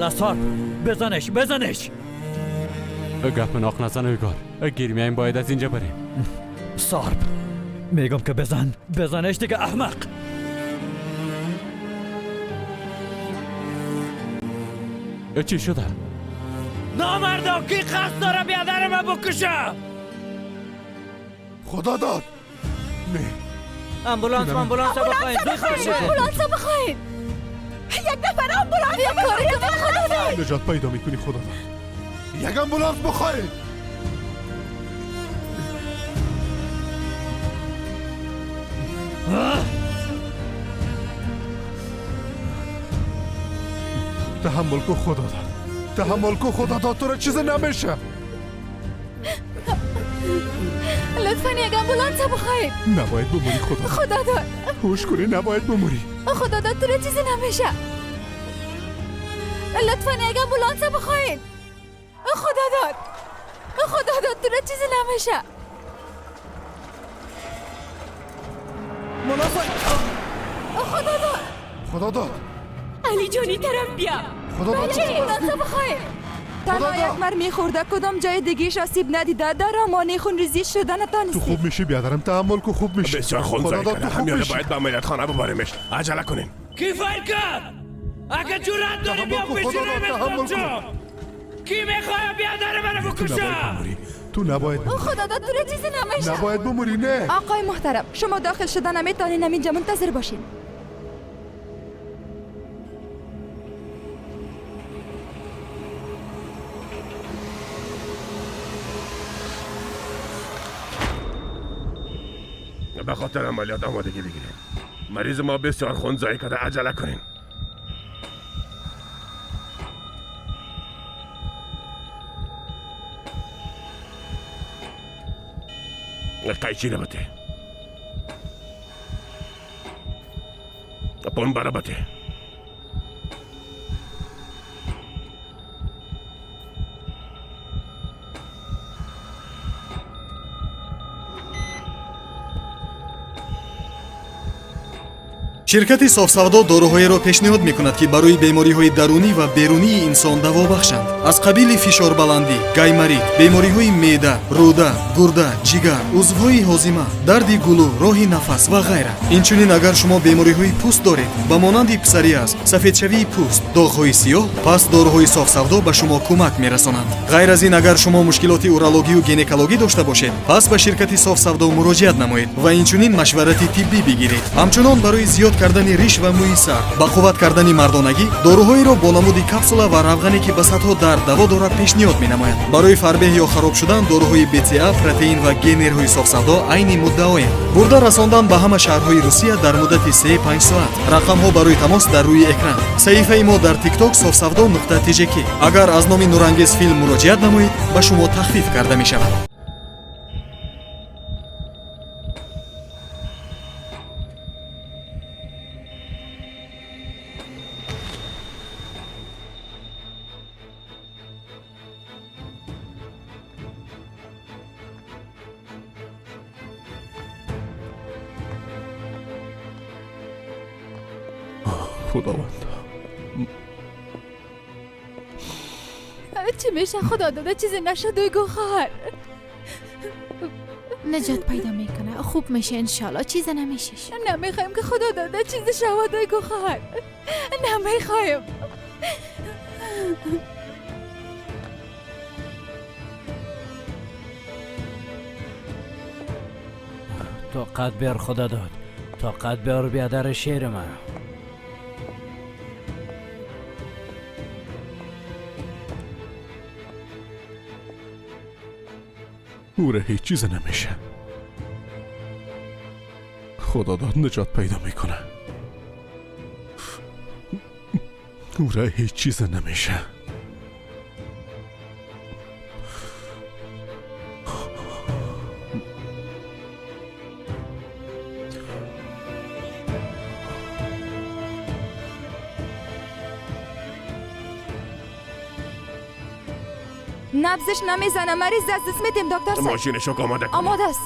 سارپ، بزنش بزنش. گپ ناق نزن ایگار، گیر میایم، باید از اینجا بریم. سارپ، میگم که بزن، بزنش دیگه احمق. چی شده؟ نامردا، کی قصد داره بیادر من بکشه؟ خدا داد، نه. امبولانس، امبولانس بخواین، زود باشید. آمبولانس بخواین، یک نفر آمبولانس بخواین. خدا داد. نجات پیدا میکنی خدا داد. یک امبولانس بخواین. تحمل کو خدا داد، تحمل کو خدا داد، تو را چیز نمیشه. لطفا یک آمبولانس بخواین. نباید بموری خدا. خدا داد. هوش کنی، نباید بموری. خدا داد، تو را چیزی نمیشه. لطفا یک آمبولانس بخواین. خدا داد، خدا داد، تو را چیزی نمیشه. خدا داد. خدا داد. علی جانی، طرف بیا. خدا داد. بچه، آمبولانس بخواین. تنها یک مرمی خورده، کدام جای دیگیش آسیب ندیده. در آمانی خونریزی شده تو نتانستی. خوب میشی بیادرم، تحمل کو، خوب میشی. بسیار خون خدا ضایع داد، کرده. تو خوب همیانه میشی. باید به عملیات خانه ببریمش، عجله کنین. کی فایر کرد؟ اگه جرأت داری تحمل بیا کن، پیش خدا داد، تحمل روی. کی میخواد بیادر منو تو بکشه؟ نباید بموری، تو نباید بموری. خدا داد، تو را چیزی نمیشه. نباید بموری، نه. آقای محترم، شما داخل شدن نمیتونین، اینجا منتظر باشین. به خاطر عملیات آمادگی بگیریم. مریض ما بسیار خون ضایع کرده، عجله کنین. قیچی رو بده، پنبه رو بده. Ширкати Софсавдо доруҳоеро пешниҳод мекунад, ки барои бемориҳои дарунӣ ва берунии инсон даво бахшанд, аз қабили фишорбаландӣ, гайморит, бемориҳои меъда, рӯда, гурда, ҷигар, узвҳои ҳозима, дарди гулӯ, роҳи нафас ва ғайра. Инчунин, агар шумо бемориҳои пӯст доред, ба монанди псориаз, сафедшавии пӯст, доғҳои сиёҳ, пас доруҳои Софсавдо ба шумо кӯмак мерасонанд. Ғайр аз ин, агар шумо мушкилоти урологию гинекологӣ дошта бошед, пас ба ширкати Софсавдо муроҷиат намоед ва инчунин машварати тиббӣ бигиред. Ҳамчунон, барои зиёд кардани риш ва мӯи сар, ба қувват кардани мардонагӣ доруҳоеро бо намуди капсула ва равғане, ки ба садҳо дард даво дорад, пешниҳод менамояд. Барои фарбеҳ ё хароб шудан доруҳои БЦА, протеин ва генерҳои Софсавдо айни муддаоянд. Бурда расондан ба ҳама шаҳрҳои Русия дар муддати 3-5 соат. Рақамҳо барои тамос дар рӯи экран. Саҳифаи мо дар Тикток софсавдо.тжк. Агар аз номи Нурангез филм муроҷиат намоед, ба шумо тахфиф карда мешавад. خداوند. چی میشه خدا داده؟ چیزی نشد گو خواهر. نجات پیدا میکنه، خوب میشه انشالله، چیز نمیشه. نمیخوایم که خدا داده چیزی شود گو خواهر، نمیخوایم. طاقت بیار خدا داد، طاقت بیار بیادر شیر من. او را هیچ چیز نمیشه. خدا داد نجات پیدا میکنه. او را هیچ چیز نمیشه. نبضش نمیزنه، مریض از دست میدیم دکتر صاحب. ماشین شوک آماده کن. آماده است.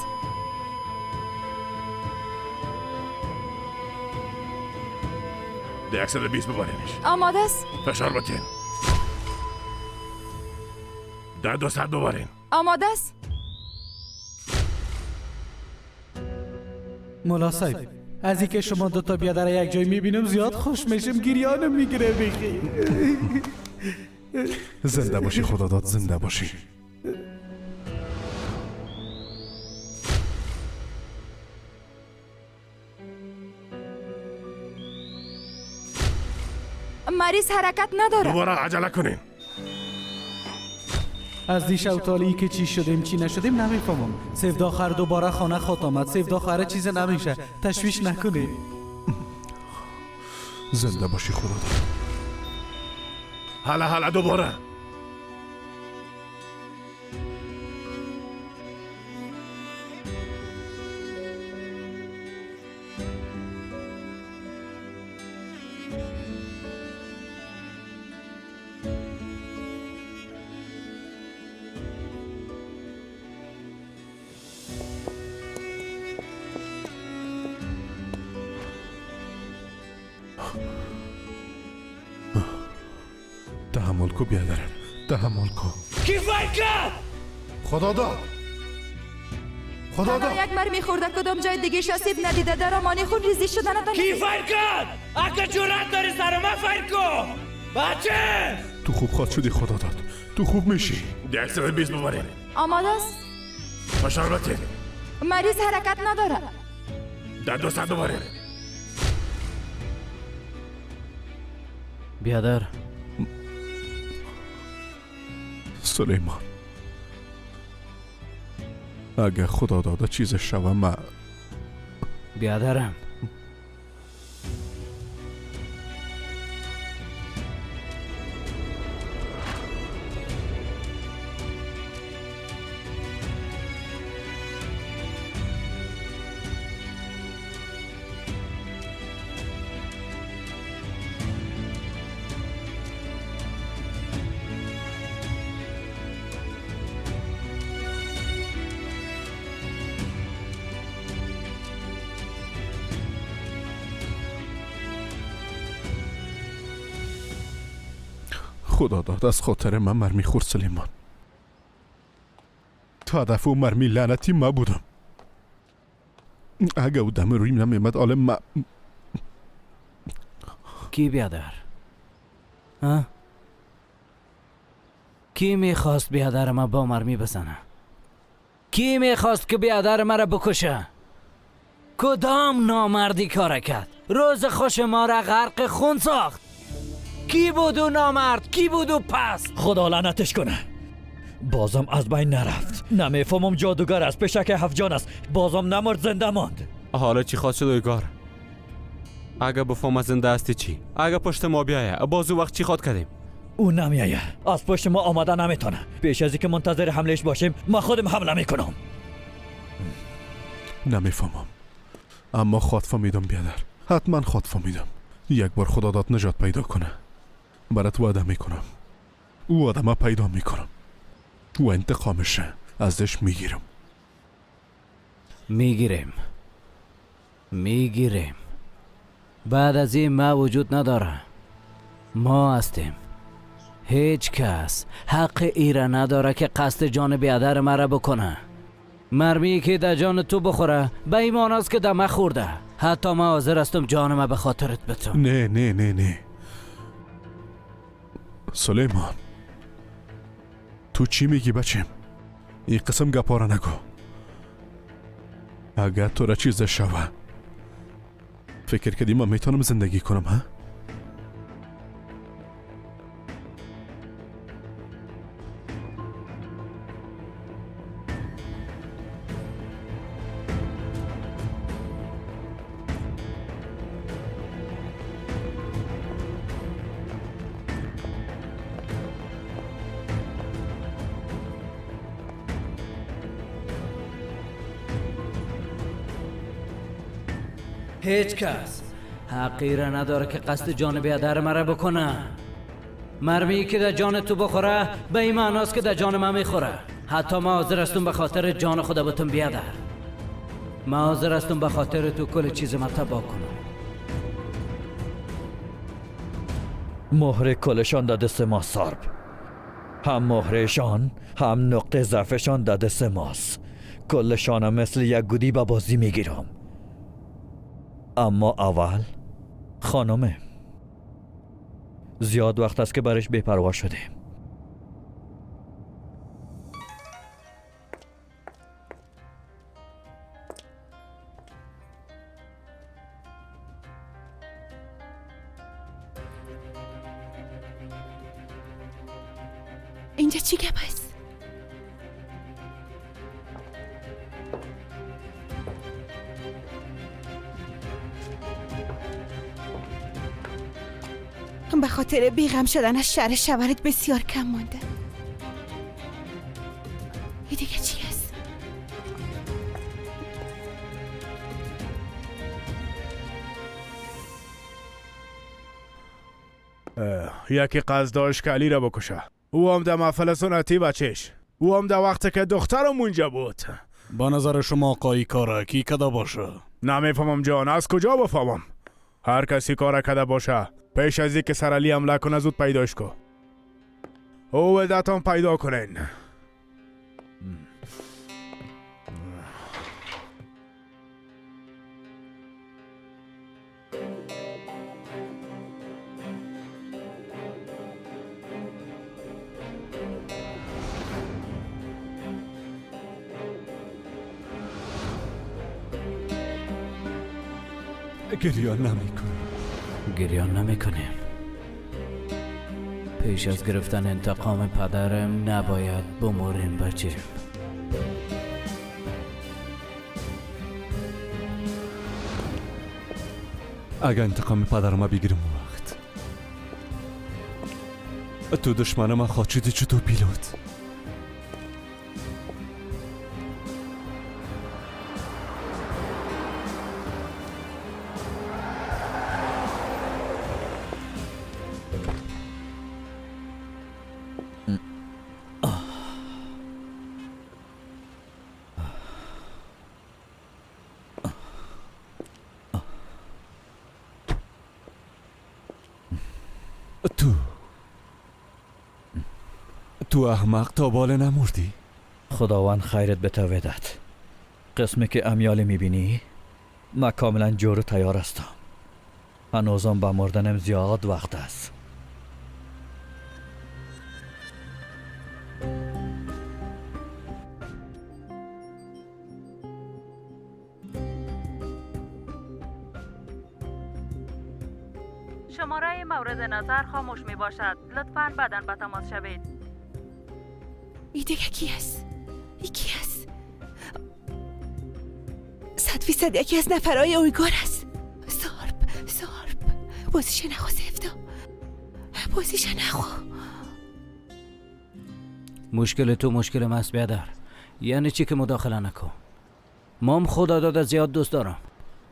ده 120 ببرینش. آماده است. فشار بتین. در 200 ببرین. آماده است. مولا صاحب، از اینکه شما دو تا بیادر یک جای میبینم زیاد خوش میشم، گریانم میگیره بیخی. زنده باشی خداداد، زنده باشی. مریض حرکت نداره. دوباره عجله کنین. از دیشب تالی که چی شدیم چی نشدیم نمیفهمم. سیفدا خر دوباره خانه خود آمد. سیفدا خر چیز نمیشه، تشویش نکنی. زنده باشی خداداد. حالا حالا دوباره. تحمل کو بیادرم، تحمل کو. کی فایر کرد؟ خدا داد، خدا داد. یک مر میخورده کدام جای دیگه آسیب ندیده، در امانی خون ریزی شدن. کی فایر کرد؟ اگه جرأت داری سر من فایر کن بچه. تو خوب خواد شدی خدا داد، تو خوب میشی. 120 ببرین. آماده است. فشار بده. مریض حرکت نداره. در 200 ببرین. بیادر سلیمان، اگه خدا داده چیز شوه ما بیادرم. خدا داد از خاطر من مرمی خورد سلیمان. تا هدف او مرمی لعنتی ما بودم. اگه او دم رویم نمیمد عالم ما. کی بیادر؟ ها؟ کی میخواست بیادر ما با مرمی بزنه؟ کی میخواست که بیادر مرا بکشه؟ کدام نامردی کار کرد؟ روز خوش ما را غرق خون ساخت. کی بود او نامرد؟ کی بود او پس؟ خدا لعنتش کنه، بازم از بین نرفت. نمیفهمم جادوگر است، پشک هفت جان است، بازم نمرد، زنده ماند. حالا چی خواست شد ایگار؟ اگه بفهم زنده هستی چی؟ اگه پشت ما بیایه باز او وقت چی خواد کردیم؟ او نمیایه، از پشت ما آماده نمیتونه. پیش از اینکه منتظر حملهش باشیم ما خودم حمله میکنم. نمیفهمم، اما خواد فهمیدم بیادر، حتما خواد فهمیدم. یک بار خدا داد نجات پیدا کنه، برات وعده میکنم او آدمه پیدا میکنم و انتقامشه ازش میگیرم. میگیریم، میگیریم. بعد از این ما وجود نداره، ما هستیم. هیچ کس حق ایره نداره که قصد جان بیادر مرا بکنه. مرمی که در جان تو بخوره به ایمان است که در من خورده. حتی ما حاضر هستم جان ما به خاطرت بتم. نه نه نه نه سلیمان، تو چی میگی بچم؟ این قسم گپا را نگو. اگر تو را چیز شوه فکر کردی من میتونم زندگی کنم؟ ها؟ هیچ کس حقی را نداره که قصد جان بیادر مرا بکنه. مرمی که در جان تو بخوره به این معناست که در جان من میخوره. حتی ما حاضر هستم به خاطر جان خدا بتون بیادر. ما حاضر هستم به خاطر تو کل چیز ما تباه کنم. مهر کلشان در دست ما سارب. هم مهرشان هم نقطه ضعفشان در دست ماست. کلشانم مثل یک گودی به بازی میگیرم. اما اول خانمه، زیاد وقت است که برش بی‌پروا شدیم. اینجا چی گپ است؟ به خاطر بیغم شدن از شر شوهرت بسیار کم مانده. این دیگه چی است؟ یکی قصد داشت که علی را بکشه. او هم در محفل سنتی بچش. او هم در وقتی که دخترم اونجا بود. با نظر شما آقای کاره کی کده باشه؟ نمیفهمم جان، از کجا بفهمم؟ هر کسی کاره کده باشه پیش از اینکه سر علی حمله کنه زود پیداش کن. او ودتان پیدا کنین. گریان نمیکنم. گریان نمیکنیم. پیش از گرفتن انتقام پدرم نباید بموریم بچه. اگه انتقام پدرم بگیرم وقت تو دشمن ما خواهد شدی چطور پیلوت. تو احمق تا بالا نمردی؟ خداوند خیرت به تو بدهد. قسمی که امیال میبینی من کاملا جور و تیار هستم. هنوزم به مردنم زیاد وقت است. شماره مورد نظر خاموش می باشد. لطفاً بعداً به تماس شوید. ای دیگه کی است؟ ای کی است؟ 100% یکی از نفرهای اویگور است. سارب، سارب، بازیش نخو سفتا، بازیش نخو. مشکل تو مشکل ماست بیادر. یعنی چی که مداخله نکن. مام خدا داده زیاد دوست دارم.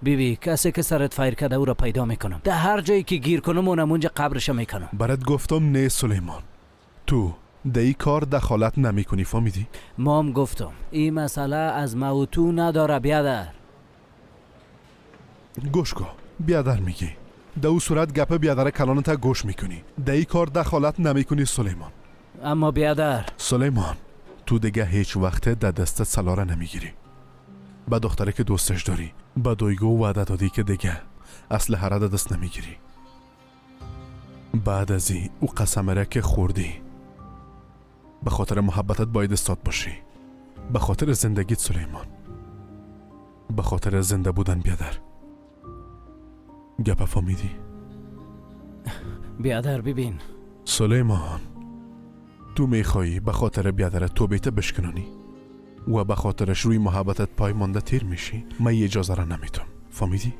بیبی کسی که سرت فایر کرده او را پیدا میکنم. در هر جایی که گیر کنم اونم اونجا قبرش میکنم. برات گفتم نه سلیمان، تو در این کار دخالت نمی کنی، فهمیدی؟ مام گفتم این مسئله از ما و تو نداره بیادر. گوش کن بیادر، میگی در او صورت گپ بیادر کلانت گوش میکنی. در این کار دخالت نمی کنی سلیمان. اما بیادر سلیمان، تو دیگه هیچ وقت در دستت سلاره نمیگیری. به دختره که دوستش داری به دویگو وعده دادی که دیگه اسلحه را دست نمیگیری. بعد از این او قسم را که خوردی به خاطر محبتت باید استاد باشی. به خاطر زندگیت سلیمان، به خاطر زنده بودن بیادر. گپ فهمیدی؟ بیادر ببین سلیمان، تو میخوایی به خاطر بیادر توبیت بشکنانی و به خاطرش روی محبتت پای مانده تیر میشی. من اجازه را نمیتم، فهمیدی؟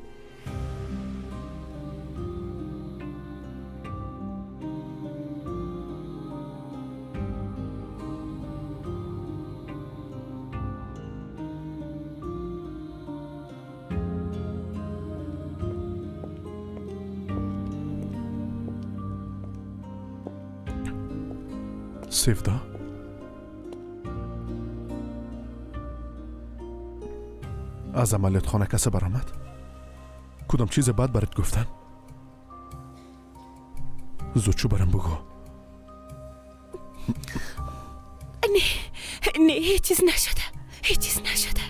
سیفدا، از عملیات خانه کسی برآمد؟ کدام چیز بد برات گفتن؟ زود چو برم بگو. نه نه، هیچ چیز نشده، هیچ چیز نشده.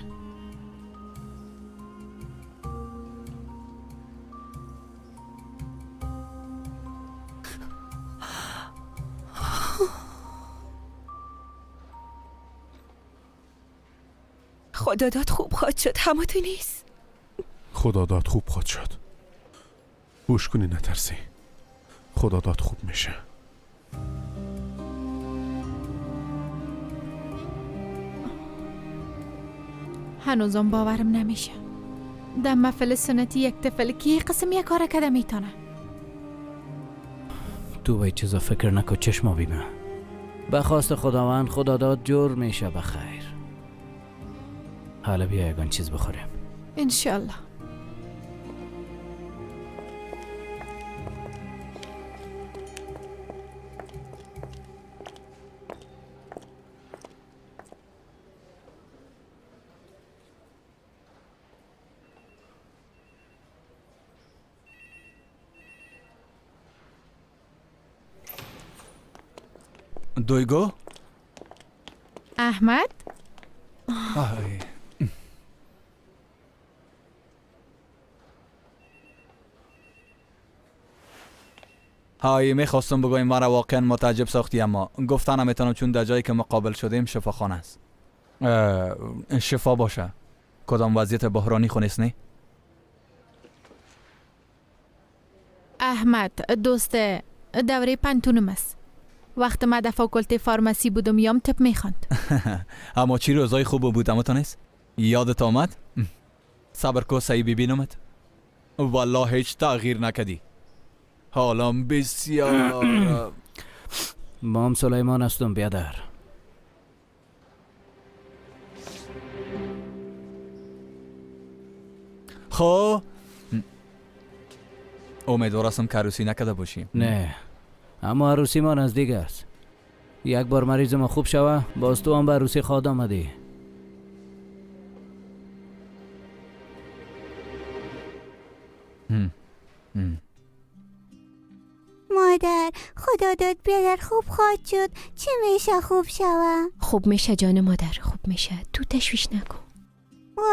خدا داد خوب خواهد شد، همه تو نیست. خدا داد خوب خواهد شد. گوش کنی نترسی. خدا داد خوب میشه. هنوزم باورم نمیشه. در محفل سنتی یک طفل کی قسم یک کار کده میتونه. تو به چیزا فکر نکن چشما بیمه. به خواست خداوند خدا داد جور میشه بخیر. حالا بیا یگان چیز بخوریم. انشالله. دویگو؟ احمد؟ آی. های میخواستم بگویم مرا واقعا متعجب ساختی، اما گفتن نمیتونم چون در جایی که مقابل شدیم شفاخانه است. شفا باشه. کدام وضعیت بحرانی خو نیست نه؟ احمد دوست دوره پنتونم است. وقت ما در فاکولته فارمسی بودم یام طب میخواند. اما چی روزای خوب بود اما تا نیست؟ یادت آمد؟ صبر کو سعی ببینمت. والله هیچ تغییر نکدی. حالم بسیار. مام سلیمان هستم بیادر. خب امیدوار هستم که عروسی نکده باشی. نه اما عروسی ما نزدیک است. یک بار مریض ما خوب شوه باز تو هم به عروسی خواد آمدی. مادر خدا داد بیادر خوب خواهد شد. چی میشه خوب شوه؟ خوب میشه جان مادر، خوب میشه، تو تشویش نکن.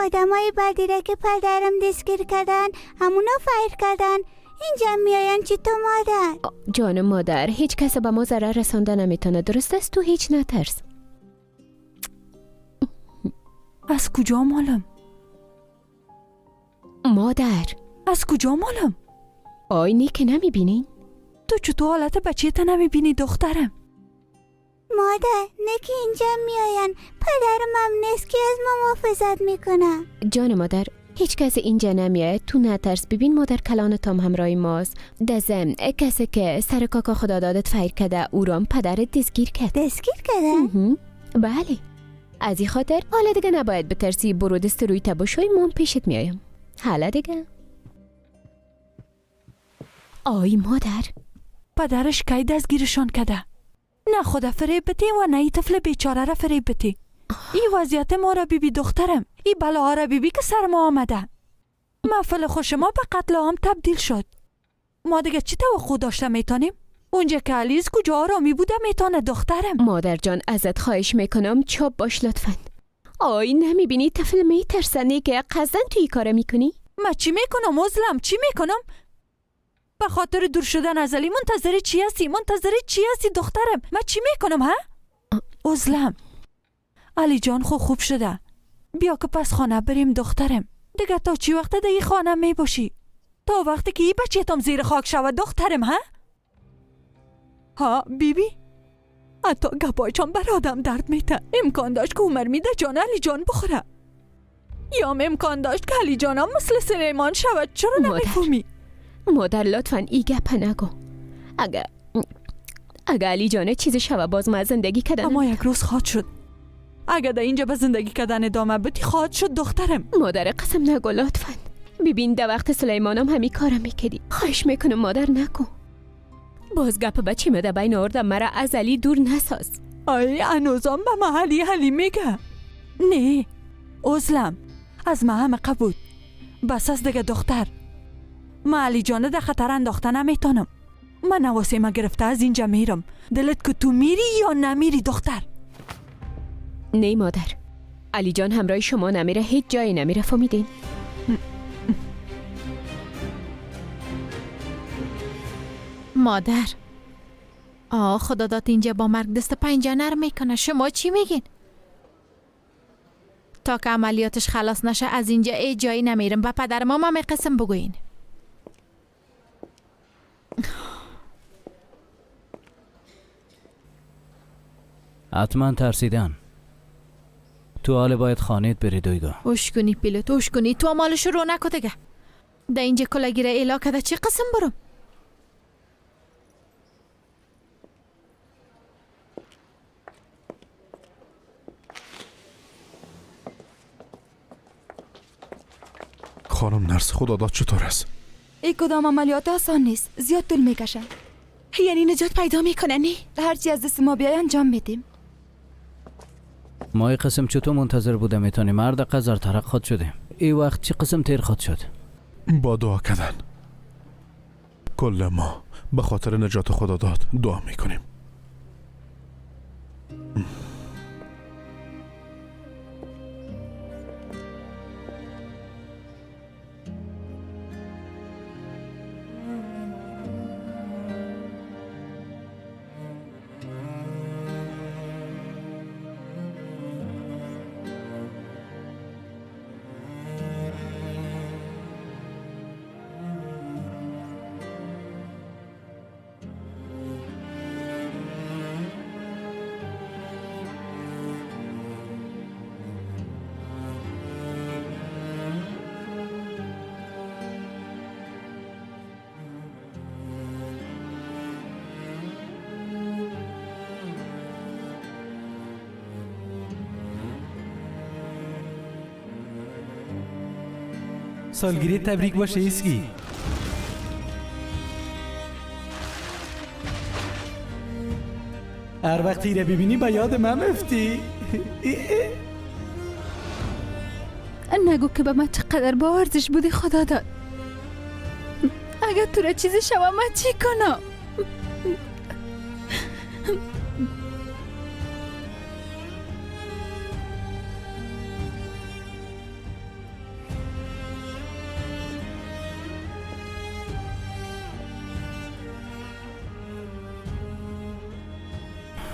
آدمای بدی را که پدرم دستگیر کردن همونا فیر کردن اینجا میاین. چی تو مادر؟ جان مادر هیچ کس به ما ضرر رسانده نمیتونه، درست است؟ تو هیچ نترس. از کجا مالم؟ مادر از کجا مالم؟ آینه که نمیبینین؟ تو چطور حالت بچه تا نمیبینی دخترم؟ مادر نه که اینجا میاین، پدرم هم نیست که از ما محافظت میکنه. جان مادر هیچ کس اینجا نمیاد، تو نترس. ببین مادر کلان تام همراه ماست. دزم کسی که سر کاکا خدا دادت فیر کرده او رام پدرت دستگیر کرد. دستگیر کرده؟ بله. از این خاطر حالا دیگه نباید بترسی. برو دست روی تباشوی مام پیشت میایم. حالا دیگه. آی مادر پدرش کی دستگیرشان کرده؟ نه خدا فریب بتی و نه ای طفل بیچاره را فریب بتی. این وضعیت ما را بیبی دخترم، این بلاها را بیبی که سر ما آمده. محفل خوش ما به قتل عام تبدیل شد. ما دیگه چی توقع داشته میتونیم؟ اونجا که علیز کجا آرامی بوده میتونه دخترم. مادر جان ازت خواهش میکنم چاپ باش لطفا. آی نمیبینی طفل میترسنی که قصدن توی کار میکنی؟ ما چی میکنم عزلم؟ چی میکنم؟ به خاطر دور شدن از علی منتظر چی هستی؟ منتظر چی هستی دخترم؟ ما چی میکنم ها؟ عزلم علی جان خو خوب شده. بیا که پس خانه بریم دخترم. دیگه تا چی وقت در این خانه می باشی؟ تا وقتی که این بچه تام زیر خاک شود دخترم ها؟ ها بیبی؟ حتی گپای چون بر آدم درد میته. امکان داشت که عمر میده جان علی جان بخوره. یا امکان داشت که علی جانم مثل سلیمان شود. چرا نمیفهمی؟ مادر لطفا ای گپ نگو. اگه علی جانه چیز شوه باز ما زندگی کردن. اما یک روز خواهد شد. اگه در اینجا به زندگی کردن ادامه بدی خواهد شد دخترم. مادر قسم نگو لطفا. ببین در وقت سلیمانم همی کارم میکردی. خواهش میکنم مادر نگو. باز گپ بچه مده بین آوردم مرا از علی دور نساز. آی هنوزم به محلی علی میگه. نه عزلم از ما همه قبول. بس از دیگه دختر. ما علی جانه در خطر انداخته نمیتونم. من نواسه گرفته از اینجا میرم. دلت که تو میری یا نمیری دختر؟ نه مادر، علی جان همراه شما نمیره، هیچ جایی نمیره، فهمیدین؟ مادر، آه خدا داد اینجا با مرگ دست پنجه نرم میکنه. شما چی میگین؟ تا که عملیاتش خلاص نشه از اینجا ای جایی نمیرم. به پدر ما می قسم بگوین. حتما ترسیدن. تو حال باید خانهت بری دویگا. اوش کنی پیلوت، اوش کنی. تو مالش رو نکو دیگه. در اینجا کلگیره ایلا کده چی قسم برم؟ خانم نرس، خدا داد چطور است؟ ای کدام عملیات آسان نیست، زیاد طول میکشه. یعنی نجات پیدا میکنه؟ نه، هرچی از دست ما بیای انجام میدیم. ما ای قسم چطور منتظر بوده میتونیم؟ مرد قذر ترق خود شدیم. ای وقت چی قسم تیر خود شد؟ با دعا کردن. کل ما به خاطر نجات خدا داد دعا میکنیم. سالگیری تبریک باشه ایسکی. هر وقت ایره ببینی به یاد من افتی. نگو که به من چقدر با ارزش بودی خدا داد. اگر تو را چیزی شوه من چی کنم؟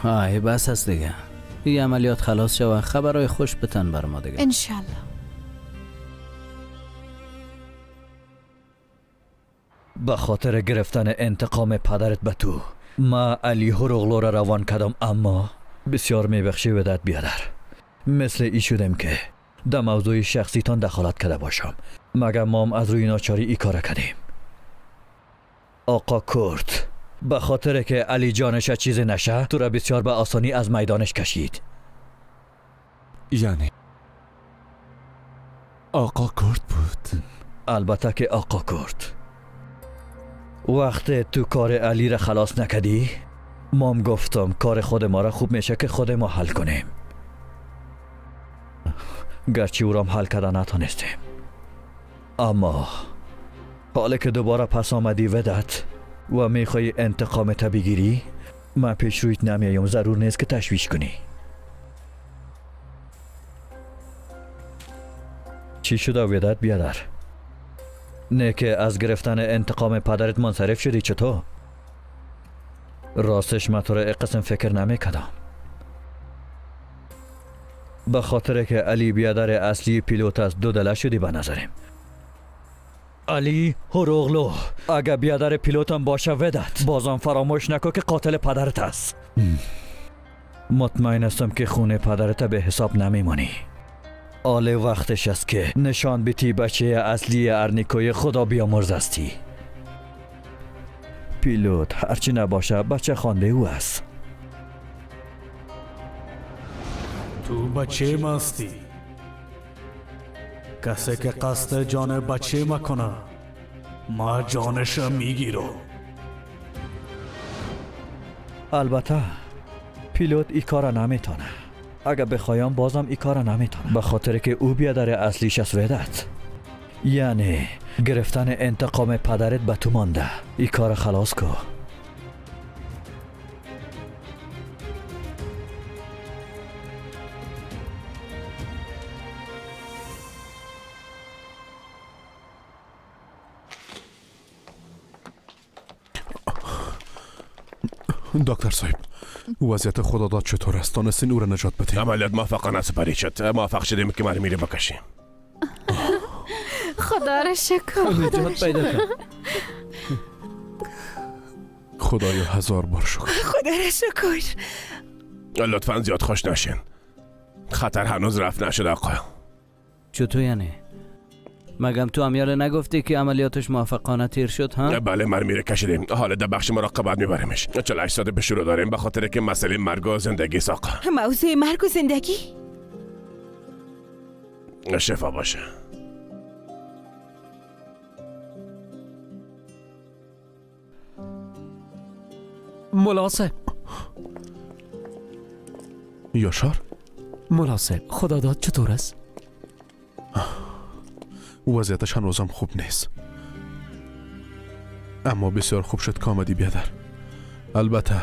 آه بس هست دیگه. این عملیات خلاص شوه، خبرهای خوش بتن بر ما دیگه. انشالله. به خاطر گرفتن انتقام پدرت به تو ما علی هروغلو را روان کردم، اما بسیار میبخشی ودت بیادر. مثل ای شدم که در موضوع شخصیتان دخالت کرده باشم، مگر مام از روی ناچاری ای کار کردیم. آقا کرد به خاطر که علی جانش چیزی نشه تو را بسیار به آسانی از میدانش کشید. یعنی آقا کرد بود؟ البته که آقا کرد. وقت تو کار علی را خلاص نکدی مام گفتم کار خود ما را خوب میشه که خود ما حل کنیم، گرچه او را حل کرده نتانستیم. اما حالا که دوباره پس آمدی ودت و میخوای انتقامت بگیری، من پیش رویت نمیایم، ضرور نیست که تشویش کنی. چی شده ودت بیادر؟ نه که از گرفتن انتقام پدرت منصرف شدی چطور؟ راستش من تو را قسم فکر نمیکردم. به خاطر که علی بیادر اصلی پیلوت است دو دله شدی به نظرم. علی هروغلو اگه بیادر پیلوتم باشه ودت، بازم فراموش نکن که قاتل پدرت است. مطمئن هستم که خونه پدرت به حساب نمیمانی. آله وقتش است که نشان بیتی بچه اصلی ارنیکوی خدا بیامرز هستی. پیلوت هرچی نباشه بچه خوانده او است. تو بچه ما هستی. کسی که قصد جان بچه ما کنه ما جانش میگیرم. البته پیلوت ای کار نمیتونه. اگر بخوایم بازم ای کار نمیتونه، به خاطر که او بیادر اصلیش است ودت. یعنی گرفتن انتقام پدرت به تو مانده. ای کار خلاص کو. دکتر صاحب، وضعیت خداداد چطور است؟ تانستین او را نجات بدین؟ عملیات موفقانه سپری شد. موفق شدیم که مرمی را بکشیم. خدا را شکر، خدا را نجات پیدا شکر. کرد. خدایا هزار بار شکر. خدا را شکر. لطفا زیاد خوش نشین، خطر هنوز رفع نشده آقا. چطور یعنی؟ مگم تو امیال نگفتی که عملیاتش موفقانه تیر شد ها؟ بله، مرمی را کشیدیم. حالا در بخش مراقبت میبریمش. 48 ساعت به شروع داریم به خاطر که مسئله مرگ و زندگی ساقه. موضوع مرگ و زندگی؟ شفا باشه. ملا صاحب. یاشار؟ ملا صاحب، خداداد چطور است؟ وضعیتش هنوزم خوب نیست، اما بسیار خوب شد که آمدی بیادر. البته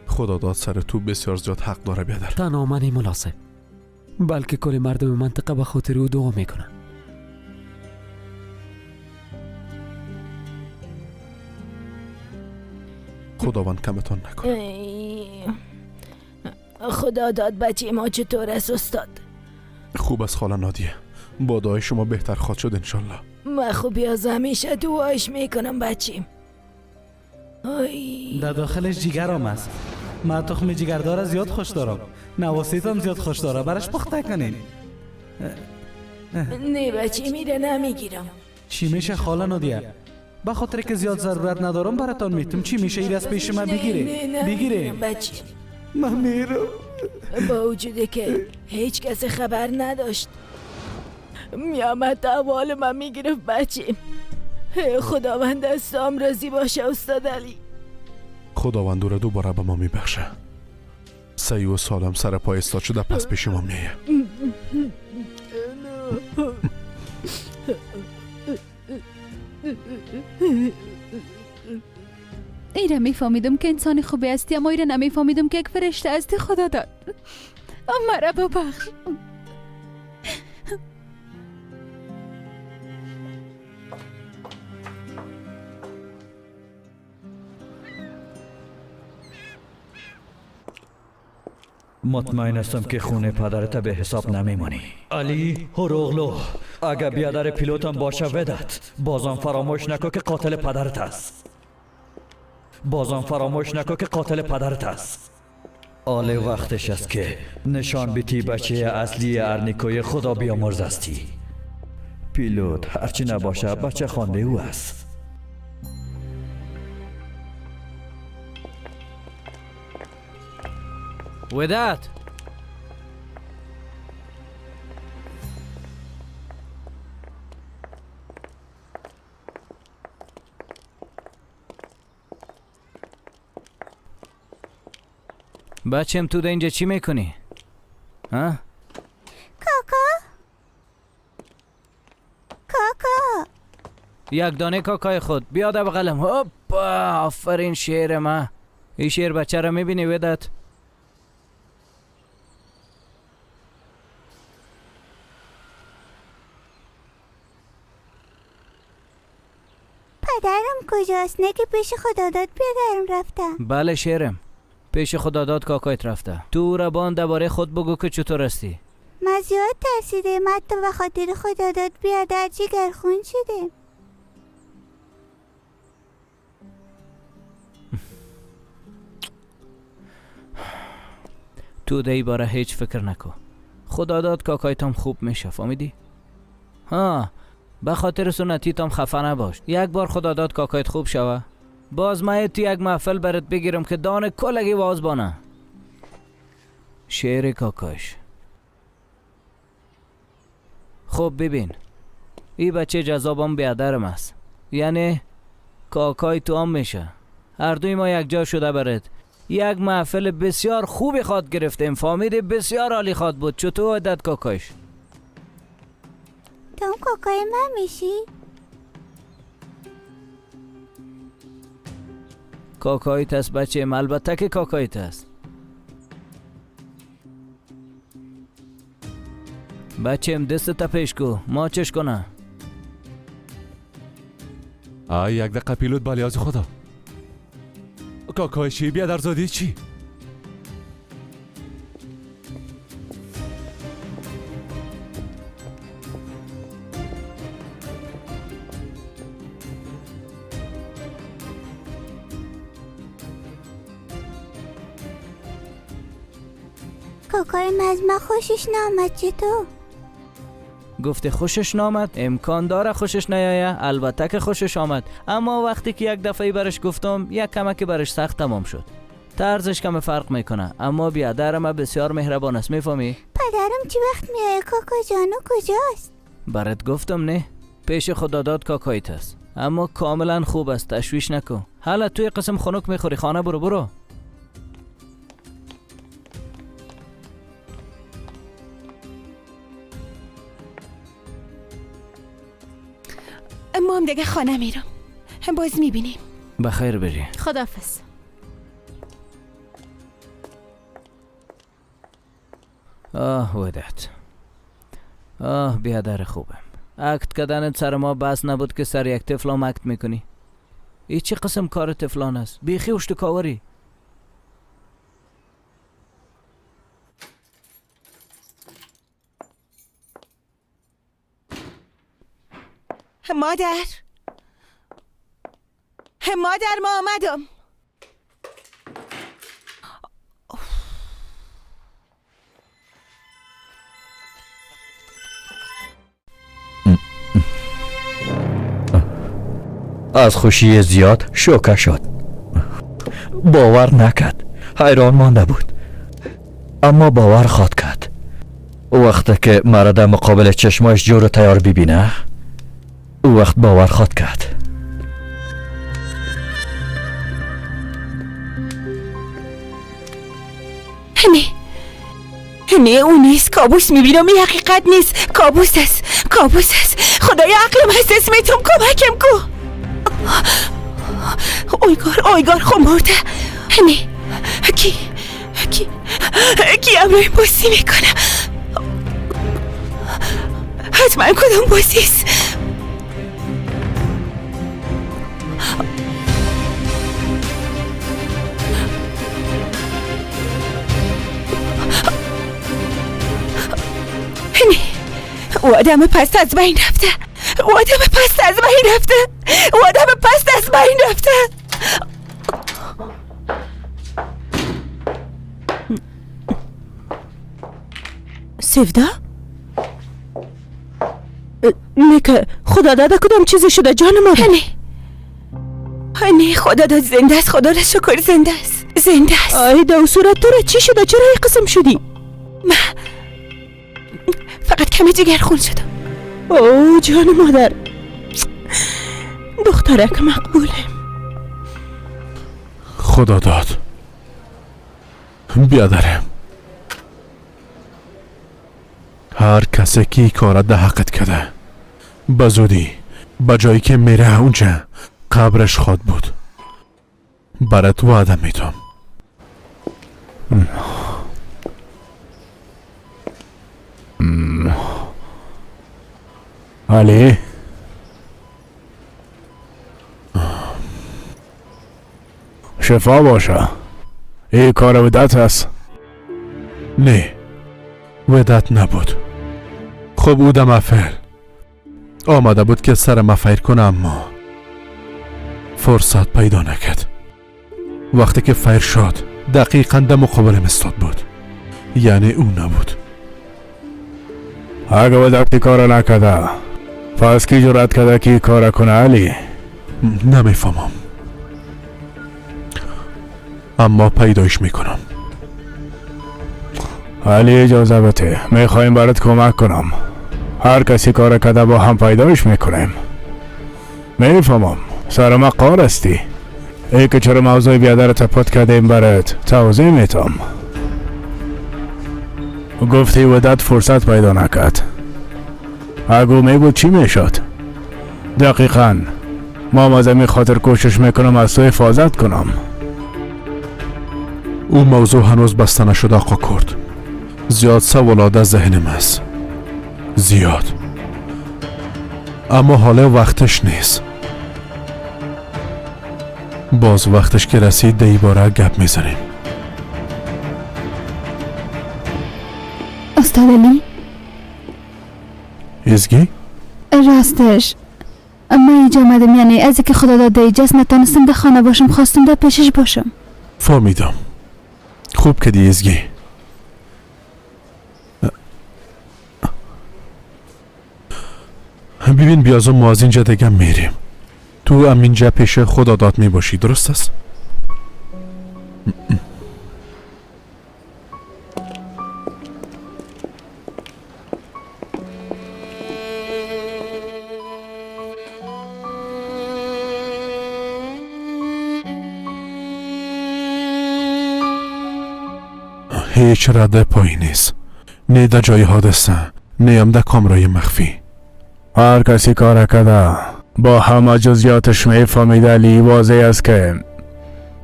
خداداد سر تو بسیار زیاد حق داره بیادر. تنها من ملا صاحب، بلکه کل مردم منطقه به خاطر او دعا میکنن. خداوند کمتان نکنه. ای، خدا داد بچه ما چطور است استاد؟ خوب است خاله نادیه، با دعای شما بهتر خواهد شد انشالله. من خوبی از همیشه دعایش میکنم بچیم. آی. در داخلش جیگرم است. من تخم جیگردار زیاد خوش دارم، نواسیتم زیاد خوش داره، برش پخته کنین. نه بچه میره نمیگیرم. چی میشه خاله نادیه؟ به خاطر که زیاد ضرورت ندارم براتان میتم. چی میشه ایر از پیش من بگیره؟ نه بگیره. بچه من میرم. با وجود که هیچ کس خبر نداشت میامد احوال من میگرفت بچه. خداوند از تو هم راضی باشه استاد علی. خداوند او را دوباره به ما میبخشه. سعی و سالم سر پای استاد شده پس پیش ما میایه. ایره میفهمیدم که انسان خوبی هستی، اما ایره نمیفهمیدم که یک فرشته هستی. خدا داد مرا ببخش. مطمئن هستم که خونه پدرت به حساب نمیمانی. علی هروغلو، اگه بیادر پیلوتم باشه ودت، بازم فراموش نکن که قاتل پدرت است. بازم فراموش نکن که قاتل پدرت است. آله وقتش است که نشان بیتی بچه اصلی ارنیکوی خدا بیامرز هستی. پیلوت هرچی نباشه بچه خوانده او است. وداد، بچم تو در اینجا چی میکنی؟ ها؟ کاکا، کاکا، یک دانه کاکای خود بیا در بغلم. هوپا، آفرین شیر ما. این شیر بچه را میبینی وداد؟ پدرم کجاست؟ نه که پیش خداداد پدرم رفته. بله شیرم، پیش خداداد کاکایت رفته. تو را بان درباره خود بگو که چطور هستی. من زیاد ترسیدم، حتی به خاطر خداداد بیادر جگر خون شدیم. تو دی باره هیچ فکر نکن. خداداد کاکایتم خوب میشه، فهمیدی؟ ها، به خاطر سنتی تام خفه نباش. یک بار خداداد کاکایت خوب شوه، باز من تو یک محفل برات بگیرم که دان کلگی واز بانه. شعر کاکاش. خب ببین، این بچه جذابم بیادرم است، یعنی کاکای تو هم میشه. هر دوی ما یک جا شده برات یک محفل بسیار خوبی خواد گرفتیم، فهمیدی؟ بسیار عالی خواد بود. چطور عادت کاکاش؟ تو هم کاکای من میشی؟ کاکاییت است بچه، البته که کاکاییت است. بچم دست تا پیش کو، ما چش کنه. آی یک دقیقه پیلوت بالیاز خدا. کاکای چی؟ بیادرزادی چی؟ کاکایم از ما خوشش نامد چطور؟ گفته خوشش نامد؟ امکان داره خوشش نیایه؟ البته که خوشش آمد، اما وقتی که یک دفعه برش گفتم یک کمک برش سخت تمام شد. طرزش کم فرق میکنه، اما بیادر ما بسیار مهربان است، میفهمی؟ پدرم چی وقت میایه کاکا جانو کجاست؟ برات گفتم نه، پیش خداداد کاکایت است، اما کاملا خوب است، تشویش نکن. حالا توی قسم خنک میخوری، خانه برو برو. ما هم دیگه خانه میرم، باز میبینیم. بخیر بری. خداحافظ. آه ودت، آه بیادر خوبم، اکت کردن سر ما بس نبود که سر یک طفلام اکت میکنی. ای چه قسم کار طفلان است؟ بیخی اشتکاوری. مادر، مادر ما آمدم. از خوشی زیاد شوکه شد، باور نکرد، حیران مانده بود، اما باور خواد کرد. وقتی که مرا در مقابل چشمایش جور و تیار ببینه، او وقت باور خواد کرد. نه نه، او نیست، کابوس میبینم، این حقیقت نیست، کابوس است، کابوس است. خدای عقلم هست، اسمتون کمکم کو. اویگار، اویگار خب مرده. نه، کی کی کی امروی بازی میکنه؟ حتما کدوم بازی است؟ نه، او آدم پست از بین رفته، او آدم پست از بین رفته، او آدم پست از بین رفته. سیودا؟ نه خدا داده کدام چیزی شده جان ما؟ نه نه، خدا داد زنده است، خدا را شکر زنده است، زنده است. آی دا صورت تو را چی شده؟ چرا این قسم شدی؟ من فقط کمی جگر خون شدم. او جان مادر، دخترک مقبوله. خدا داد بیادرم، هر کسی که کار ده حقت کرده به زودی به جایی که میره اونجا قبرش خواد بود. برات وعده میدم. علی، شفا باشه. این کار ودت است؟ نه، ودت نبود. خب او دم آمده بود که سر ما فیر کنه، اما فرصت پیدا نکرد. وقتی که فیر شد دقیقا در مقابل استاد بود، یعنی او نبود. اگه ودت کار نکرده پس کی جرأت کرده که کار کنه علی؟ نمیفهمم، اما پیدایش میکنم. علی اجازه بده، میخوایم برات کمک کنم. هر کسی کار کرده با هم پیدایش میکنیم. میفهمم سر ما قار هستی. ای که چرا موضوع بیادرت پت کردیم برات توضیح میتم. گفتی ودت فرصت پیدا نکرد. اگه می بود چی میشد؟ دقیقا ما از این خاطر کوشش میکنم از تو حفاظت کنم. او موضوع هنوز بسته نشده آقا کرد. زیاد سوالات در ذهنم است، زیاد، اما حالا وقتش نیست. باز وقتش که رسید در باره گپ میزنیم. استاد علی؟ ازگی؟ راستش من اینجا آمدم، یعنی از اینکه خدا داده اینجاست نتانستم در خانه باشم، خواستم در پیشش باشم. فهمیدم. خوب کردی ازگی. ببین بیازم ما از اینجا دیگه میریم، تو هم اینجا پیش خدا داد میباشی، درست است؟ هیچ رده پایی نیست، نه در جای حادثه نه هم در کامرای مخفی. هر کسی کار کرده با همه جزئیاتش میفهمید علی، واضح است که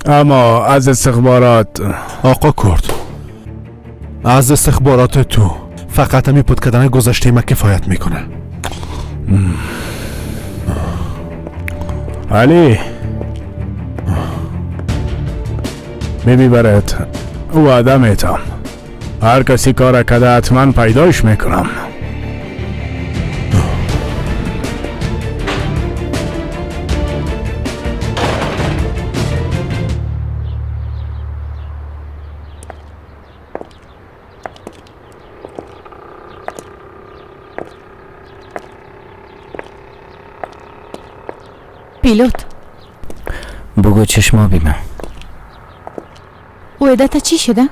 اما از استخبارات آقا کرد، از استخبارات تو فقط همی پود کردن گذشته ما کفایت میکنه. علی بیبی برات وعده میتم هر کسی کار کرده حتما پیداش میکنم. پیلوت بگو چشما بیمه ودت چی شده؟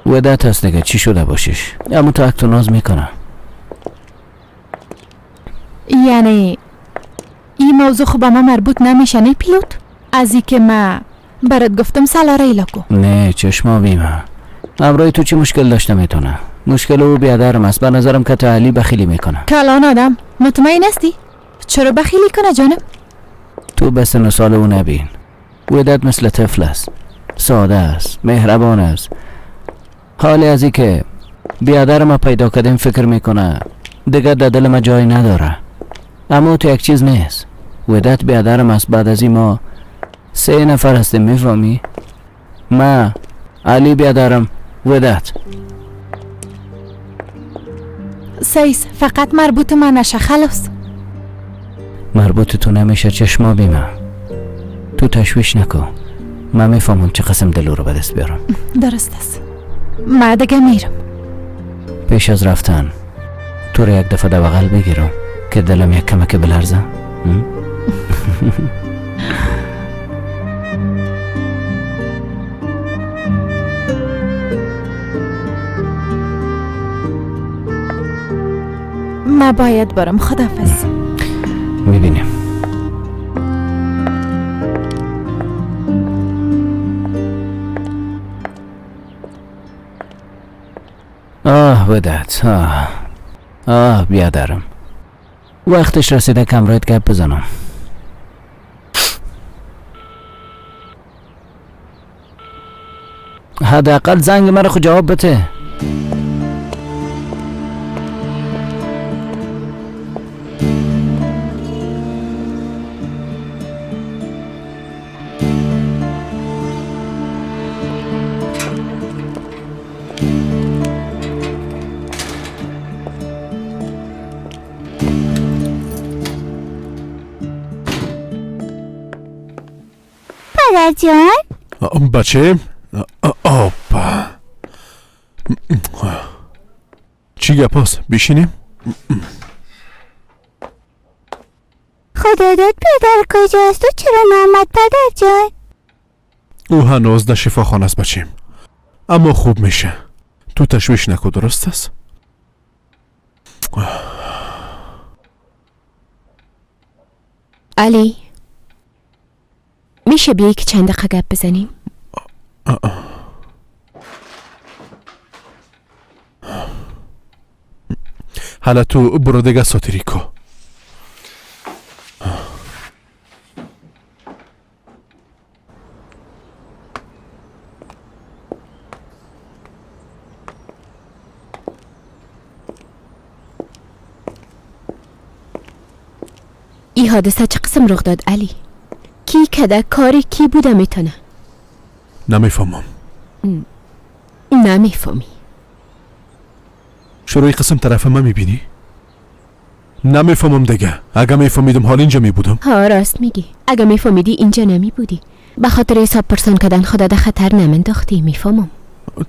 ودت هست دیگه، چی شده باشیش؟ اما تو اکتو ناز میکنه. یعنی این موضوع خب ما مربوط نمیشه نه پیلوت؟ از ای که ما برات گفتم سلاره ایلاکو. نه چشما بیمه امرای تو چی مشکل داشته میتونه؟ مشکل او بیادرم است، به نظرم که علی بخیلی میکنه. کلان آدم مطمئن هستی؟ چرا بخیلی کنه جانم؟ تو به سن و سال او نبین، ودت مثل طفل است، ساده است، مهربان است. حالی از ای که بیادر ما پیدا کردیم فکر میکنه دیگه در دل ما جای نداره، اما تو یک چیز نیست. ودت بیادرم است، بعد از این ما 3 نفر هستیم، میفهمی؟ ما، علی بیادرم، ودت. سیس فقط مربوط من نشه خلاص. مربوط تو نمیشه چشما بیمه، تو تشویش نکن، من میفهمم چه قسم دلو رو به دست بیارم. درست است، من دیگه میرم. پیش از رفتن تو رو یک دفعه در بغل بگیرم که دلم یک کمک بلرزه. ما باید برم، خداحافظ. میبینیم. آه ودت، آه آه بیادرم، وقتش رسیده کم گپ بزنم. حداقل زنگ مرا خود جواب بده. پدر جان؟ بچه آپا چی گپ هست؟ بشینیم؟ خدا داد پدر کجاست و چرا نامد پدر جان؟ او هنوز در شفاخانه است بچیم، اما خوب میشه، تو تشویش نکن، درست است؟ علی میشه بیایی که چند دقیقه گپ بزنیم؟ حالا تو برو دیگه ساتریکو. این حادثه چه قسم رخ داد علی؟ کی کده کاری کی بوده میتونه؟ نمیفهمم. نمیفهمی. چرا قسم طرف من میبینی؟ نمیفهمم دیگه. اگه میفهمیدم حال اینجا میبودم. ها راست میگی. اگه میفهمیدی اینجا نمیبودی. به خاطر حساب پرسان کردن خدا در خطر نمنداختی. میفهمم.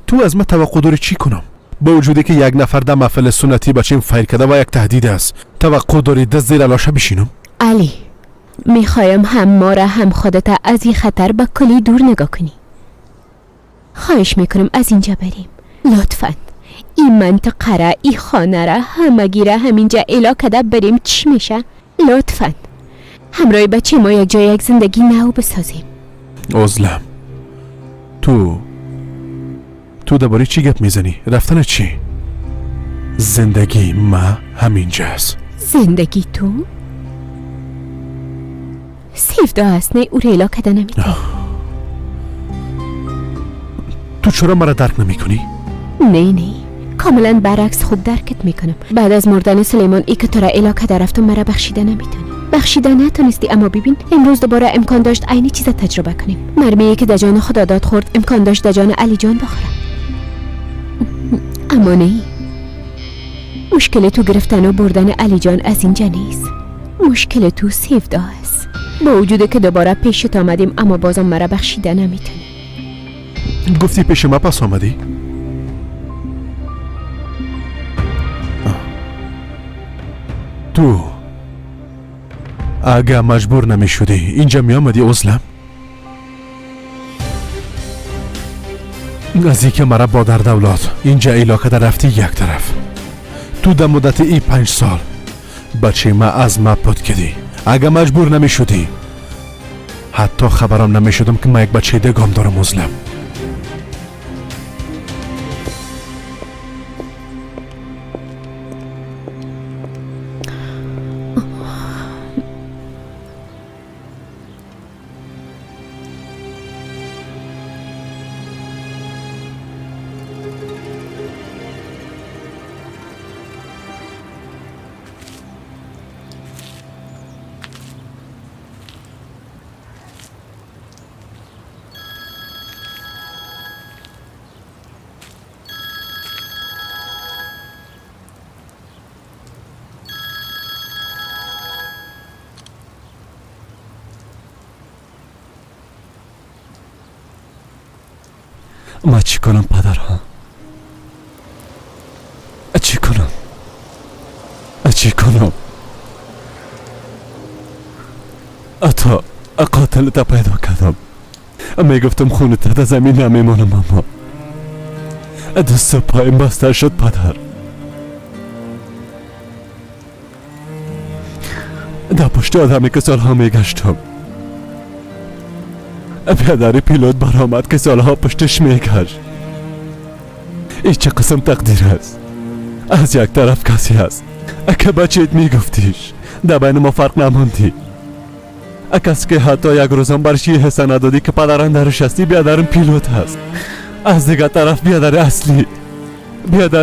تو از من توقع داری چی کنم؟ با وجودی که یک نفر در محفل سنتی بچیم فیر کرده و یک تهدید است، توقع داری دست زیر لاشه بشینم؟ علی میخوایم هم ما را هم خودت از این خطر به کلی دور نگاه کنی. خواهش میکنم از اینجا بریم لطفا. این منطقه را، این خانه را، همگی را همینجا اعلا کده بریم. چی میشه؟ لطفا همراه بچه ما یک جای یک زندگی نو بسازیم. عزلم تو درباره چی گپ میزنی؟ رفتن چی؟ زندگی ما همینجاست. زندگی تو؟ سیفدا هست نه؟ او را اعلا کده نمیتونی. تو چرا مرا درک نمی کنی؟ نه نه کاملا برعکس خوب درکت میکنم. بعد از مردن سلیمان ای که تو را اعلا کده رفتم مرا بخشیده نمیتونی. بخشیده نتونستی، اما ببین امروز دوباره امکان داشت عینی چیز تجربه کنیم. مرمی که در جان خدا داد خورد امکان داشت در جان علی جان بخوره. اما نه، مشکل تو گرفتن و بردن علی جان از اینجا نیست. مشکل تو سیفدا است. با وجود که دوباره پیشت آمدیم اما بازم مرا بخشیده نمیتونی. گفتی پیش ما پس آمدی؟ تو اگه مجبور نمی شدی اینجا می آمدی عزلم؟ از اینکه مرا با در دولت اینجا علاقه در رفتی یک طرف، تو در مدت ای 5 سال بچه ما از ما پد کردی. اگه مجبور نمی شدی حتی خبرم نمی شدم که ما یک بچه دگام دارم عزلم. ما چی کنم پدرها؟ چی کنم؟ چی کنم؟ تا قاتل تا پیدا کردم. میگفتم خونه تا زمین نمیمانم، اما دست و پایم بسته شد پدر. در پشت آدمی که سالها میگشتم، پدر پیلوت برآمد که سالها پشتش میگشت. این چه قسم تقدیر است؟ از یک طرف کسی هست که بچهت میگفتیش در بین ما فرق نماندی، کسی که حتی یک روزم برش یه حسه ندادی که پدران درش هستی، بیادرم پیلوت هست. از دیگر طرف بیادر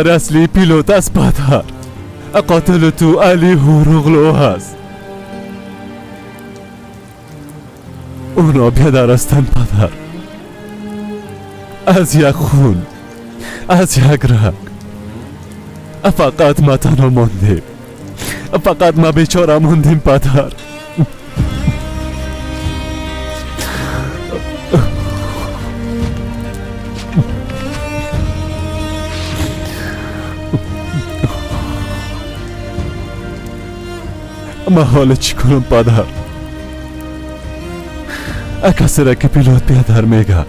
اصلی پیلوت است پدر. قاتل تو علی هوروغلو هست. اونا بیادر هستند پدر، از یک خون، از یک رگ. فقط ما تنها ماندیم، فقط ما بیچاره ماندیم پدر. ما حالا چی کنم پدر؟ کسی را که پیلوت بیادر میگه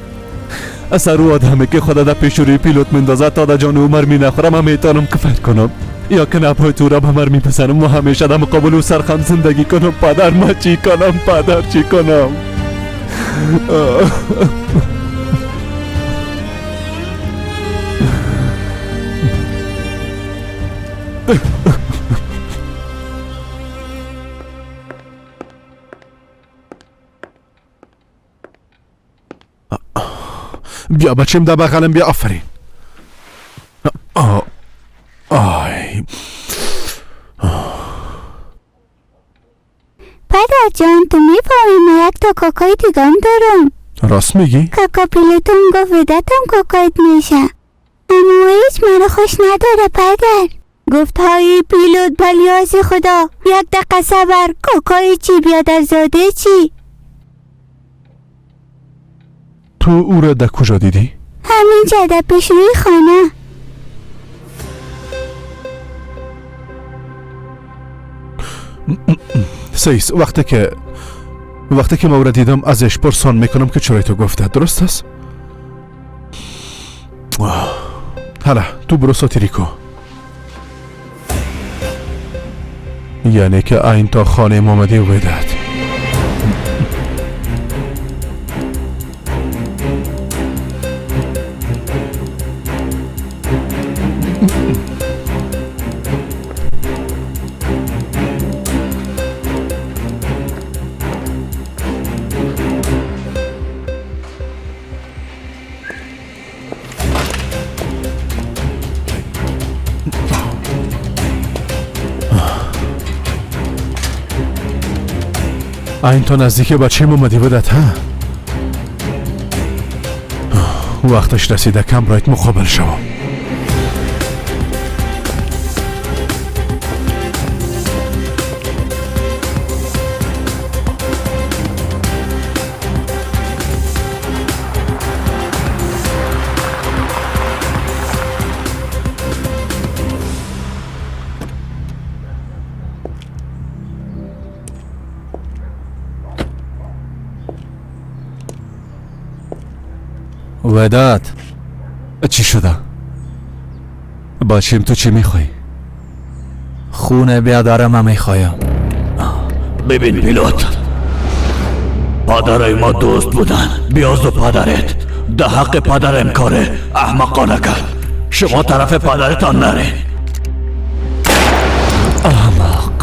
اثر او آدمی که خدا در پیش روی پیلوت مندازد تا در جان او مرمی نخورم، من میتونم کفر کنم یا که نپای تو را به مرمی بزنم و همیشه در مقابل او سرخم زندگی کنم. پدر ما چی کنم؟ پدر چی کنم؟ بیا بچیم در بغلم، بیا. آفرین. آی Падарҷон, ту мефаҳмӣ, ман якта какаи дигам дорам. Рост мегӣ? Кака пилотам гуфт ведатам какаит меша. Аммо ҳеҷ маро хуш надора падар. Гуфт ҳои пилот ба лиҳози худо як дақиқа сабр, какаи чӣ биёдарзоде чӣ? Ту ӯро дар куҷо дидӣ? Ҳаминҷа дар пешрӯи хона. Сейс, вақте ки ман ӯро дидам аз еш пурсон мекунам ки чаро ту гуфта, дуруст аст? Ҳала ту буро сотирико. Яъне ки айн то хонаи омадӣ ведат. Айн то наздики бачаем омадӣ будат, ҳа? Вақташ расида кам роит муқобил шавам. Ведат. Чӣ шуда? Бачим, ту чӣ мехоҳӣ? Хуне биадарама мехоҳам. Бибин пилот, падарои мо дӯст буданд. Биёзу падарет да ҳаққи падарем коре аҳмақона кард. Шумо тарафи падаретон наред. Аҳмақ.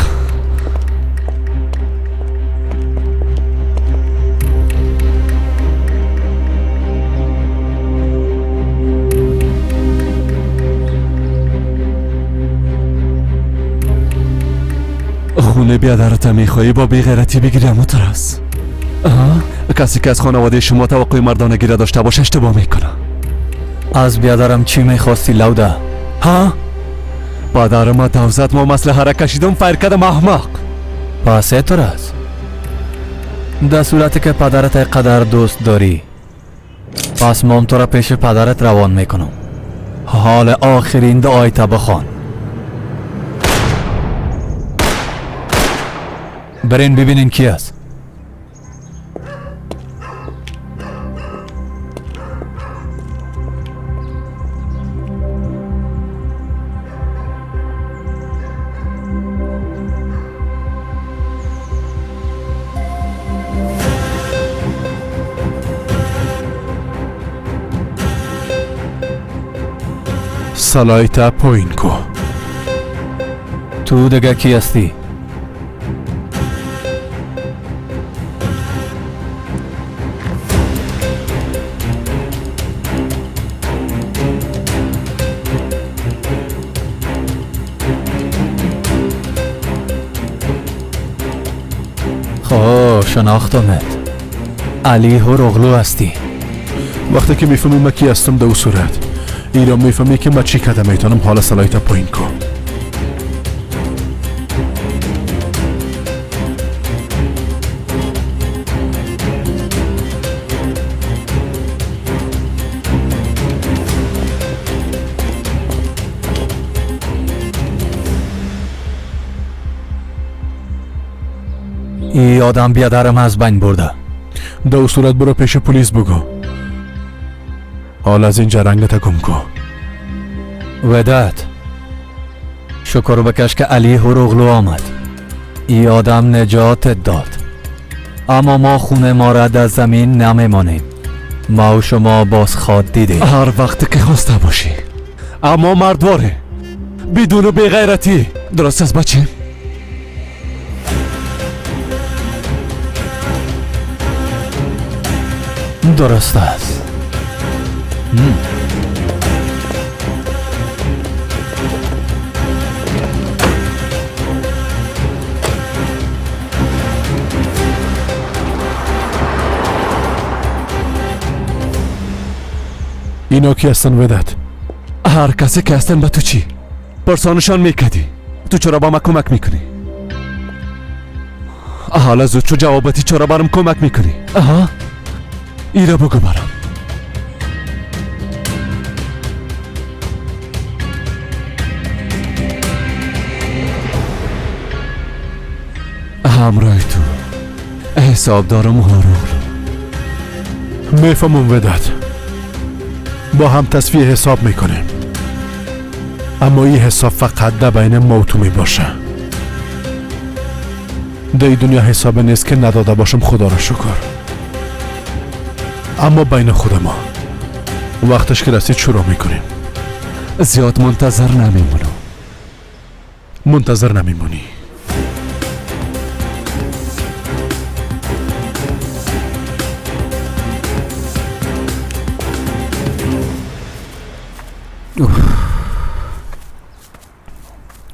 Хуне биадарата мехоҳӣ бо беғайратӣ бигирӣ, аммо тарас. Касе ки аз хонаводаи шумо таваққӯи мардонагиро дошта боша иштибоҳ мекунад. Аз биадарам чӣ мехостӣ, Лавда? Ҳа? Падарама давзад, мо маслиҳара кашидам, файр кардам, аҳмақ. Пас этурас. Дар сурате ки падарата қадар дӯст дорӣ, пас мом туро пеши падарат равон мекунам. Ҳол охирин дуоята бихон. Барин бибинин ки аст. Салайта поин ку. Ту дига кӣ ҳастӣ? Хо, шинохтамет. Али Ҳуроғлу ҳастӣ. Вақте ки мефаҳмӣ ман кӣ ҳастам дар ӯ сурат, иро мефаҳмӣ ки ман чӣ карда метавонам. Ҳола салоҳита поин кун. Ин одам биадарам аз байн бурда. Дар ӯ сурат буро пеши пулис бугӯ. Ҳол аз ин ҷарангата гум кун. Ведат, шукр бикаш ки Али Ҳуроғлу омад. Ин одам наҷотат дод. Аммо мо хуне моро дар замин намемонем. Мо шумо боз ход дидем. Ҳар вақте ки хоста бошӣ, аммо мардворе, бидуну беғайратӣ. Дуруст аст, бачем? Дуруст аст. اینا کی هستن وداد؟ هر کسی که هستن به تو چی؟ پرسانشان میکردی. تو چرا با ما کمک میکنی؟ حالا زود چو جوابتی چرا برام کمک میکنی؟ آها ایره بگو برام. همراه تو حساب دارم هارون. میفهمم وداد، با هم تصفیه حساب میکنیم، اما این حساب فقط در بین ما و تو میباشه. در دنیا حساب نیست که نداده باشم، خدا را شکر. اما بین خود ما وقتش که رسید شروع میکنیم. زیاد منتظر نمیمونم. منتظر نمیمونی.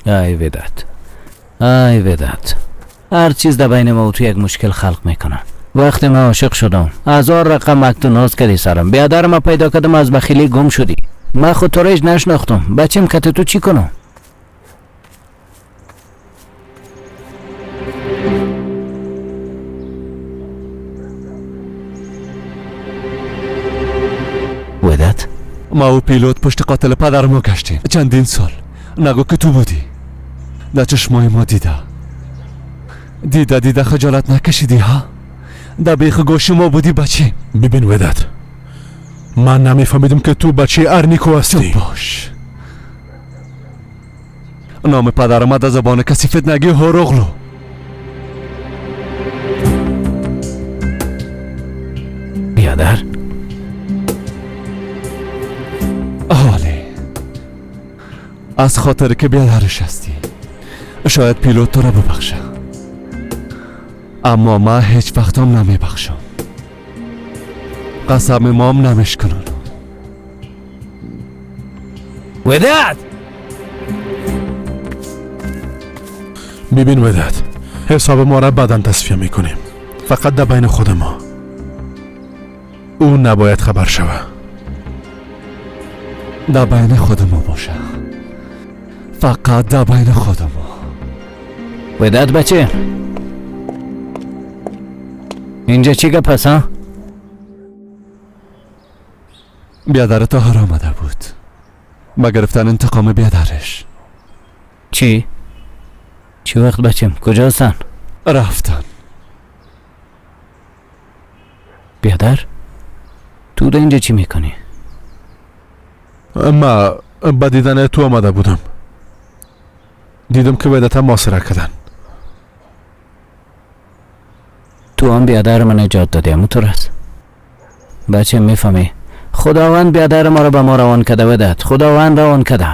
ای وداد، ای وداد، هر چیز در بین ما و تو یک مشکل خلق میکنه. وقتی من عاشق شدم هزار رقم اکت و ناز کردی سرم، بیادر ما پیدا کردم از بخیلی گم شدی. من خود تو را هیچ نشناختم، بچیم کت تو چی کنم؟ وداد، ما و پیلوت پشت قاتل پدر ما گشتیم چندین سال. نگو که تو بودی. در چشمای ما دیده دیده دیده خجالت نکشیدی ها؟ در بیخ گوش ما بودی بچه. ببین وداد، من نمیفهمیدم که تو بچه ارنیکو هستی. تو باش. نام پدرم در زبان کثیفت نگی هوروغلو. بیادر حاله از خاطر که بیادرش هستی شاید پیلوت تو را ببخشه، اما من هیچ وقتم نمیبخشم. قسم مام نمیشکنم. وداد، ببین وداد، حساب ما را بعدا تصفیه میکنیم، فقط در بین خود ما. او نباید خبر شوه. در بین خود ما باشه، فقط در بین خود ما. وداد بچه، اینجا چی گپ هست ها؟ بیادر طاهر آمده بود با گرفتن انتقام بیادرش. چی؟ چی وقت بچم؟ کجا هستن؟ رفتن. بیادر تو در اینجا چی میکنی؟ ما با دیدن تو آمده بودم، دیدم که ودادت محاصره کردن. تو هم بیادر من نجات دادی، همونطور است بچه. میفهمی خداوند بیادر ما را به ما روان کرده. وداد، خداوند روان کرده.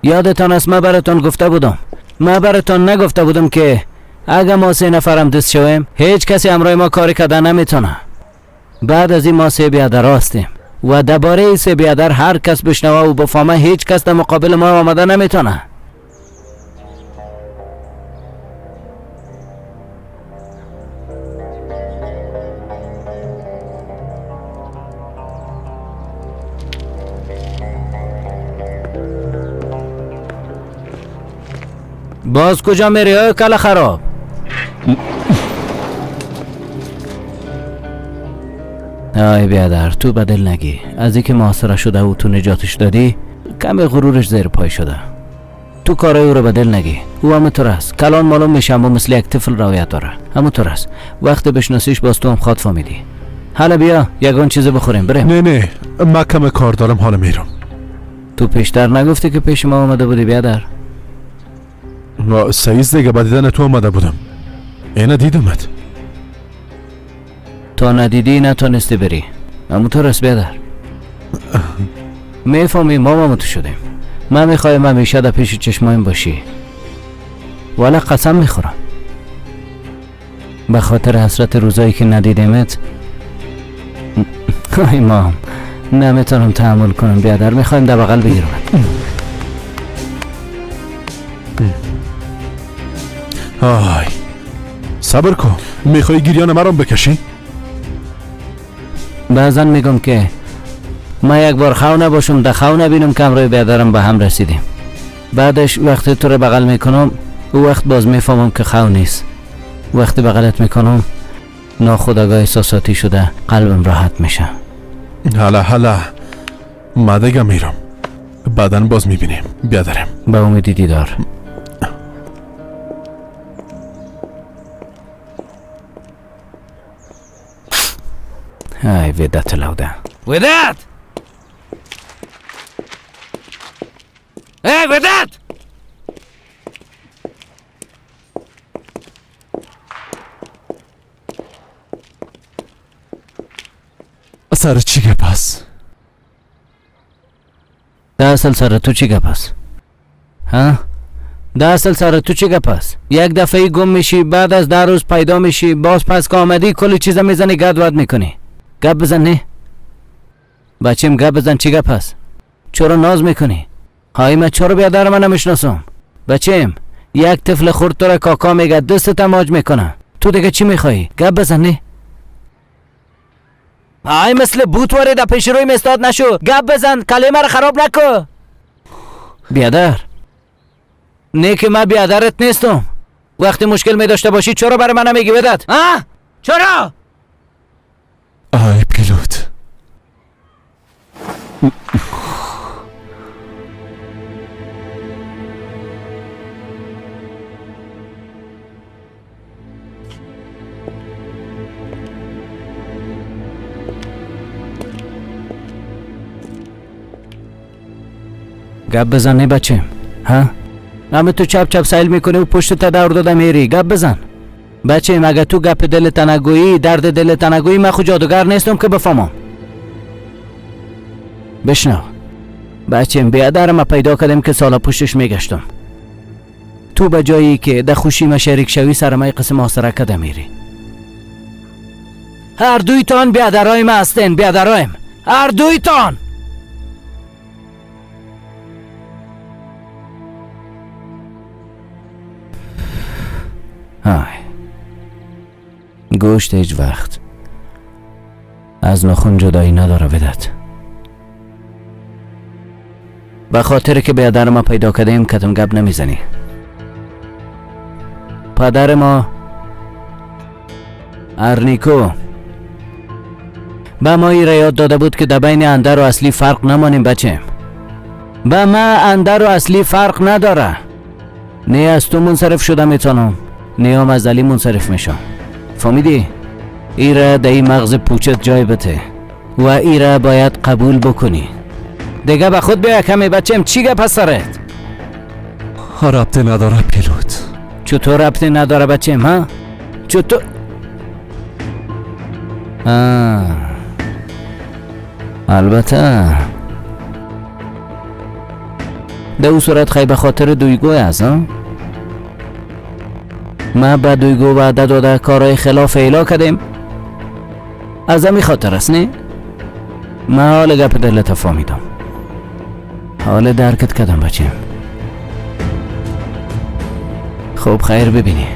یادتان است من براتان گفته بودم، من براتان نگفته بودم که اگه ما 3 نفرم دست شویم هیچ کسی همراه ما کاری کرده نمیتونه. بعد از این ما 3 بیادر هستیم و درباره 3 بیادر هر کس بشنوه و بفهمه هیچ کس در مقابل ما آمده نمیتونه. باز کجا میری ای کل خراب؟ ای بیادر، تو بدل نگی. از اینکه محاصره شده و تو نجاتش دادی کمی غرورش زیر پای شده. تو کارای او رو بدل نگی، او همونطور است. کلان معلوم میشه اما مثل یک طفل رویت داره، همونطور است. وقت بشناسیش باز تو هم خواد فهمیدی. حالا بیا یگان چیز بخوریم بریم. نه نه، من کم کار دارم، حالا میرم. تو پیشتر نگفتی که پیش ما آمده بودی بیادر؟ سعیز دیگه با دیدن تو آمده بودم، اینه دیدمت. تا ندیدی نتونستی بری، همونطور است بیادر. میفهمی ما تو شدیم. من میخوایم همیشه در پیش چشمایم باشی، ولی قسم میخورم به خاطر حسرت روزایی که ندیدیمت. ای مام، نمیتونم تحمل کنم بیادر، میخوایم در بغل بگیرم. آی صبر کن، میخوای گریان مرام بکشی؟ بعضا میگم که من یک بار خو نباشم ده خو نبینم که همراه بیادرم به هم رسیدیم. بعدش وقتی تو رو بغل میکنم او وقت باز میفهمم که خو نیست. وقتی بغلت میکنم ناخودآگاه احساساتی شده قلبم راحت میشه. حالا حالا ما دیگه میرم، بعدا باز میبینیم بیادرم. به امید دیدار. ای ودت لوده ودت، ای ودت. سر چی گپ است؟ دا اصل سر تو چی گپ است؟ ها؟ دا اصل سر تو چی گپ است؟ یک دفعه گم میشی، بعد از 10 روز پیدا میشی، باز پس که آمدی کلی چیزا میزنی، گد ود میکنی. گپ بزن. نه بچیم گپ بزن، چی گپ است؟ چرا ناز میکنی؟ های من چرا بیادر من نمیشناسم؟ بچیم یک طفل خرد تو را کاکا میگه، دستت ماج میکنه، تو دیگه چی میخوایی؟ گپ بزن. نه های مثل بوت واری در پیش روی مستاد نشو، گپ بزن، کلمه را خراب نکو. بیادر نه که من بیادرت نیستم. وقتی مشکل می داشته باشی چرا برای من نمیگی بدت؟ ها؟ چرا؟ آی پیلوت، گپ بزن نه بچه. ها؟ همه تو چپ چپ سیل میکنی و پشت تا دور داده میری. گپ بزن بچه. مگه تو گپ دلت نگویی، درد دلت نگویی، من خو جادوگر نیستم که بفهمم. بشنو بچه، بیادر ما پیدا کردیم که سالا پشتش میگشتم. تو به جایی که در خوشی ما شریک شوی سر ما قسم محاصره کده میری. هر دویتان بیادرای ما هستین، بیادرایم هر دویتان. های گوشت هیچ وقت از ناخن جدایی نداره بدت. به خاطر که بیادر ما پیدا کردیم کتم گپ نمیزنی. پدر ما ارنیکو به ما ای را یاد داده بود که در بین اندر و اصلی فرق نمانیم بچه. به ما اندر و اصلی فرق نداره. نه از تو منصرف شده میتونم، نه هم از علی منصرف میشم. فهمیدی؟ ای را در این مغز پوچت جای بده و ای را باید قبول بکنی. دیگه به خود بیا کمی بچم. چی گپ هست سرت؟ ربطی نداره پیلوت. چطور ربطی نداره بچم؟ ها؟ چطور؟ البته در او صورت خیلی به خاطر دویگو است. ما به دویگو وعده داده کارهای خلاف اعلا کردیم، از همی خاطر است نه؟ من حال گپ دلت فهمیدم، حال درکت کردم بچیم. خوب خیر ببینی.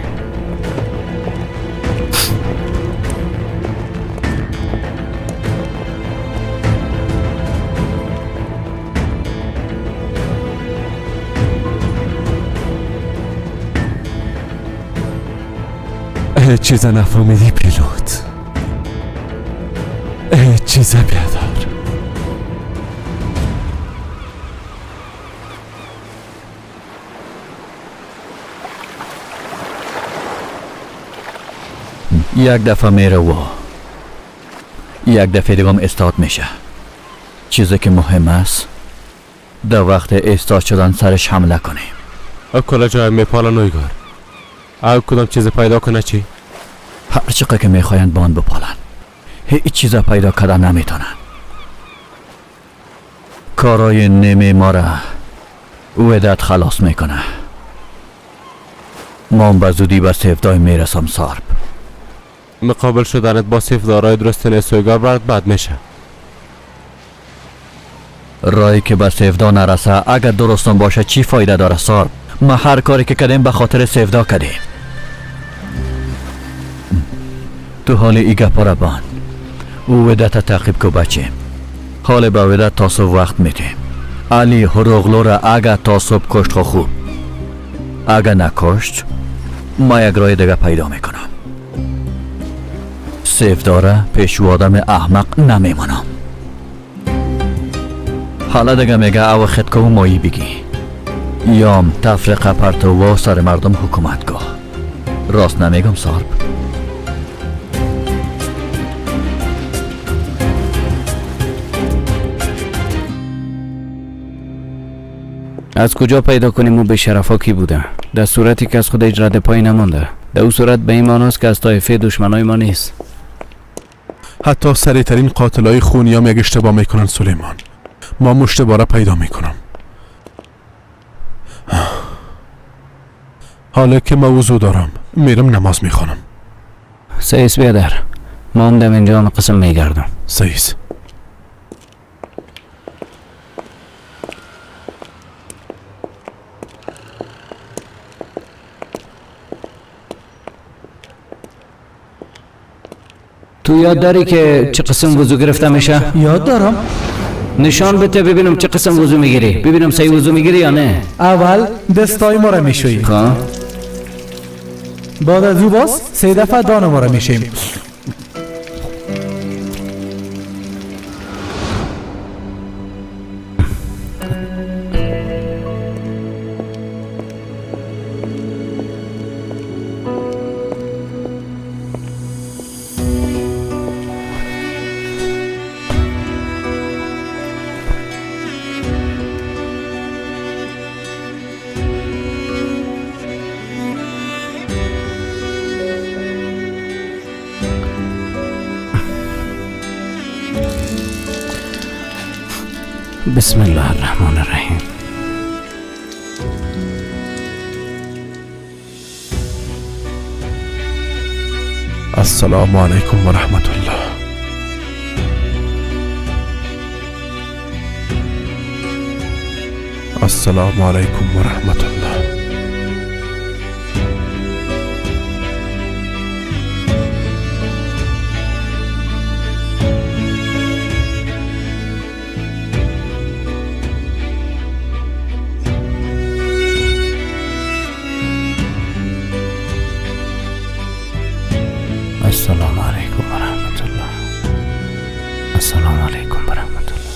هیچ چیز نفهمیدی پیلوت، هیچ چیز بیادر. یک دفعه میره و یک دفعه دیگه هم استاد میشه. چیزی که مهم است در وقت استاد شدن سرش حمله کنیم. او کلا جای میپالا نویگار او کدام چیز پیدا کنه چی؟ هر چقدر که میخواین باند بپالن، هیچ چیز پیدا کردن نمیتونن. کارای نیمه ما را ودت خلاص میکنه. ما به زودی به سفدای میرسم سارب. مقابل شدنت با سفدارای درست نیست برات بد میشه. رایی که به سفدا نرسه اگر درستم باشه چی فایده داره سارب؟ ما هر کاری که کردیم به خاطر سفدا کردیم. تو حال ای گپا را بان او ودت تعقیب کو بچیم. ҳоле ба Ведат то субҳ вақт медиҳем. Али Ҳуруғлура ага то субҳ кушт, хо хуб, ага накушт, ма як роҳи дига пайдо мекунам. Севдора пешу одами аҳмақ намемонам. Ҳала дига мега ава хиткову моӣ бигӣ, ём тафриқа партово сари мардум ҳукумат гоҳ. Рост намегум, Сорб? از کجا پیدا کنیم او بی‌شرفا کی بوده؟ در صورتی که از خود هیچ رد پایی نمانده، در او صورت به این معناست که از طایفه دشمنای ما نیست. حتی سریعترین قاتلای خونیام یک اشتباه میکنن سلیمان. ما مشتبه را پیدا میکنم. حالا که موضوع دارم میرم نماز میخوانم. سیس بیادر، ما هم دم اینجا قسم میگردم. سیس. تو یاد داری که چه قسم وضو گرفته میشه؟ یاد دارم. نشان بده ببینم چه قسم وضو میگیری، ببینم صحیح وضو میگیری یا نه. اول دستای ما را میشوییم، بعد از او باز 3 دفعه دان ما را میشوییم. بسم الله الرحمن الرحیم. السلام علیکم و رحمت الله. السلام علیکم و رحمت الله. السلام علیکم و رحمت الله. السلام علیکم و رحمت الله.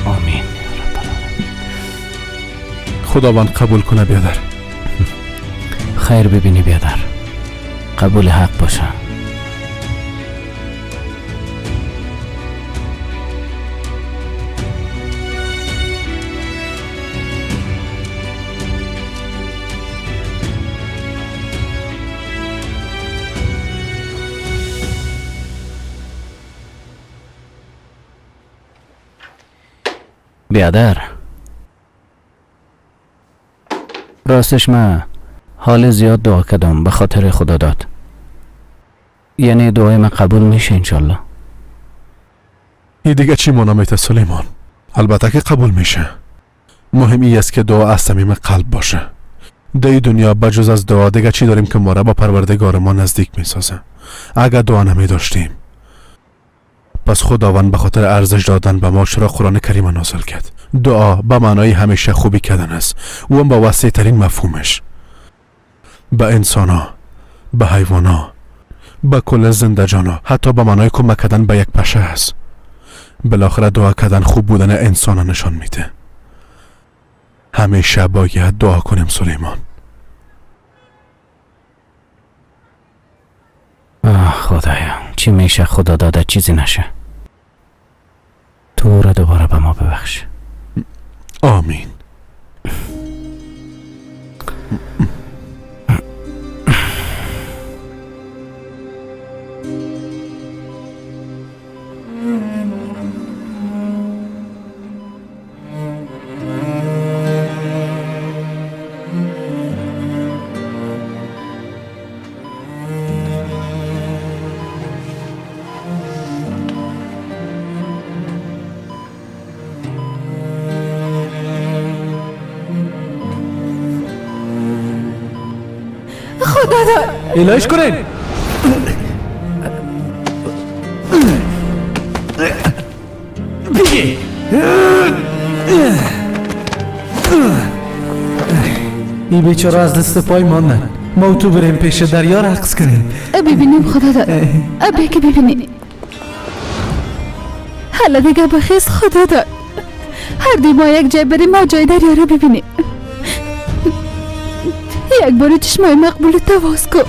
آمین یا رب العالمین. خداوند قبول کنه بیادر. خیر ببینی بیادر، قبول حق باشه. بیادر، راستش من حال زیاد دعا کردم به خاطر خدا داد، یعنی دعای من قبول میشه انشالله. این دیگه چی مانا میته سلیمان؟ البته که قبول میشه. مهم ای است که دعا از صمیم قلب باشه. در دنیا بجز از دعا دیگه چی داریم که ما را با پروردگار ما نزدیک میسازه؟ اگر دعا نمی داشتیم پس خداوند به خاطر ارزش دادن به ما چرا قرآن کریم نازل کرد؟ دعا به معنای همیشه خوبی کردن است، و هم با وسیع ترین مفهومش، به انسان ها، به حیوانا، به کل زنده جانا، حتی به معنای کمک کردن به یک پشه است. بالاخره دعا کردن خوب بودن انسان نشان میده. همیشه باید دعا کنیم سلیمان. آه خدایا، چی میشه خدا داده چیزی نشه. تو را دوباره به ما ببخش. آمین. Илоиш кунед. Биги. ای بیچاره از دست پای ماندن. ما تو بریم پیش دریا رقص کنیم. ببینیم خدا داد. بیا که ببینیم. حالا دیگه بخیز خدا داد. هر دی ما یک جای بریم، ما جای دریا رو ببینیم. یک بار چشمای مقبول تواز کن.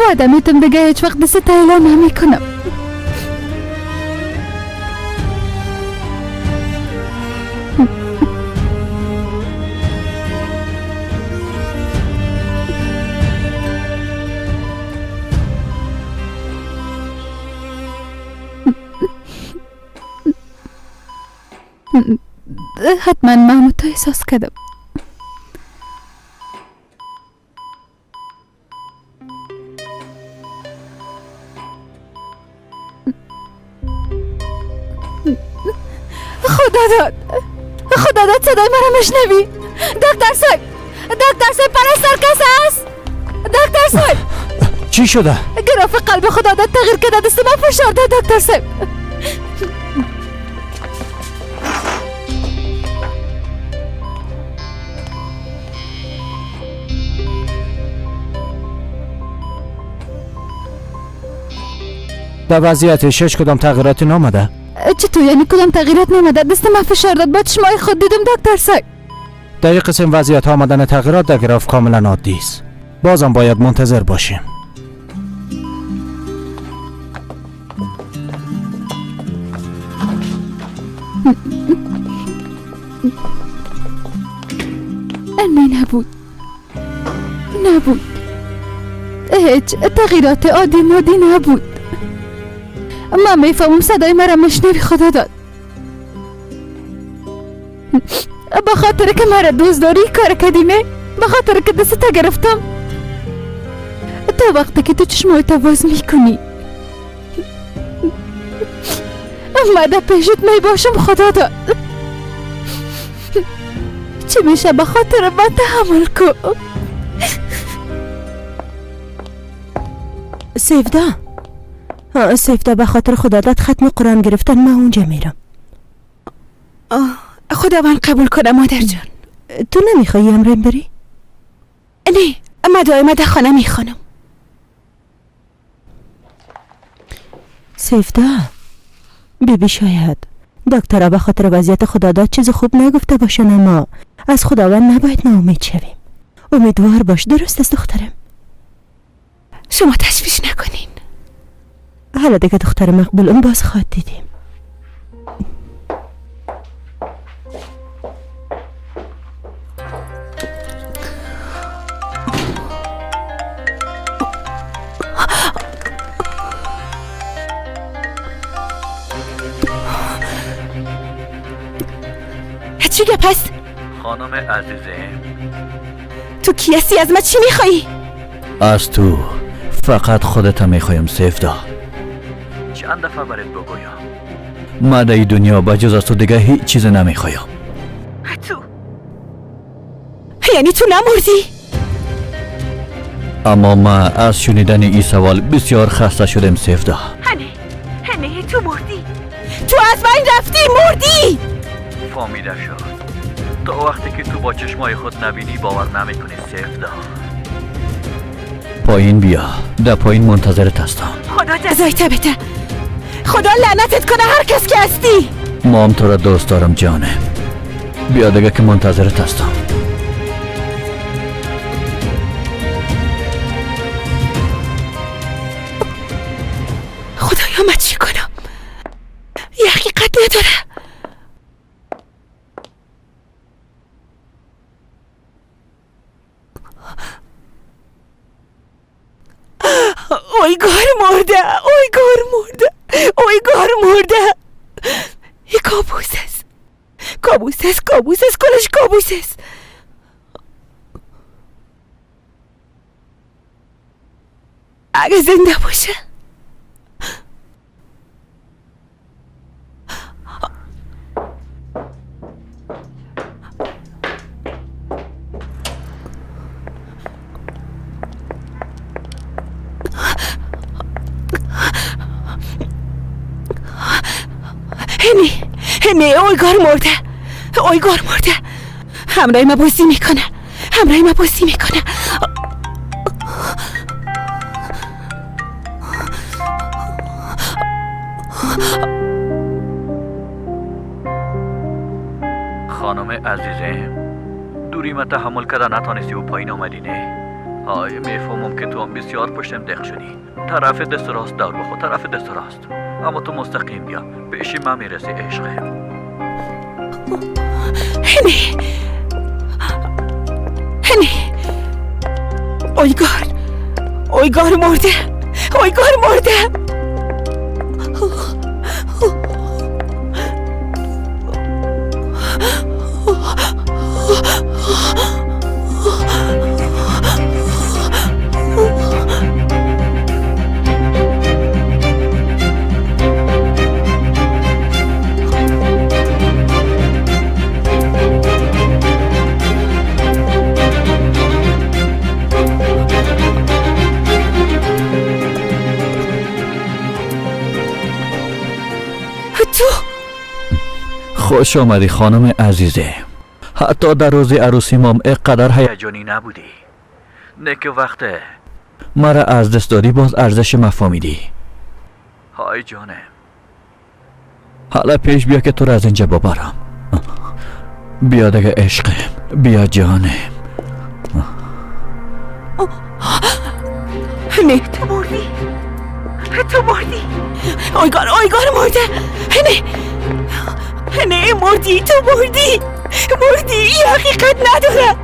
وعده میتم دیگه هیچ وقت دست اعلام نمی کنم. حتما من تو احساس کردم. خدا داد، خدا داد، صدای مرا مشنوی؟ دکتر صاحب، دکتر صاحب، پرستار کس است؟ دکتر صاحب، چی شده؟ گراف قلب خدا داد تغییر کرده، دست من فشار داد دکتر صاحب. در وضعیت شش کدام تغییراتی نامده؟ چطور یعنی کدام تغییرات نامده؟ دست من فشار داد، با چشمای خود دیدم دکتر صاحب. در این قسم وضعیت آمدن تغییرات در گراف کاملا عادی است. بازم باید منتظر باشیم. نه نبود، نبود، هیچ تغییرات عادی مادی نبود. من میفهمم صدای مرا مشنوی خدا داد. به خاطر که مرا دوست داری کار کردی، نه؟ به خاطر که دستت گرفتم. تا وقتی که تو چشمایت باز میکنی من در پیشت می باشم خدا داد. چی میشه به خاطر من تحمل کن. سیفدا، سیفدا، به خاطر خداداد ختم قرآن گرفتن من اونجا میرم. خداوند قبول کنه مادر جان. تو نمیخوایی امرم بری؟ نه، من دائما در خانه میخوانم. سیفدا، بیبی شاید دکترها به خاطر وضعیت خداداد چیز خوب نگفته باشن، اما از خداوند نباید ناامید شویم. امیدوار باش. درست است دخترم؟ شما تشویش نکنین. حالا دیگه دختر مقبول اون باز خواد دیدیم. چی گپ هست؟ خانم عزیزه، تو کی هستی؟ از من چی میخوایی؟ از تو فقط خودت میخوایم سیفدا. چند دفعه برات بگویم من در دنیا بجز از تو دیگه هیچ چیز نمیخوایم. تو یعنی تو نمردی؟ اما من از شنیدن این سوال بسیار خسته شدم سیفدا. هنه هنه، تو مردی، تو از من رفتی، مردی. فهمیده شد. تا وقتی که تو با چشمای خود نبینی باور نمیکنی سیفدا. پایین بیا، در پایین منتظرت هستم. خدا جزایت بده، خدا لعنتت کنه هر کس که هستی. ما هم تو را دوست دارم جانه. بیا دیگه که منتظرت هستم. خدایا من چی کنم؟ یه حقیقت نداره. اویگار مرده، اویگار مرده، اویگار مرده. یه کابوس است، کابوس است، کابوس است، کلش کابوس است. اگه زنده باشه نه اویگار مرده، اویگار مرده. همراه ما بازی میکنه، همراه ما بازی میکنه. خانم عزیزم، دوری ما تحمل کرده نتانستی و پایین آمدی نه؟ های میفهمم که تو هم بسیار پشتم دق شدی. طرف دست راست دور بخور، طرف دست راست، اما تو مستقیم بیا پیش من میرسی عشقم. نه نه اویگار، اویگار مرده، اویگار مرده. خوش آمدی خانم عزیزه. حتی در روز عروسی مام اینقدر هیجانی نبودی. نه که وقته مرا از دست دادی باز ارزش مفهمیدی. های جانم، حالا پیش بیا که تو را از اینجا ببرم. بیا دیگه عشقم، بیا جانم. نه تو مردی، تو مردی. اویگار، اویگار مرده. نه نه مردی، تو مردی، مردی. این حقیقت نداره.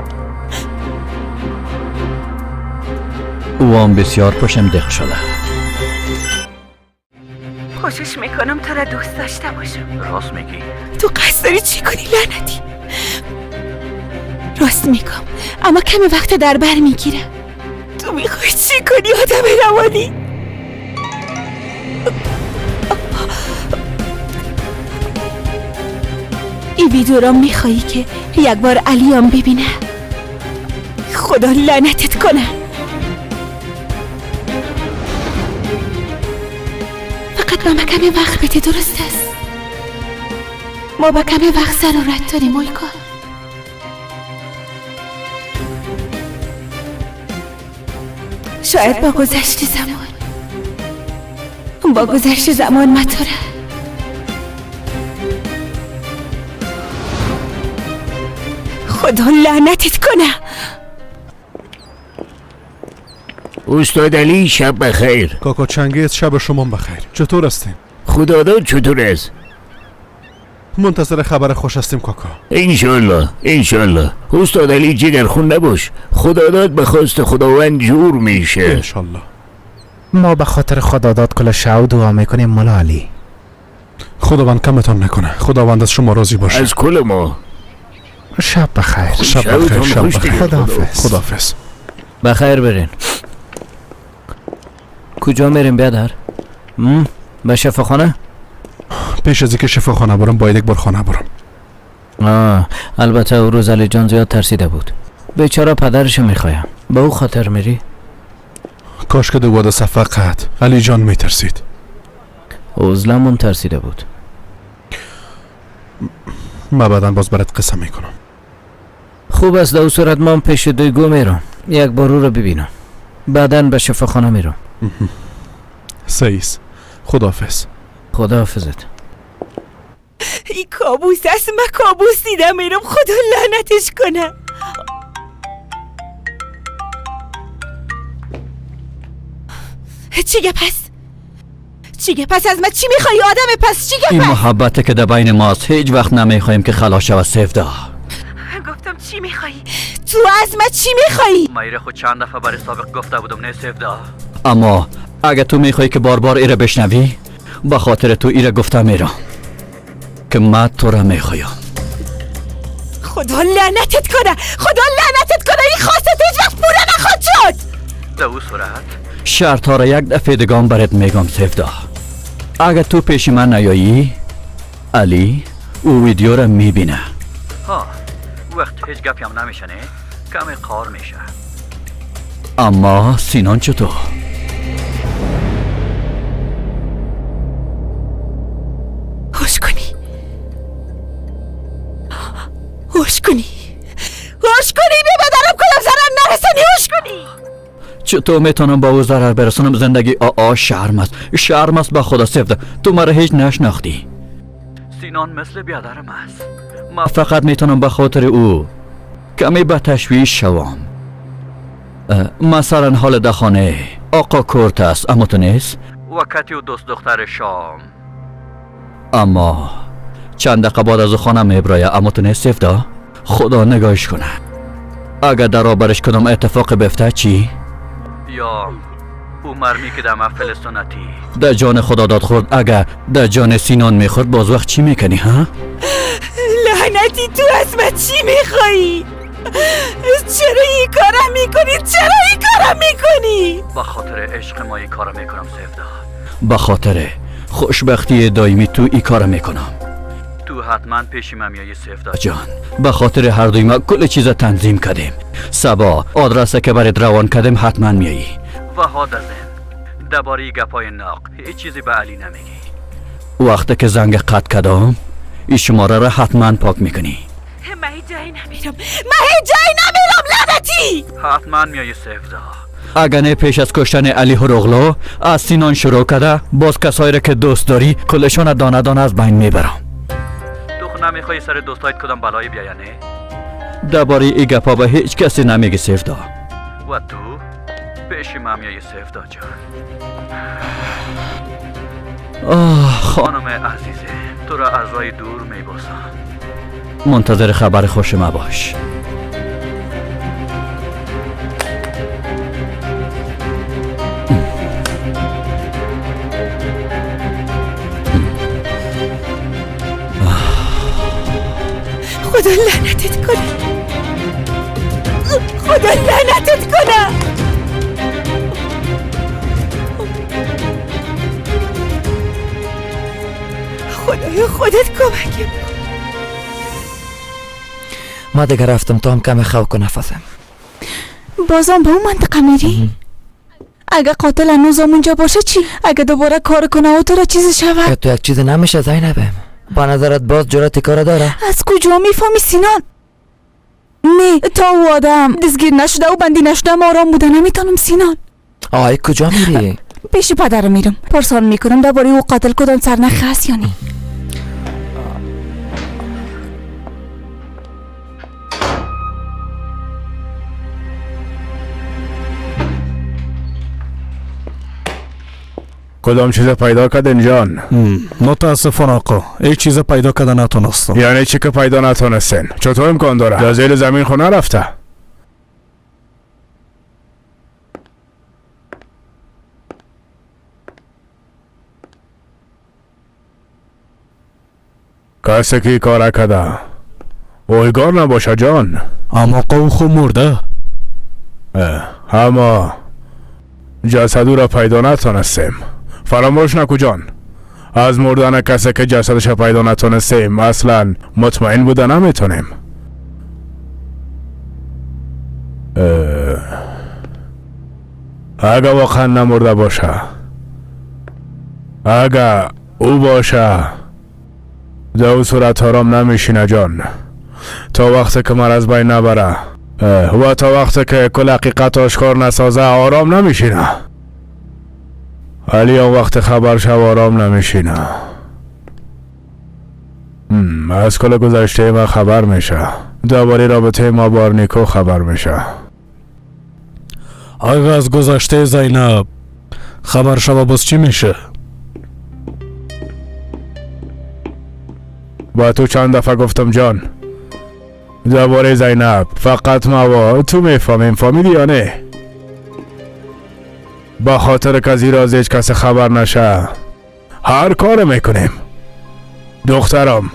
او هم بسیار پشم دق شده. کوشش میکنم تو را دوست داشته باشم. راست میگی؟ تو قصد داری چی کنی لعنتی؟ راست میگم، اما کمی وقت در بر میگیره. تو میخوای چی کنی آدم روانی؟ این ویدیو را میخوایی که یک بار علی هم ببینه؟ خدا لعنتت کنه. فقط به ما کمی وقت بده، درست است؟ ما به کمی وقت ضرورت داریم اویگار. شاید با گذشت زمان، با گذشت زمان مطوره. خدا لعنتت کنه. استاد علی شب بخیر. کاکا چنگیز شب شما بخیر. چطور هستین؟ خداداد چطور است؟ منتظر خبر خوش هستیم کاکا. انشالله انشالله. استاد علی جگر خون نباش، خداداد به خواست خداوند جور میشه انشالله. ما به خاطر خداداد کل شب دعا میکنیم مولا علی. خداوند کمتان نکنه، خداوند از شما راضی باشه. از کل ما. شب بخیر. شب بخیر. شب بخیر. خداحافظ. خداحافظ. بخیر برین. کجا میریم بیادر؟ به شفاخانه؟ پیش از اینکه شفاخانه برم باید یک بار خانه برم. البته او روز علی جان زیاد ترسیده بود. بیچاره پدرش میخوایم. به او خاطر میری؟ کاش که دوباره فقط علی جان میترسید. عزلمون ترسیده بود. ما بعدا باز برات قصه میکنم. خوب است، در صورت من پیش دویگو میرم، یک بار او رو ببینم، بعدا به شفاخانه میرم. سیس. خداحافظ. خداحافظت. این کابوس است، من کابوس دیدم میرم. خدا لعنتش کنه. چی پس؟ چی پس از من چی میخوای آدم پس؟ چی این محبت که در بین ماست هیچ وقت نمیخوایم که خلاص شود سفدا. گفتم چی میخوای؟ تو از من چی میخوای؟ من خود چند دفعه برای سابق گفته بودم نه سفدا، اما اگه تو میخوای که بار بار ایره بشنوی، به خاطر تو ایره گفته میرم که من تو را میخوایم. خدا لعنتت کنه، خدا لعنتت کنه، این خواستت هیچ وقت پوره نخواد شد. در او صورت شرط ها را یک دفعه دگام برات میگم سفدا. اگه تو پیش من نیایی، علی او ویدیو را میبینه. ها وقت هیچ گپی هم نمیشه، نه کمی قار میشه. اما سینان چطور؟ خوش کنی هوش کنی، هوش کنی، به بدنم کدام ضرر نرسانی، هوش کنی. چطور میتونم با او ضرر برسانم؟ زندگی آ شرم است، شرم است به خدا. سفته تو مرا هیچ نشناختی. سینان مثل بیادرم است. من فقط میتونم به خاطر او کمی به تشویش شوم. مثلا حال در خانه آقا کرت است، اما تو نیست و کتی و دوست دختر شام. اما چند دقیقه بعد از خانه میبرایه، اما تو نیست سفته. خدا نگاهش کنه. اگر در برش کدام اتفاق بیفته چی؟ یا او مرمی که در محفل سنتی در جان خدا داد خورد، اگر در جان سینان میخورد باز وقت چی میکنی ها؟ لعنتی تو از من چی میخوایی؟ چرا این کارم میکنی؟ چرا این کارم میکنی؟ به خاطر عشق ما این کارم میکنم سفدا، به خاطر خوشبختی دائمی تو این کارم میکنم. تو حتما پیش من میایی سفدا جان. به خاطر هر دوی ما کل چیز تنظیم کردیم. صبا آدرس که برات روان کردیم حتما میایی. و هادزن درباره گپای ناق هیچ چیزی به علی نمیگی. وقتی که زنگ قطع کردم این شماره را حتما پاک میکنی. من هیچ جایی نمیرم، من هیچ جایی نمیرم لعنتی. حتما میایی سفدا. اگر نه پیش از کشتن علی هروغلو از سینان شروع کرده باز کسایی را که دوست داری کلشان دانه دانه از بین میبرم. تو نمیخوای سر دوستایت کدام بلایی بیایه نه؟ درباره این گپا به هیچ کسی نمیگی سفدا. و تو پیش من میایی سفدا جان. آه خانم عزیزه، تو را از راه دور میباسم. منتظر خبر خوش ما باش. خدا لعنتت کنه، خدا لعنتت کنه. خدایا خودت کمکم. ما دیگه رفتم تا هم کم خو کنه نفسم. بازم به اون منطقه میری؟ اگه قاتل هنوز اونجا باشه چی؟ اگه دوباره کار کنه و تو را چیزی شود؟ تو یک چیز نمیشه زینبم. با نظرت باز جرأت کار داره؟ از کجا میفهمی سینان؟ نه تا او آدم دستگیر نشده و بندی نشده ما آرام بوده نمیتونم سینان. آی کجا میری؟ پیش پدرم میرم، پرسان میکنم درباره او قاتل کدام سرنخ هست یا نه. کدام چیز پیدا کردین جان؟ متاسفانه آقا هیچ چیز پیدا کرده نتونستم. یعنی چی که پیدا نتونستین؟ چطور امکان داره؟ در زیر زمین خونه رفته. کسی که کار کرده اویگار نباشه جان. اما آقا او خو مرده. اما جسد او را پیدا نتونستیم. فراموش نکو جان، از مردن کسی که جسدش پیدا نتونستیم اصلا مطمئن بوده نمیتونیم. اگه واقعا نمرده باشه، اگه او باشه، در او صورت آرام نمیشینه جان تا وقتی که من از بین نبره و تا وقتی که کل حقیقت آشکار نسازه آرام نمیشینه. علی آن وقت خبر شو آرام نمیشینه. از کل گذشته ما خبر میشه، درباره رابطه ما با آرنیکو خبر میشه. اگه از گذشته زینب خبر شو باز چی میشه؟ با تو چند دفعه گفتم جان درباره زینب فقط ما و تو میفهمیم، فهمیدی یا نه؟ با خاطر که از راز هیچ کس خبر نشه هر کار میکنیم. دخترم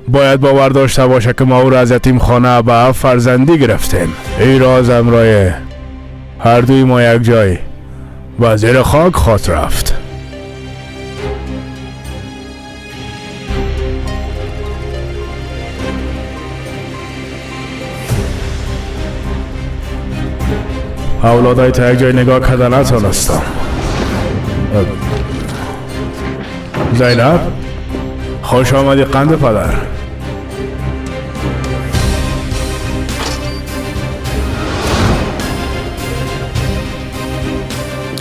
باید باور داشته باشه که ما او را از یتیم خانه به فرزندی گرفتیم. این راز امرای هر دوی ما یک جای و زیر خاک خواهد رفت. اولادای تا یک جای نگاه کرده نتونستم. زینب خوش آمدی قند پدر.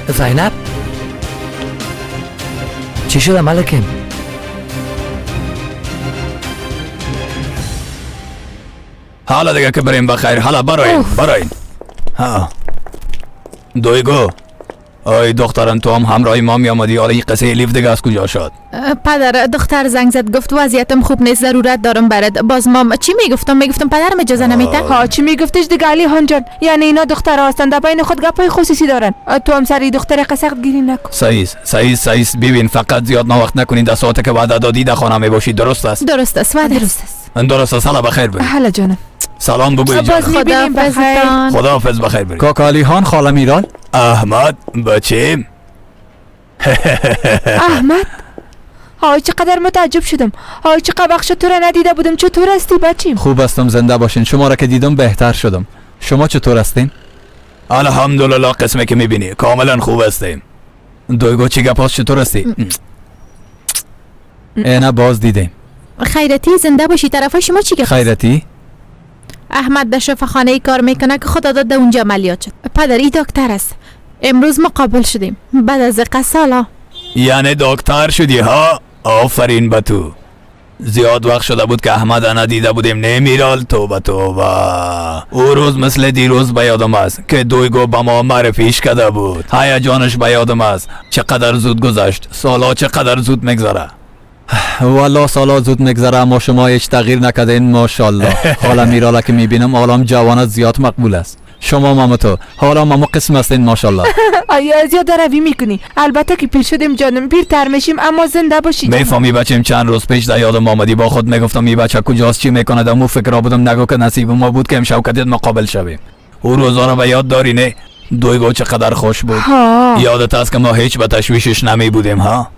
زینب چی شده ملکم؟ حالا دیگه که بریم بخیر. حالا براین براین. ها دویگو، آی دخترم تو هم همراه ما می آمدی. حالا این قصه لیف دیگه از کجا شد؟ پدر دختر زنگ زد گفت وضعیتم خوب نیست، ضرورت دارم برد. باز مام چی میگفتم؟ میگفتم پدرم اجازه نمیده. ها چی میگفتش دیگه علی هان جان؟ یعنی اینا دختر هستند در بین خود گپای خصوصی دارن. تو هم سر دختر سخت گیری نکن. سایز سایز سایز. ببین فقط زیاد ناوقت نکنین. در ساعت که وعده دادی در خانه میباشی. درست است؟ درست است. وعده درست است. درست است. حالا بخیر برید. حالا جانم سلام بگوی جانم. خداحافظتان. خداحافظ. بخیر برید. کاکا علی خان، خاله میرال، احمد بچیم. احمد های چقدر متعجب شدم. های چقدر وقت تو را ندیده بودم. چطور هستی بچیم؟ خوب هستم، زنده باشین. شما را که دیدم بهتر شدم. شما چطور هستین؟ الحمدلله قسمه که میبینی کاملا خوب هستیم. دویگو چی گپاس چطور هستی؟ اینا باز دیدیم. خیرتی زنده باشی. طرفای شما چی گپ؟ خیرتی؟ احمد در شفاخانه کار میکنه که خدا داد اونجا عملیات شد. پدر ای دکتر است. امروز مقابل شدیم بعد از قصالا. یعنی دکتر شدی ها؟ آفرین به تو. زیاد وقت شده بود که احمد ندیده بودیم. نمیرال توبه توبه. او روز مثل دیروز به یادم است که دویگو به ما معرفیش کرده بود. هیجانش به یادم است. چقدر زود گذشت. سالا چقدر زود میگذره. والا سالا زود میگذره اما شما هیچ تغییر نکردین ماشاءالله. حالا میرالا که میبینم عالم جوانت زیاد مقبول است. شما ماما تو حالا ماما قسم هستین ماشاءالله. آیا زیاد روی میکنی؟ البته که پیر شدیم جانم، پیرتر میشیم اما زنده باشی. میفهمی بچیم چند روز پیش در یادم آمدی با خود میگفتم این بچه کجاست چی میکنه. دمو فکر بودم نگو که نصیب ما بود که امشب کدید مقابل شویم. او روزا رو به یاد داری نه؟ دویگو چقدر خوش بود. یادت است که ما هیچ به تشویشش نمی بودیم ها؟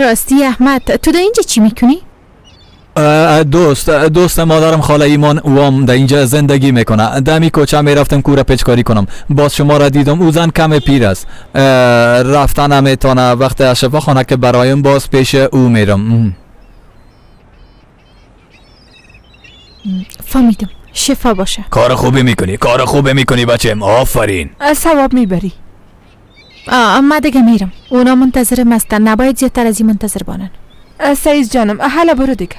راستی احمد تو در اینجا چی میکنی؟ دوست مادرم خاله ایمان وام در اینجا زندگی میکنه. دمی کوچه میرفتم کوره پیچکاری کنم. باز شما را دیدم. او زن کم پیر است، رفتن نمیتونه. وقت شفا خانه که برایم باز پیش او میرم. فهمیدم. شفا باشه. کار خوبی میکنی، کار خوبی میکنی بچم. آفرین. ثواب میبری. ما دیگه میرم. اونا منتظر مستن، نباید زیادتر از این منتظر بانن. سعید جانم حالا برو دیگه.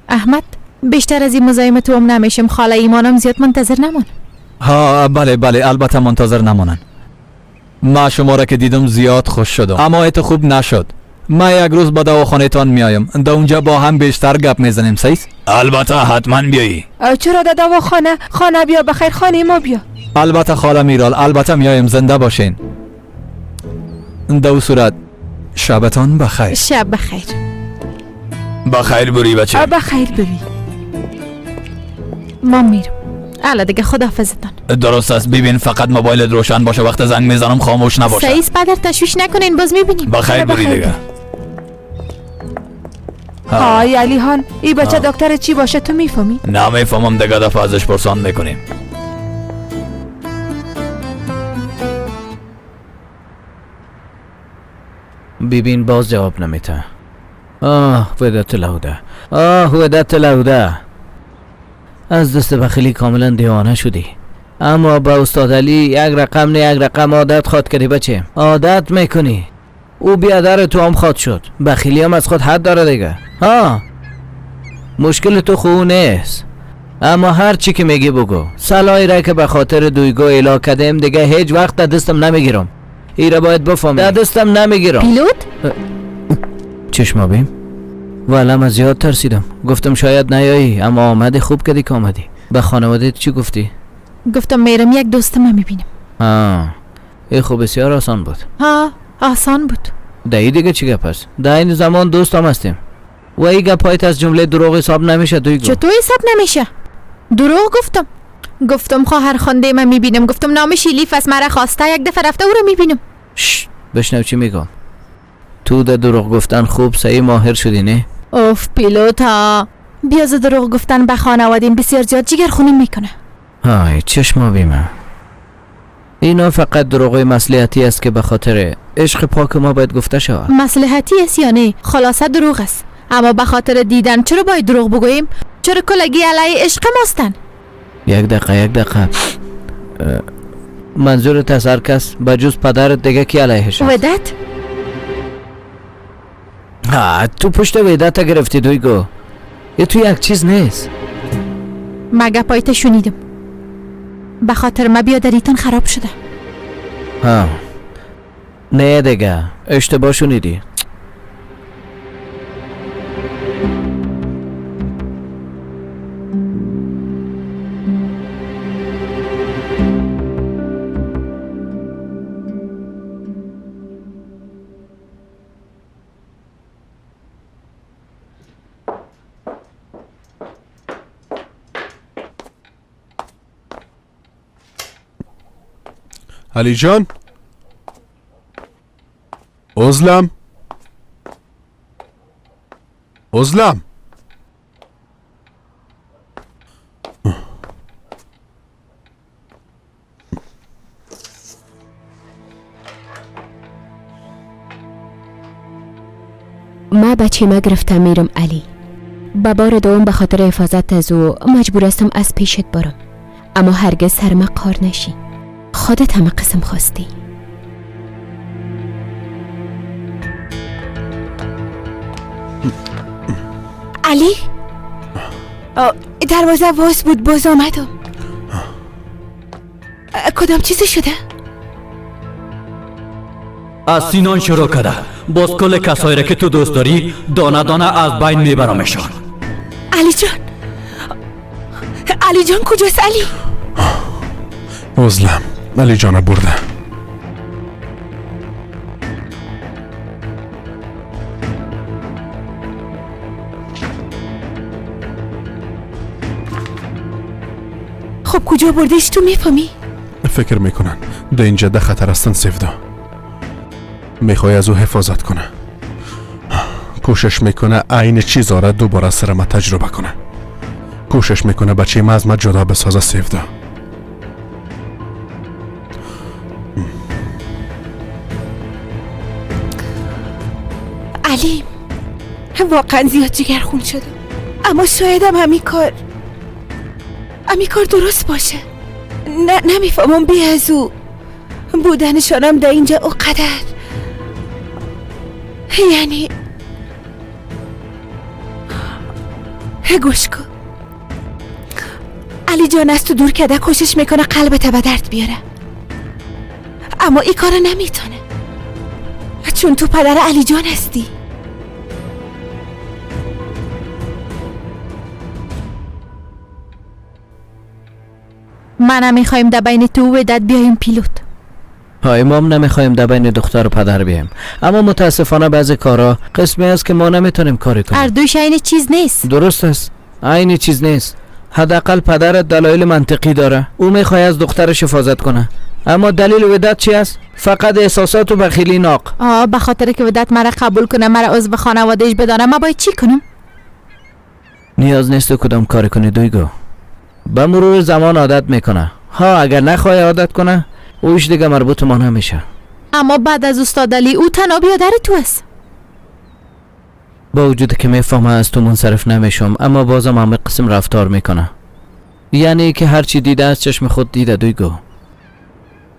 احمد بیشتر از این مزاحم تو هم نمیشم. خاله ایمانم زیاد منتظر نمان. ها بله بله البته منتظر نمانن. ما شما را که دیدم زیاد خوش شدم اما ات خوب نشد. ما یک روز به دواخانه تان میایم، در اونجا با هم بیشتر گپ میزنیم. سعید البته حتما بیایی. چرا در دواخانه؟ خانه بیا بخیر، خانه ما بیا. البته خاله میرال البته میایم. زنده باشین. دو صورت شبتان بخیر. شب بخیر. بخیر بری بچه. بخیر بری. ما میرم. الان دیگه خداحافظتان. درست است. ببین فقط موبایلت روشن باشه، وقت زنگ میزنم خاموش نباشه. سعیس پدر تشویش نکنین، باز میبینیم. بخیر بری دیگه. های علی هان ای بچه دکتر چی باشه تو میفهمی؟ نه میفهمم دیگه، دفعه ازش پرسان میکنیم. ببین باز جواب نمیده. آه ودت لوده، آه ودت لوده. از دست بخیلی کاملا دیوانه شدی. اما با استاد علی یک رقم نه یک رقم عادت خواد کردی بچه. عادت میکنی. او بیادر تو هم خواد شد. بخیلی هم از خود حد داره دیگه. ها مشکل تو خو نیست، اما هر چی که میگی بگو. سلای را که به خاطر دویگو اعلا کردیم دیگه هیچ وقت در دستم نمیگیرم. ای را باید بفهمی در دستم نمیگیرم. پیلوت؟ چشما بیم والا من زیاد ترسیدم، گفتم شاید نیایی اما آمدی. خوب کردی که آمدی. به خانواده چی گفتی؟ گفتم میرم یک دوست من میبینم. ها ای خوب بسیار آسان بود. ها آسان بود. ده دیگه چی گپ است؟ در این زمان دوست هم هستیم و این گپ هایت از جمله دروغ حساب نمیشه. دویگو چطور حساب نمیشه؟ دروغ گفتم. گفتم خواهر خوانده من میبینم، گفتم نامش الیف است، مرا خواسته، یک دفعه رفته او رو میبینم. بشنو چی میگم. تو در دروغ گفتن خوب صحیح ماهر شدی نه؟ اوف پیلوتا بیاز دروغ گفتن به خانوادیم بسیار زیاد جگر خونی میکنه. های چشما بیمه، اینا فقط دروغ مصلحتی است که به خاطر عشق پاک ما باید گفته شود. مصلحتی است یا نه؟ خلاصه دروغ است، اما به خاطر دیدن چرا باید دروغ بگوییم؟ چرا کلگی علیه عشق ماستن؟ یک دقیقه یک دقیقه، منظورت از هر کس به جز پدرت دیگه کی علیهش است؟ ودت؟ ها تو پشت ودت گرفتی دویگو، یه تو یک چیز نیست. مگه پایت شنیدم به خاطر ما بیادریتان خراب شده. ها نه دیگه اشتباه شنیدی. علی جان، عزلم، عزلم. ما بچه ما گرفته میرم علی. به بار دوم به خاطر حفاظت از او مجبور هستم از پیشت برم، اما هرگز سر ما قار نشی. خودت همه قسم خواستی. علی دروازه باز بود، باز آمدم. کدام چیزی شده؟ از سینان شروع کرده باز کل کسایی را که تو دوست داری دانه دانه از بین میبرمشان. علی جان، علی جان کجاست علی؟ عزلم علی جان برده. خب کجا بردهش تو میفهمی؟ فکر میکنن ده اینجا ده خطر هستن. سفدا میخوای از او حفاظت کنه، کوشش میکنه عین چیزا را دوباره سر ما تجربه کنه، کوشش میکنه بچه ما از ما جدا بسازه. سفدا علی واقعا زیاد جگرخون شدم، اما شایدم همین کار درست باشه. نه نمیفهمم بی از او بودنشانم در اینجا اوقدر، یعنی گوش کن علی جان، از تو دور کرده کوشش میکنه قلبت به درد بیاره، اما این کارو نمیتونه چون تو پدر علی جان هستی. من نمیخوایم در بین تو و ودت بیایم پیلوت. های ما هم نمیخوایم در بین دختر و پدر بیایم، اما متاسفانه بعضی کارا قسمی است که ما نمیتونیم کاری کنیم. هر دویش عین چیز نیست. درست است، عین چیز نیست. حداقل پدرت دلایل منطقی داره، او میخواد از دخترش حفاظت کنه، اما دلیل ودت چی است؟ فقط احساسات و بخیلی ناق. به خاطر که ودت مرا قبول کنه، مرا عضو خانوادهش بدانه، ما باید چی کنم؟ نیاز نیست کدام کاری کنی دویگو، به مرور زمان عادت میکنه. ها اگر نخوای عادت کنه اوش دیگه مربوط ما نمیشه. اما بعد از استاد علی او تنها بیادر تو است. با وجود که میفهمه از تو منصرف نمیشم، اما بازم همه قسم رفتار میکنه، یعنی که هرچی دیده از چشم خود دیده دویگو.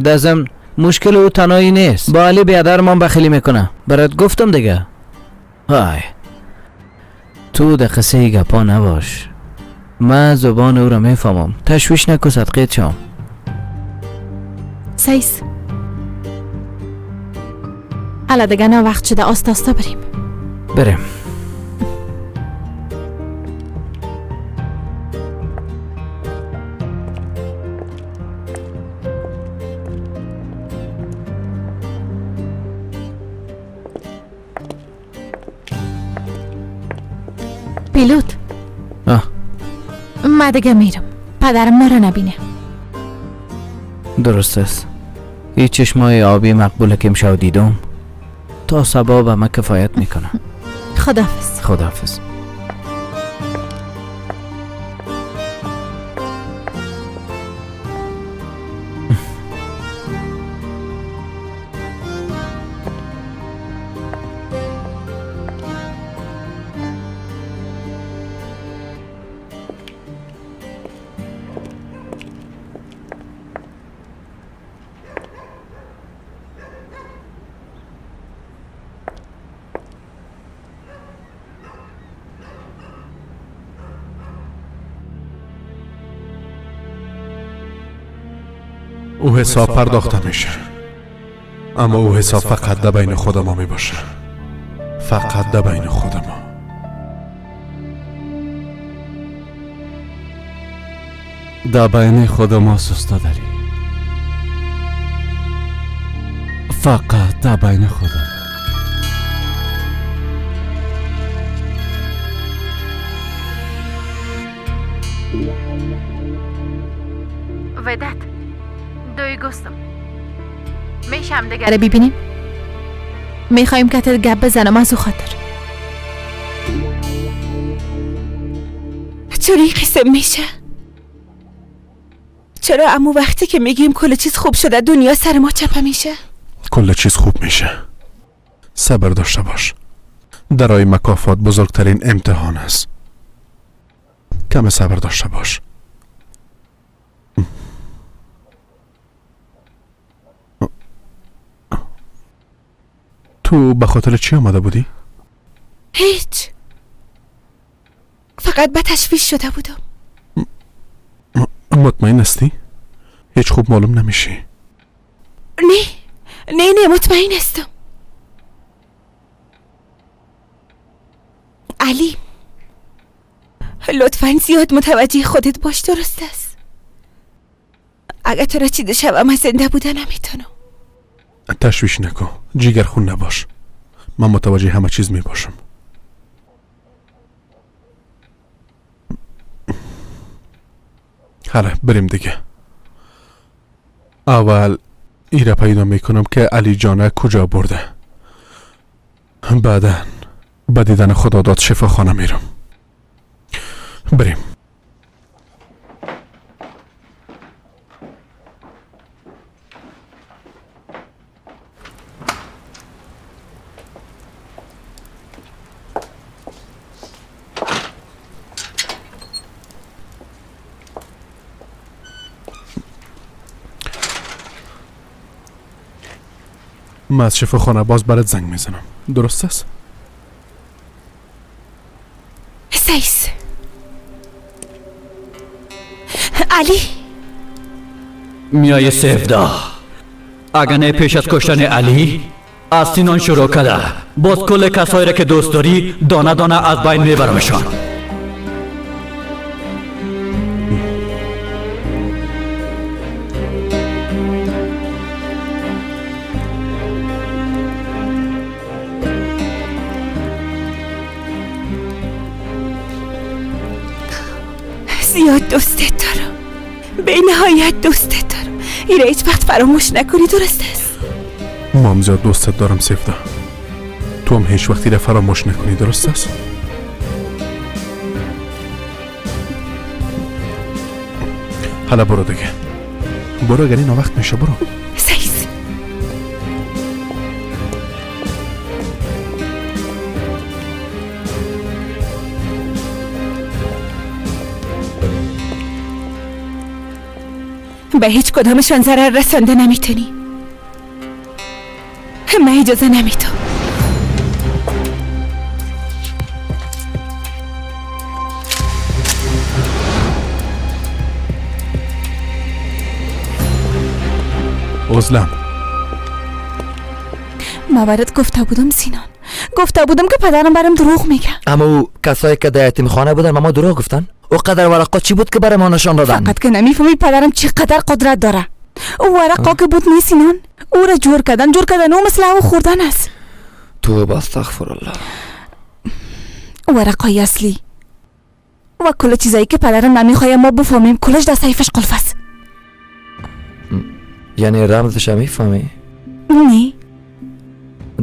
در ضمن مشکل او تنهایی نیست، با علی بیادر من بخیلی میکنه. برات گفتم دیگه. های تو در قصه گپا نباش، من زبان او را میفهمم. تشویش نکن صدقه چام. سیس حالا دیگه نه وقت شده، آستا آستا بریم. بریم. پیلوت ما دیگه میرم، پدرم مرا نبینه. درست است. این چشمای آبی مقبوله که امشب دیدم تا صبا به من کفایت میکنه. خداحافظ. خداحافظ. او حساب پرداخته میشه، اما او حساب فقط در بین خود ما میباشه، فقط در بین خود ما. در بین خود ماست استاد علی، فقط در بین خود. ودت دوی گستم میشم دیگره ببینیم. میخوایم که گپ بزنم از او خاطر. چرا این قسم میشه؟ چرا امو وقتی که میگیم کل چیز خوب شده دنیا سر ما چپه میشه؟ کل چیز خوب میشه، صبر داشته باش. درای مکافات بزرگترین امتحان است. کم صبر داشته باش. تو به خاطر چی آمده بودی؟ هیچ، فقط به تشویش شده بودم. مطمئن هستی؟ هیچ خوب معلوم نمیشی. نه نه نه، مطمئن هستم. علی لطفاً زیاد متوجه خودت باش، درست است؟ اگر تو را چیده شوم من زنده بوده نمیتونم. تشویش نکن، جیگر خون نباش، من متوجه همه چیز می باشم. حالا بریم دیگه. اول ایره پیدا میکنم که علی جانه کجا برده، بعدا به دیدن خداداد شفاخانه میرم. بریم. من از شفاخانه باز برات زنگ میزنم، درست است؟ سیس علی میای سفدا، اگر نه پیش از کشتن علی از سینان شروع کرده باز کل کسایی را که دوست داری دانه دانه از بین میبرمشان. زیاد دوستت دارم، به نهایت دوستت دارم، ایره هیچ وقت فراموش نکنی، درست است؟ ما هم زیاد دوستت دارم سفدا، تو هم هیچ وقتی را فراموش نکنی، درست است؟ حالا برو دیگه، برو اگر این وقت میشه، برو. سیس به هیچ کدامشان ضرر رسانده نمیتونی، من اجازه نمیتونم. عزلم ما برات گفته بودم سینان، گفته بودم که پدرم برام دروغ میگه. اما او کسایی که در یتیم خانه بودن ما دروغ گفتن؟ او قدر ورقا چی بود که برای ما نشان دادن؟ فقط که نمیفهمی پدرم چقدر قدرت داره. او ورقا که بود نیست سینان، او را جور کردن، جور کردن او مثل او خوردن است. توبه استغفر الله. ورقای اصلی و کل چیزایی که پدرم نمیخواه ما بفهمیم کلش در سیفش قلف است. یعنی رمزش میفهمی؟ نه.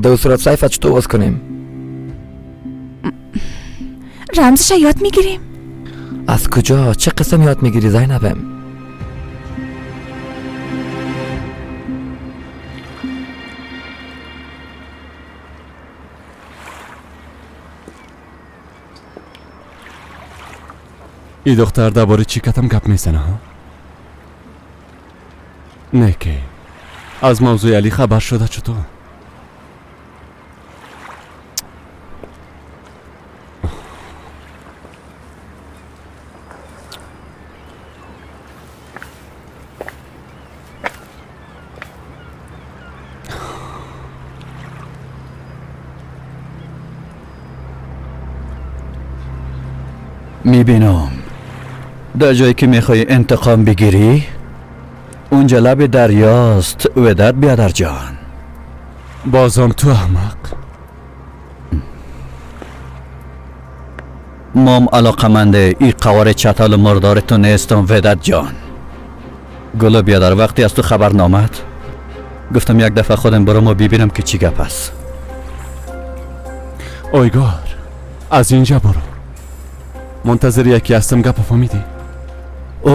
در صورت سیفت چطور باز کنیم؟ رمزش یاد میگیریم. از کجا؟ چه قسم یاد میگیری زینبم؟ ای دختر درباره چی کتم گپ میزنه ها؟ نه که از موضوع علی خبر شده چطور؟ میبینم در جایی که میخوای انتقام بگیری اونجا لب دریاست وداد بیادر جان. بازم تو احمق. مام علاقمند ای قوار چتل مردار تو نیستم وداد جان. گلو بیادر وقتی از تو خبر نامد گفتم یک دفعه خودم برم و ببینم که چی گپ است. اویگار از اینجا برو، منتظر یکی هستم. گپ فهمیدی؟ او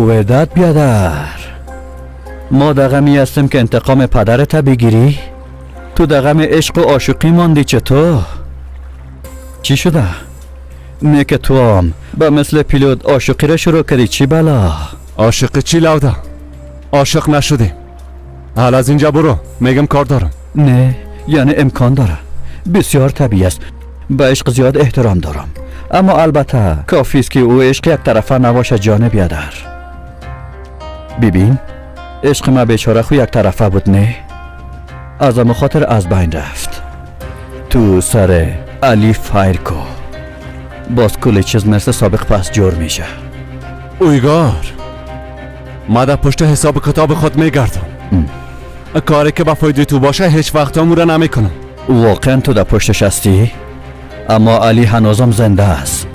وداد بیادر، ما در غمی هستیم که انتقام پدرت بگیری، تو در غم عشق و عاشقی ماندی. چطور؟ چی شده؟ نه که تو هم به مثل پیلوت عاشقی را شروع کردی. چی بلا؟ عاشق چی لوده؟ عاشق نشدیم. حالا از اینجا برو، میگم کار دارم. نه یعنی امکان داره، بسیار طبیعی است. به عشق زیاد احترام دارم، اما البته کافی است که او عشق یک طرفه نباشه جان بیادر. ببین عشق ما بیچاره خو یک طرفه بود، نه از اما خاطر از بین رفت. تو سر علی فایر کو باز کل چیز مثل سابق پس جور میشه. اویگار ما در پشت حساب کتاب خود میگردم. کاری که با فایده تو باشه هیچ وقت امورا نمیکنم. واقعا تو در پشتش هستی؟ اما علی هنوزم زنده است.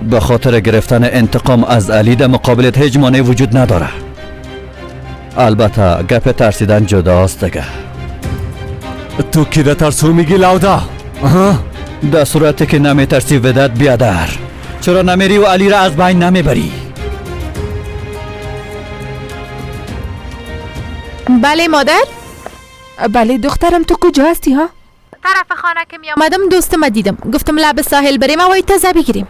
به خاطر گرفتن انتقام از علی در مقابلت هیچ مانعی وجود نداره. البته گپ ترسیدن جداست دیگه. تو کی در ترسو میگی لوده؟ در صورتی که نمیترسی وداد بیادر، چرا نمیری و علی را از بین نمیبری؟ بله مادر. بله دخترم، تو کجا هستی ها؟ طرف خانه که می آمدم دوستم دیدم، گفتم لب ساحل بریم هوای تازه بگیریم.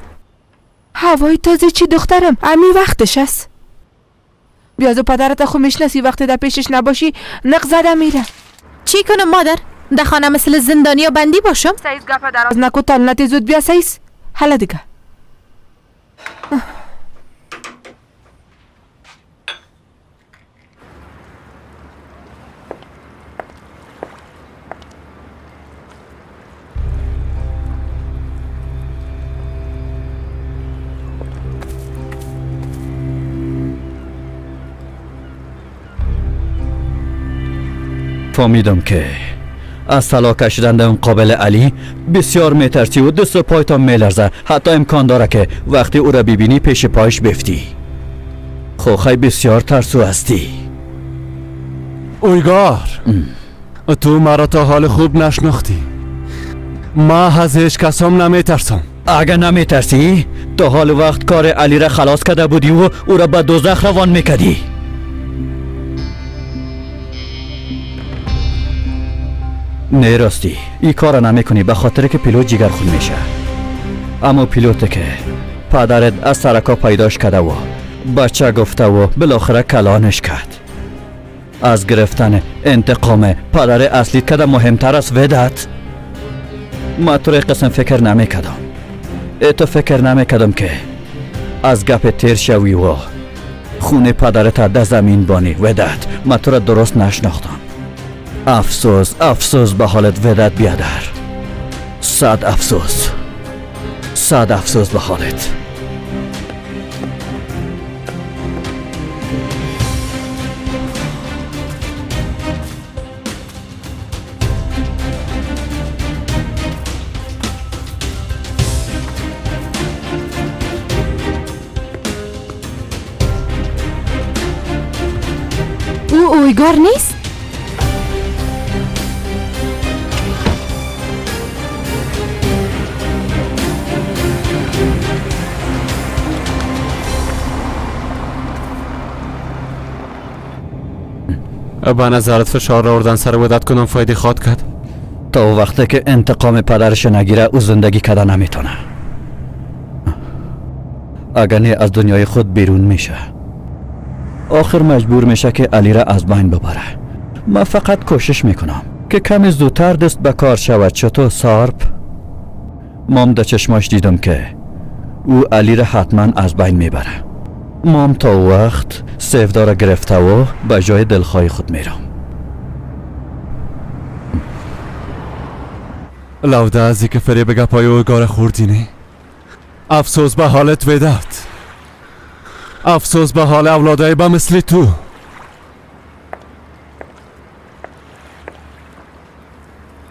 هوای تازه چی دخترم؟ امی وقتش است. بیازو پدرت خو میشناسی، وقتی در پیشش نباشی نق زده میره. چی کنم مادر؟ در خانه مثل زندانی و بندی باشم؟ سیز گفه دراز نکو، تالنتی زود بیا سیز. حالا دیگه فهمیدم که از طلا کشیدن در مقابل علی بسیار میترسی و دست و پایتان میلرزه. حتی امکان داره که وقتی او را ببینی پیش پایش بفتی. خو خیلی بسیار ترسو هستی. اویگار تو مرا تا حال خوب نشناختی. ما از هیچ کسام نمیترسم. اگه نمیترسی تا حال وقت کار علی را خلاص کرده بودی و او را به دوزخ روان میکردی. نه راستی این کار نمی کنی به خاطر که پیلوت جگر خون میشه. اما پیلوت که پدرت از سرکا پیداش کرده و بچه گفته و بالاخره کلانش کرد، از گرفتن انتقام پدر اصلی کده مهمتر است ودت. ما تو قسم فکر نمی کدم. اتو فکر نمی کدم که از گپ تیر شوی و خون پدرت در زمین بانی ودت. ما تو را درست نشناختم. افسوس افسوس به حالت ودت بیادر. صد افسوس، صد افسوس به حالت. او اویگار نیست؟ به نظرت فشار آوردن سر وداد کنم فایده خواد کرد؟ تا وقتی که انتقام پدرش نگیره او زندگی کده نمیتونه. اگر نه از دنیای خود بیرون میشه. آخر مجبور میشه که علی را از بین ببره. من فقط کوشش میکنم که کمی زودتر دست به کار شود. چطور سارپ؟ مام در چشماش دیدم که او علی را حتما از بین میبره. مام تا وقت سیفدا را گرفته و به جای دلخواه خود میرم. لوده از که فریب گپای اویگار خوردی نه؟ افسوس به حالت وداد، افسوس به حال اولادای به مثل تو.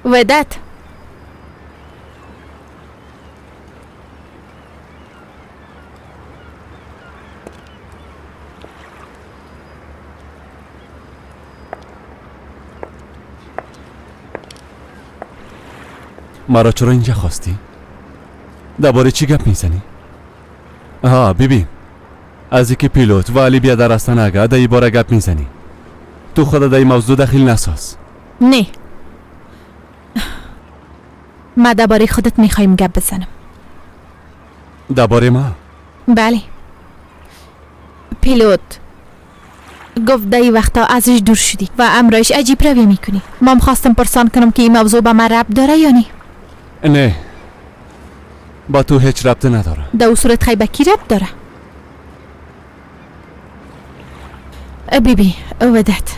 وداد، مرا چرا اینجا خواستی؟ درباره چی گپ میزنی؟ آها ببین، از اینکه پیلوت و علی بیادر هستن اگه در این باره گپ میزنی، تو خود در این موضوع دخیل نساز. نه، ما درباره خودت میخوایم گپ بزنم. درباره ما؟ بله. پیلوت گفت در این وقتا ازش دور شدی و امرایش عجیب روی میکنی. ما خواستم پرسان کنم که این موضوع به من ربط داره یا نه. نه، با تو هیچ ربط نداره. در او صورت خیلی به کی ربط داره؟ بیبی ودت،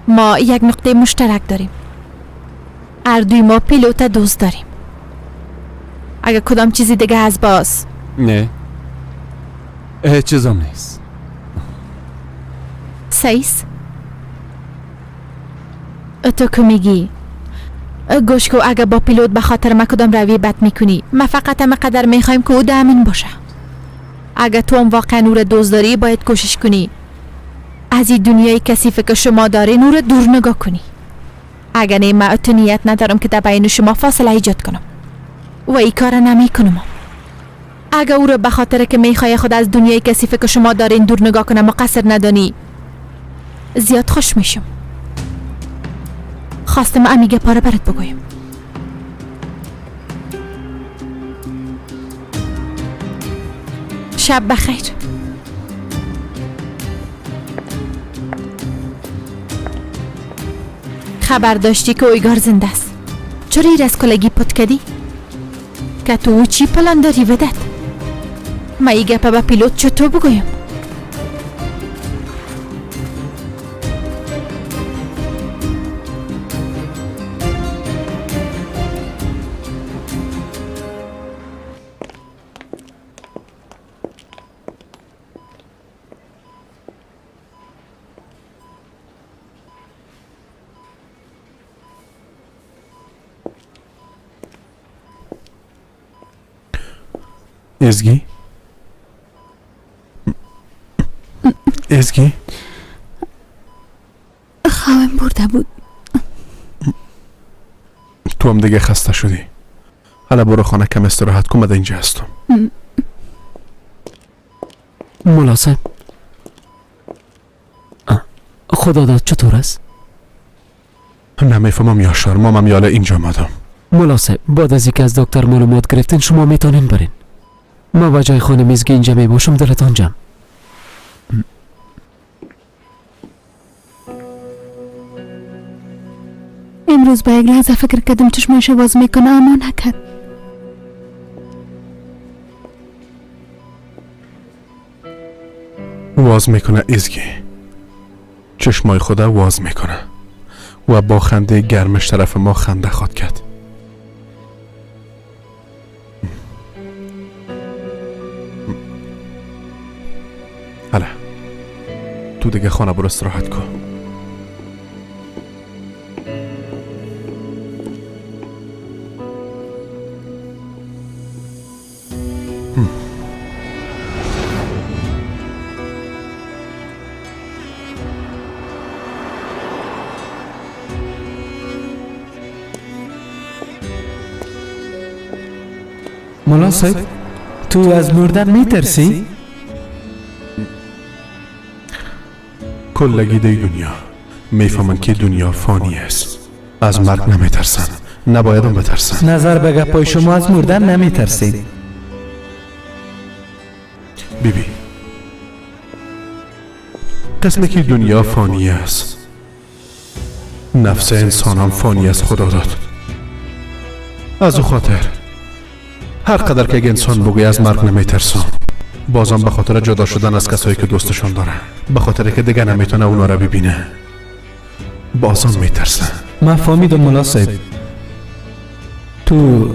ما یک نقطه مشترک داریم. هر دوی ما پیلوت دوست داریم. اگه کدام چیزی دیگه از باز؟ نه، هیچ چیزم نیست. سیس تو که میگی گوش کو، اگه با پیلوت به خاطر ما کدام روی بد میکنی، ما فقط هم قدر میخوایم که او امن باشه. اگه تو هم واقعا او را دوست داری، باید کوشش کنی از این دنیای کثیفه که شما دارین او را دور نگاه کنی. اگه نه، ما تو نیت ندارم که در بین شما فاصله ایجاد کنم و این کار نمی کنم. اگه او را به خاطر که میخوای خود از دنیای کثیفه که شما دارین دور نگاه کنم مقصر ندانی، زیاد خوش میشم. خواستم امیگه پاره برات بگویم. شب بخیر. خبر داشتی که اویگار زنده است؟ چرا ایر از کلگی پت کدی؟ که تو او چی پلان داری ودت؟ ما ای گپه به پیلوت چطور بگویم؟ ازگی؟ ازگی؟ خوابم برده بود. تو هم دیگه خسته شدی. حالا برو خانه کم استراحت کن، من اینجا هستم. ملا صاحب، خدا داد چطور است؟ نمیفهمم یاشار، ما من یاله اینجا آمدم. ملا صاحب، بعد از اینکه از دکتر معلومات گرفتین شما میتونین برین. ما با جای خانم ازگی اینجا می باشم، دلتان جمع. امروز با یک لحظه فکر کردم چشمایش باز میکنه، اما نکرد. واز میکنه ازگی، چشمای خدا واز میکنه و با خنده گرمش طرف ما خنده خواد کرد. حالا تو دیگه خانه برو استراحت کن. ملا صاحب، تو از مردن میترسی؟ کلگی دی دنیا میفهمن که دنیا فانی است، از مرگ نمیترسن، نباید هم بترسن. نظر به گپای شما از مردن نمیترسید. بیبی، قسمی که دنیا فانی است، نفس انسان هم فانی است. خدا داد. از او خاطر هر قدر که یک انسان بگوی از مرگ نمیترسم، بازم به خاطر جدا شدن از کسایی که دوستشان داره، به خاطر که دیگه نمیتونه اونا را ببینه، بازم میترسه. من فهمیدم ملا صاحب، تو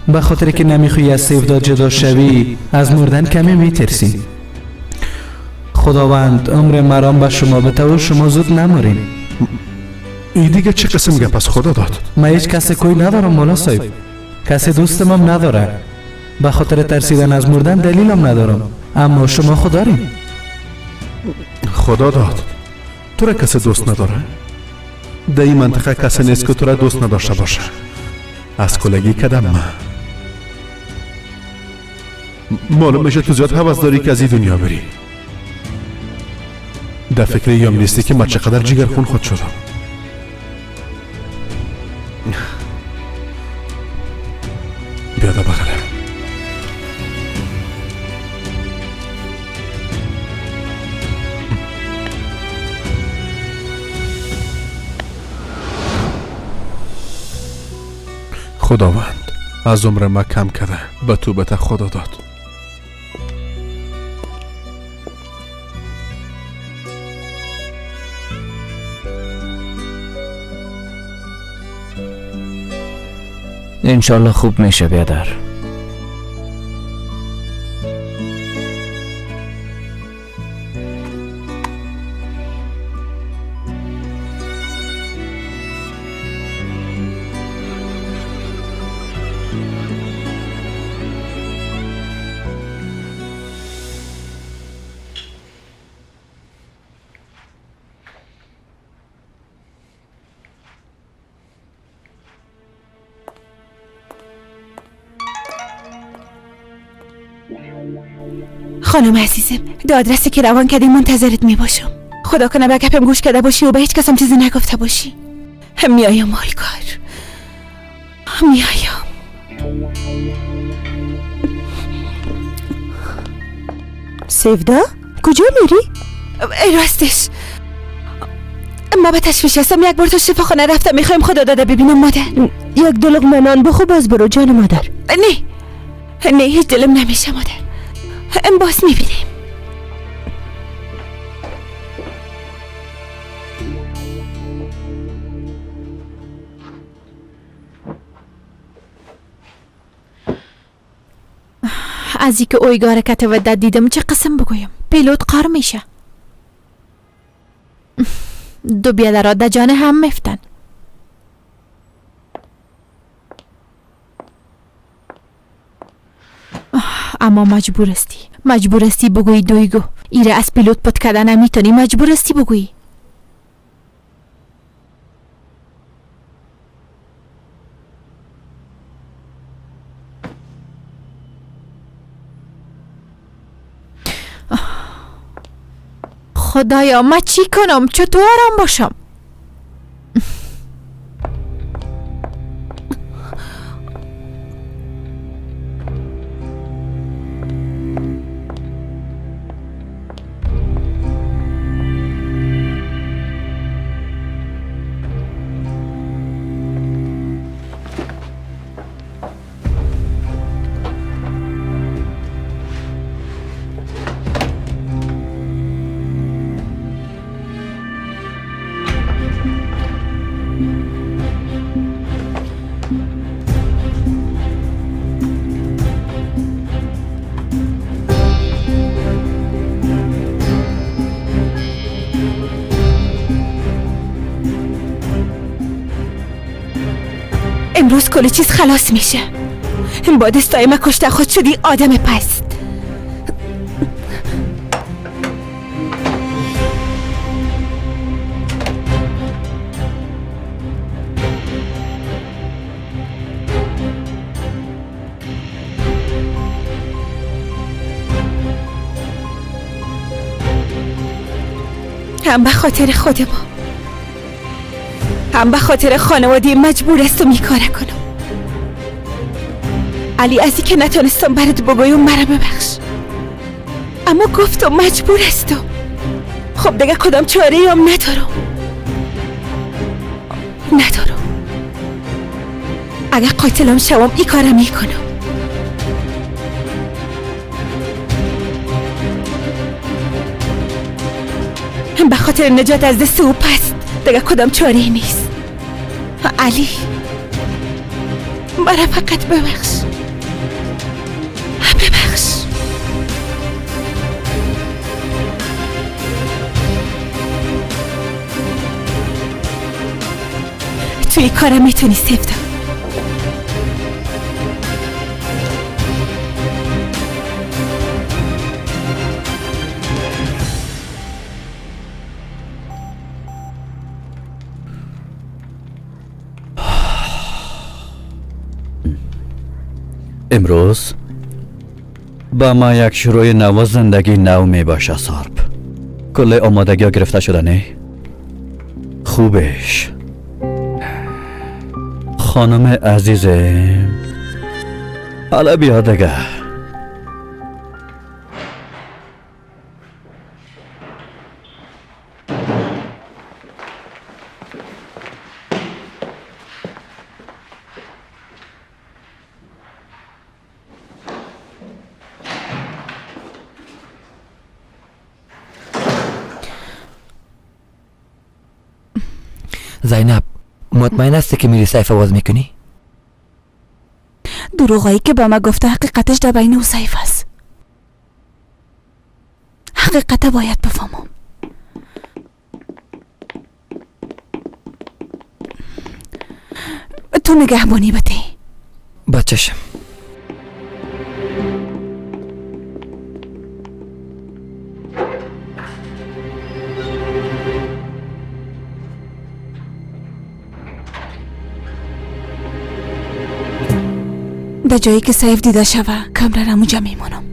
به خاطر که نمیخوای از سیفدا جدا شوی از مردن کمی میترسی. خداوند عمر مرام به شما بده و شما زود نمورین. ای دیگه چه قسم گپ از خدا داد؟ من هیچ کس کوی ندارم مولا صاحب، کسی دوستم هم نداره. به خاطر ترسیدن از مردن دلیلم ندارم، اما شما خدا دارین. خدا داد تو را کسی دوست نداره؟ در این منطقه کسی نیست که تو را دوست نداشته باشه. از کلگی کدم من معلوم میشه تو زیاد هوس داری که از این دنیا بری. در فکر یم نیستی که من چقدر جگر خون خود شدم. بیا در بغلم. خداوند از عمر ما کم کرده به تو بته خدا داد. انشالله خوب میشه بیادر. خانم عزیزم، دادرسی که روان کردی منتظرت میباشم. خدا کنه به گپم گوش کرده باشی و به هیچ کسم چیزی نگفته باشی. میایم مالکار، میایم. سیفدا کجا میری؟ راستش ما به تشویش هستم. یک بار تا شفاخانه رفتم، میخوایم خدا داده ببینم مادر. یک دو لقمه نان بخو باز برو جان مادر. نه نه هیچ دلم نمیشه مادر. ام باز میبینیم. از اینکه اویگار کت ودت دیدم چه قسم بگویم پیلوت قار میشه. دو بیادرها در جان هم میفتن. اما مجبور استی، مجبور استی بگویی دویگو ایره از پیلوت پت کردن نمیتونی، مجبور استی بگویی. خدایا من چی کنم؟ چطور آرام باشم؟ امروز کل چیز خلاص میشه. با دستای من کشته خود شدی آدم پست. هم به خاطر خود ما، هم به خاطر خانواده مجبور است و میکاره کنم. علی از که نتونستم برات بگویم مرا ببخش، اما گفتم مجبور هستم. خب دیگه کدام چاره هم ندارم. اگه قاتلم شوم ای کارم میکنم. به خاطر نجات از دست او پس دیگه کدام چاره نیست. علی مرا فقط ببخش. Бибахш. توی کارم میتونی سفتا. امروز با ما یک شروع نو زندگی نو می باشه سارپ. کل آمادگی ها گرفته شده نه؟ خوبش خانم عزیزم، حالا بیا دیگه. زینب، مطمئن هستی که میری سیف باز میکنی؟ دروغایی که به ما گفته حقیقتش در بین او سیف است. حقیقت باید بفهمم. تو نگهبانی بده. بچشم. در جایی که سیف دیده شوه کمره را موجه میمانم.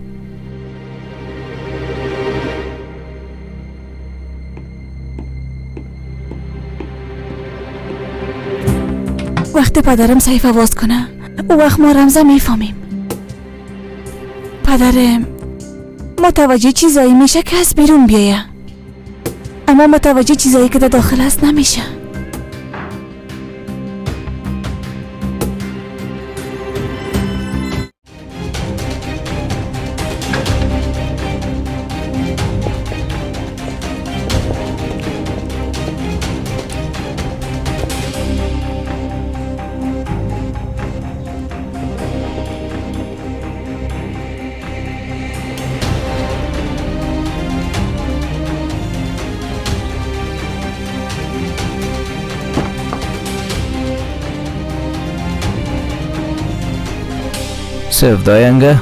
وقتی پدرم سیف آواز کنه او وقت ما رمزه میفهمیم. پدرم متوجه چیزایی میشه که از بیرون بیایه، اما متوجه چیزایی که در داخل هست نمیشه. Sevda yenge.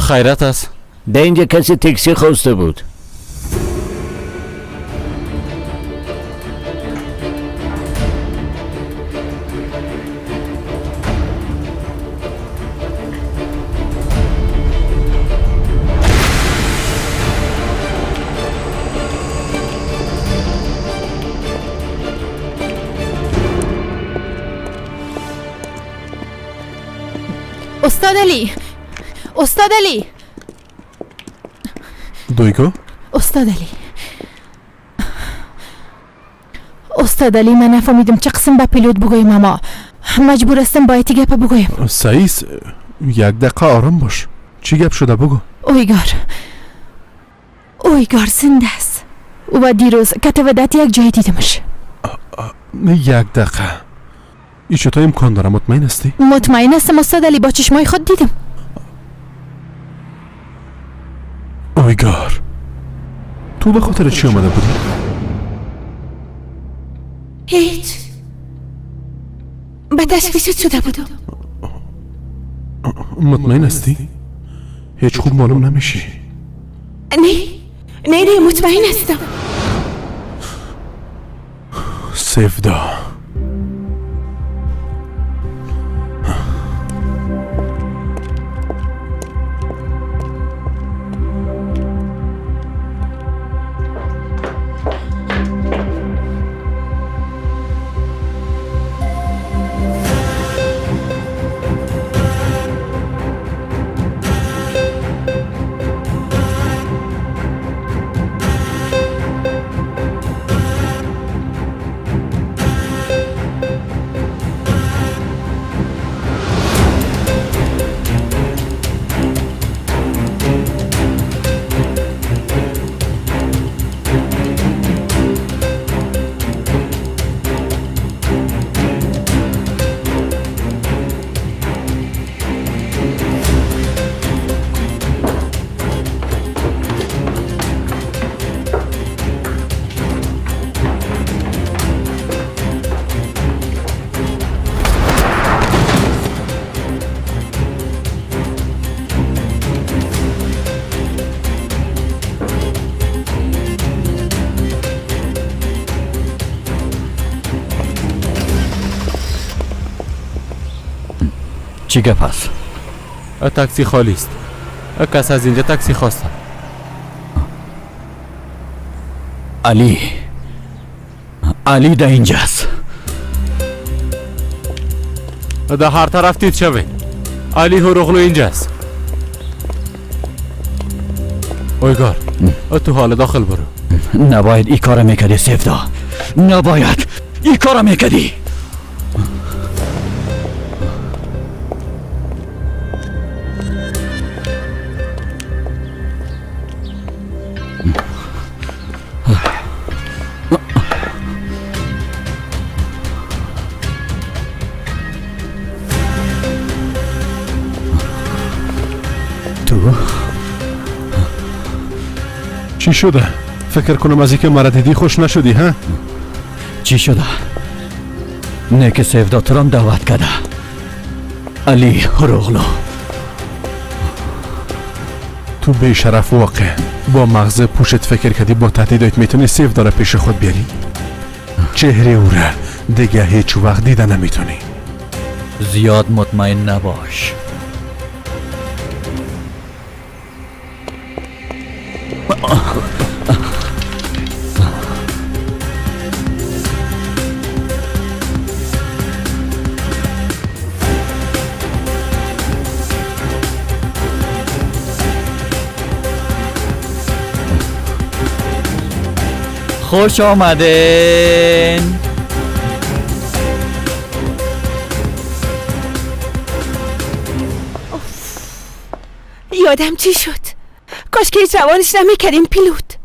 خیرت است. در اینجا کسی تاکسی خواسته بود. استاد علی، استاد علی. دویگو؟ استاد علی، استاد علی، من نفهمیدم چه قسم به پیلوت بگویم، اما مجبور هستم باید گپ بگویم. سعیس، یک دقیقه آرام باش. چی گپ شده بگو؟ اویگار، اویگار زنده است و دیروز کت یک جای دیدمش. یک دقیقه، این چطور امکان داره؟ مطمئن هستی؟ مطمئن هستم استاد علی، با چشمای خود دیدم. اویگار، تو به خاطر چی آمده بودی؟ هیچ، به تشویشت شده بودم. مطمئن هستی؟ هیچ خوب معلوم نمیشی. نه نه نه، مطمئن هستم. سفدا، چی گپ است؟ تاکسی خالی است. کس از اینجا تاکسی خواسته. علی، علی در اینجاست. در هر طرف دید شوین. علی هروغلو اینجاست. اویگار، تو حال داخل برو. نباید ای کار میکردی سیفدا، نباید ای کار میکردی. تو چی شده؟ فکر کنم از اینکه مرا دیدی خوش نشدی ها؟ چی شده؟ نه که سیفدا تو رام دعوت کرده. علی هروغلو. تو بی‌شرف واقع با مغز پوشت فکر کردی با تهدیدات میتونی سیفدا را پیش خود بیاری؟ چهره او را دیگه هیچ وقت دیده نمیتونی. زیاد مطمئن نباش. خوش آمدین. یادم چی شد؟ کاش که هیچ روانش نمیکردیم پیلوت.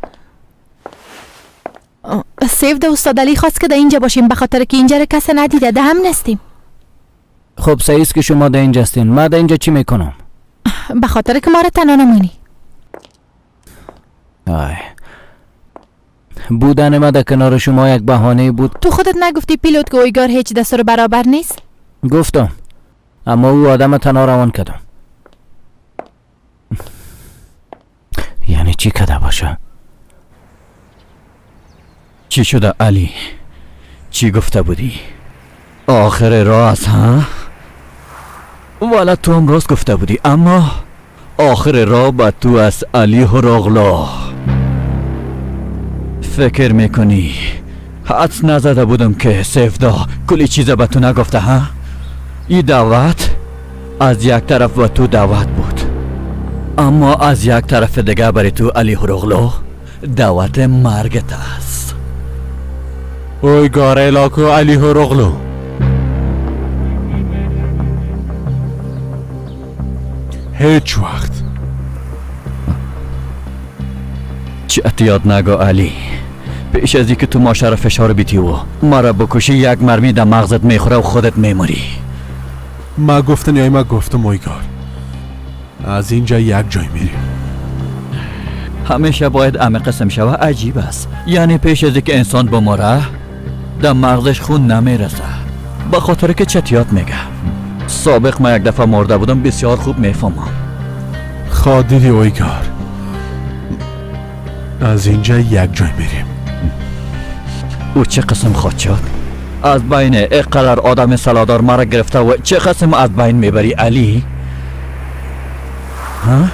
سیفدا استاد علی خواست که در اینجا باشیم به خاطر که اینجا را کس ندیده، ده هم نستیم. خب صحیح است که شما در اینجا هستین. من در اینجا چی میکنم؟ به خاطر که ما را تنها نمونی. آی، بودن ما در کنار شما یک بهانه بود. تو خودت نگفتی پیلوت که اویگار هیچ دستور برابر نیست؟ گفتم، اما او آدم تنها روان کردم. یعنی چی کده باشه؟ چی شده علی؟ چی گفته بودی؟ آخر راه است ها؟ والا تو هم راست گفته بودی، اما آخر راه با تو است علی هروغلو. فکر میکنی حدس نزده بودم که سیفدا کلی چیز به تو نگفته ها؟ این دعوت از یک طرف به تو دعوت بود، اما از یک طرف دیگه برای تو علی هروغلو دعوت مرگت است. اویگار الاکو علی هروغلو. هیچ وقت چی احتیاط نگو علی. پیش از اینکه تو ماشه را فشار بیتی و مرا بکشی یک مرمی در مغزت میخوره و خودت میموری. ما گفتن یا ما گفتم اویگار، از اینجا یک جای میریم. همیشه باید امه قسم شوه. عجیب است، یعنی پیش از اینکه انسان بموره در مغزش خون نمیرسه، به خاطر که چتیات میگه. سابق ما یک دفعه مرده بودم، بسیار خوب میفهمم. خواه دیدی اویگار، از اینجا یک جای میریم. او چه قسم خواهد شد؟ از بین اقدر آدم سلادار مرا گرفته و چه قسم از بین میبری علی؟ ها؟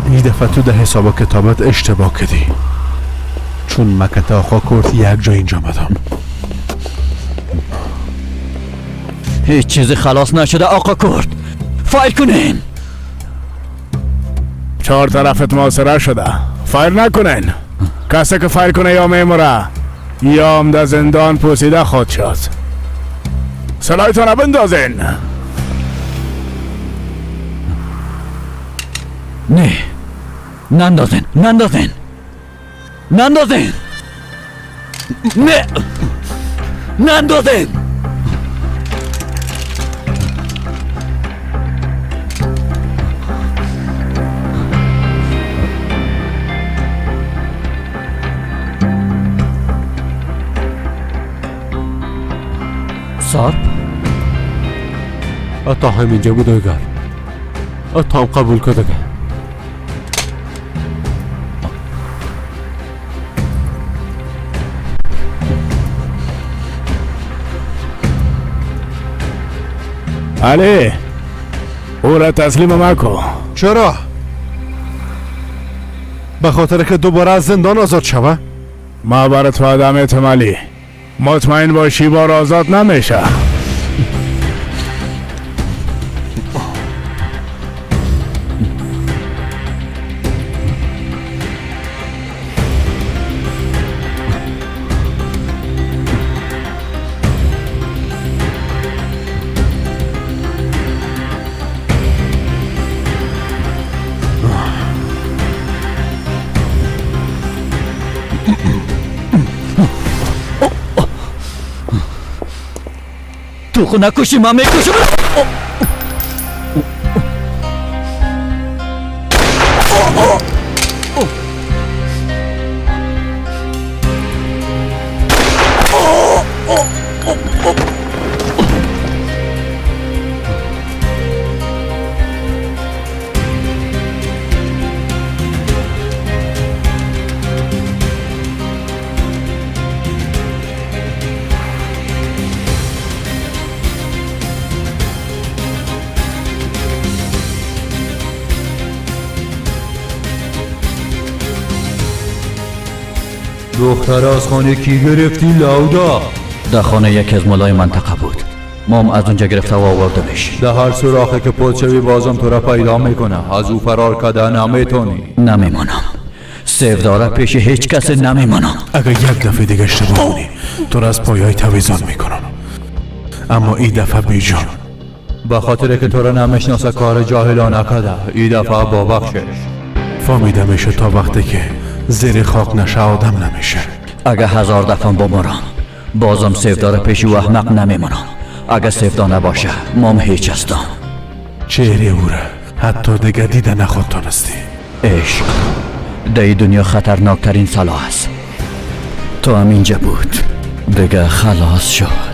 این دفعه تو در حساب و کتابت اشتباه کردی، چون مکت آقا کرد یک جای اینجا آمدم. هیچ چیزی خلاص نشده آقا کرد، فایر کنین. چهار طرفت محاصره شده، فایر نکنین. کسی که فایر کنه یا میموره یا هم در زندان پوسیده خود شد. سلاحتان بندازین. نه، نندازین، نندازین، نندازین، نه، نندازین. سارپ تا همینجا بود اویگار، تا هم قبول کده. علی، او را تسلیم مکن. چرا؟ به خاطر که دوباره از زندان آزاد شوه؟ ما برات وعده میتم علی، مطمئن باشی بار آزاد نمیشه. تو خو نکشی، من میکشم. دختر از خانه کی گرفتی لاودا؟ در خانه یکی از ملای منطقه بود، مام از اونجا گرفته و آوردمش. در هر سوراخی که پد شوی بازم تو را پیدا میکنه. از او فرار کده نمیتونی. نمیمانم سیفداره، پیش هیچ کس نمیمانم. اگر یک دفعه دیگه اشتباه کنی تو را از پایای تویزان میکنم، اما این دفعه بیجان. به خاطر که تو را نمیشناسه کار جاهلانه کده، این دفعه با بخشش. فهمیده میشه تا وقتی که زیر خاک نشه آدم نمیشه. اگه 1000 دفعه بمرم بازم سیفدار پیش او احمق نمیمونم. اگه سیفدار نباشه مام هیچ هستم. چهره او را حتی دیگه دیده نخواد تانستی. عشق در این دنیا خطرناکترین سلاح است. تو هم اینجا بود دیگه خلاص شد.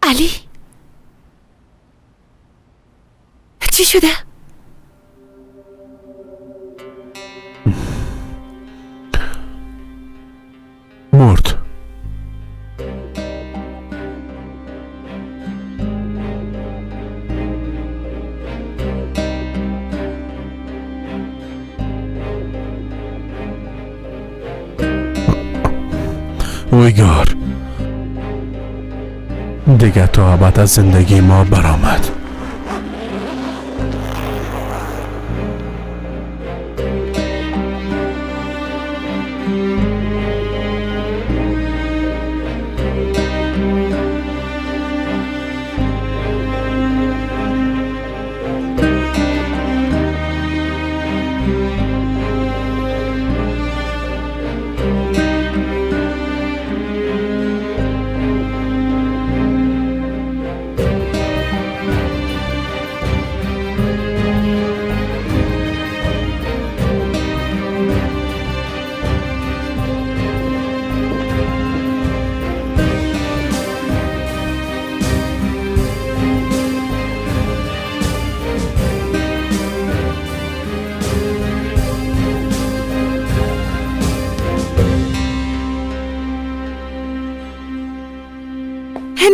علی چی شده؟ مرد. اویگار دیگه تا ابد از زندگی ما برآمد.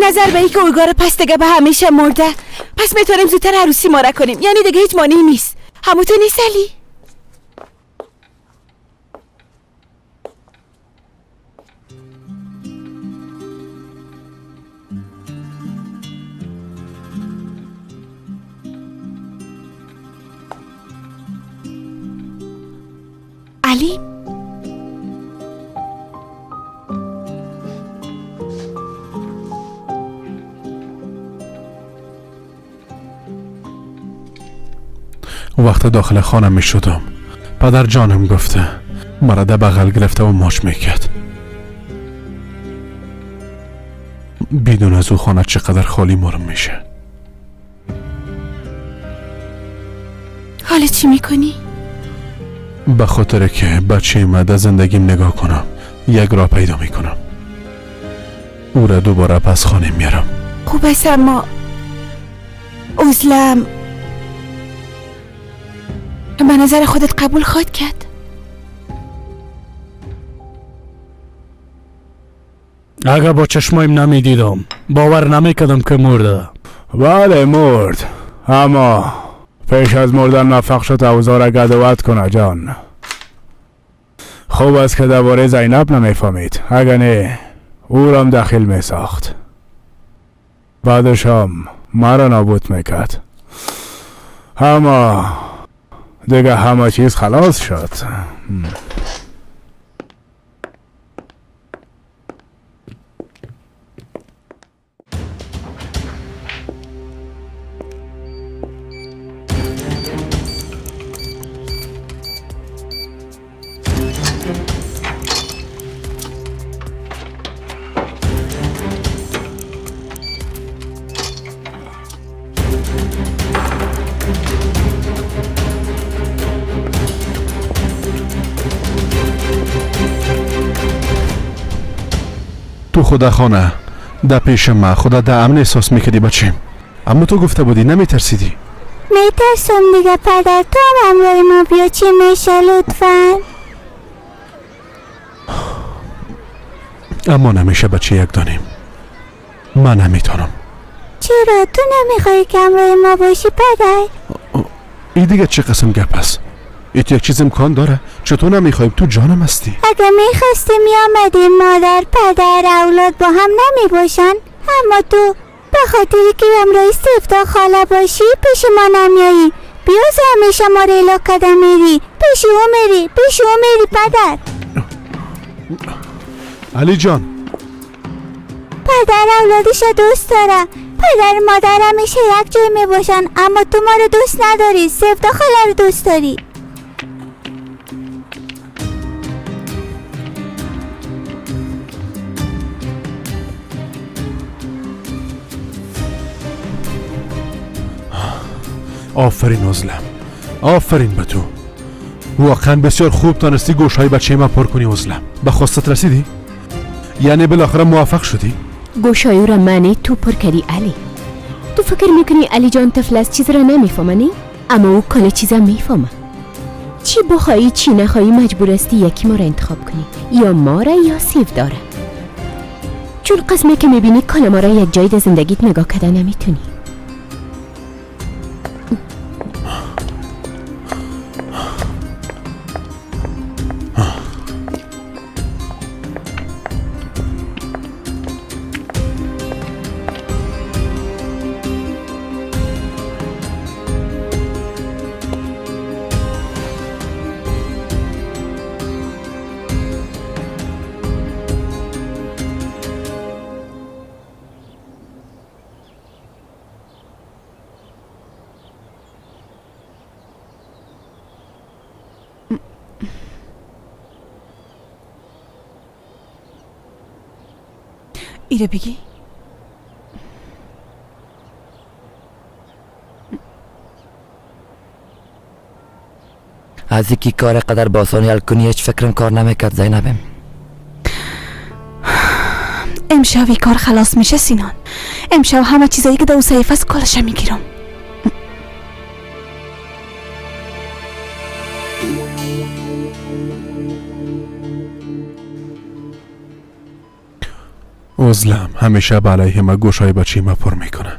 نظر به اینکه اوگار پس دیگه به همیشه مرده، پس میتونیم زودتر عروسی ما را کنیم، یعنی دیگه هیچ مانعی نیست. همونطور نیست علی؟ وقت داخل خانه می شدم پدر جانم گفته مرا در بغل گرفته و ماچ میکرد. بدون از او خانه چقدر خالی مارم میشه. حالا چی میکنی؟ به خاطر که بچه ما در زندگیم نگاه کنم یک راه پیدا میکنم. او را دوباره پس خانه میارم. خوب است، اما عزلم به نظر خودت قبول خواهد کرد؟ اگر با چشمایم نمیدیدم باور نمیکردم که مرده. بله مرد، اما پیش از مردن نفق شد اوضاع را گدوت کنه جان. خوب است که درباره زینب نمیفهمید، اگر نه او را هم دخیل میساخت، بعدش هم مرا نابود میکرد. اما دیگه همه چیز خلاص شد. تو خدا خانه در پیش ما خدا در امن احساس میکردی بچیم، اما تو گفته بودی نمیترسیدی. میترسم دیگه پدر، تو هم همراه ما بیا. چی میشه لطفا؟ اما نمیشه بچه یک دانیم. من نمیتونم. چرا تو نمیخوای که همراه ما باشی پدر؟ این دیگه چه قسم گپ است؟ این یک چیز امکان داره؟ چطور نمیخوایم؟ تو جانم هستی. اگه میخواستی میامدیم. مادر پدر اولاد با هم نمیباشن، اما تو به خاطری که همراه سفتا خاله باشی پیش ما نمیایی. بیاز همیشه ما رو الا کده میری، پیش او میری، پیش او میری پدر. علی جان، پدر اولادش دوست داره، پدر مادر همیشه یک جای میباشن، اما تو ما رو دوست نداری، سفتا خاله رو دوست داری. آفرین عزلم، آفرین به تو. واقعا بسیار خوب تانستی گوش های بچه ما پر کنی عزلم. به خواستت رسیدی؟ یعنی بالاخره موفق شدی؟ گوش های را منی تو پر کردی علی. تو فکر میکنی علی جان طفل است چیز را نمیفهمه؟ نه، اما او کل چیزا میفهمه. چی بخوایی چی نخوایی مجبور استی یکی ما را انتخاب کنی، یا ما را یا سیف داره. چون قسمه که میبینی کل ما را یک جایی در زندگیت نگاه کردن نمیتونی. ایره بگی؟ از اینکه کار قدر با آسانی حل کنی هیچ فکرم کار نمیکرد زینبم. امشب این کار خلاص میشه سینان. امشب همه چیزایی که در صحیفه است کلش میگیرم. عزلم همیشه به علیه ما گوشای بچه ما پر میکنه.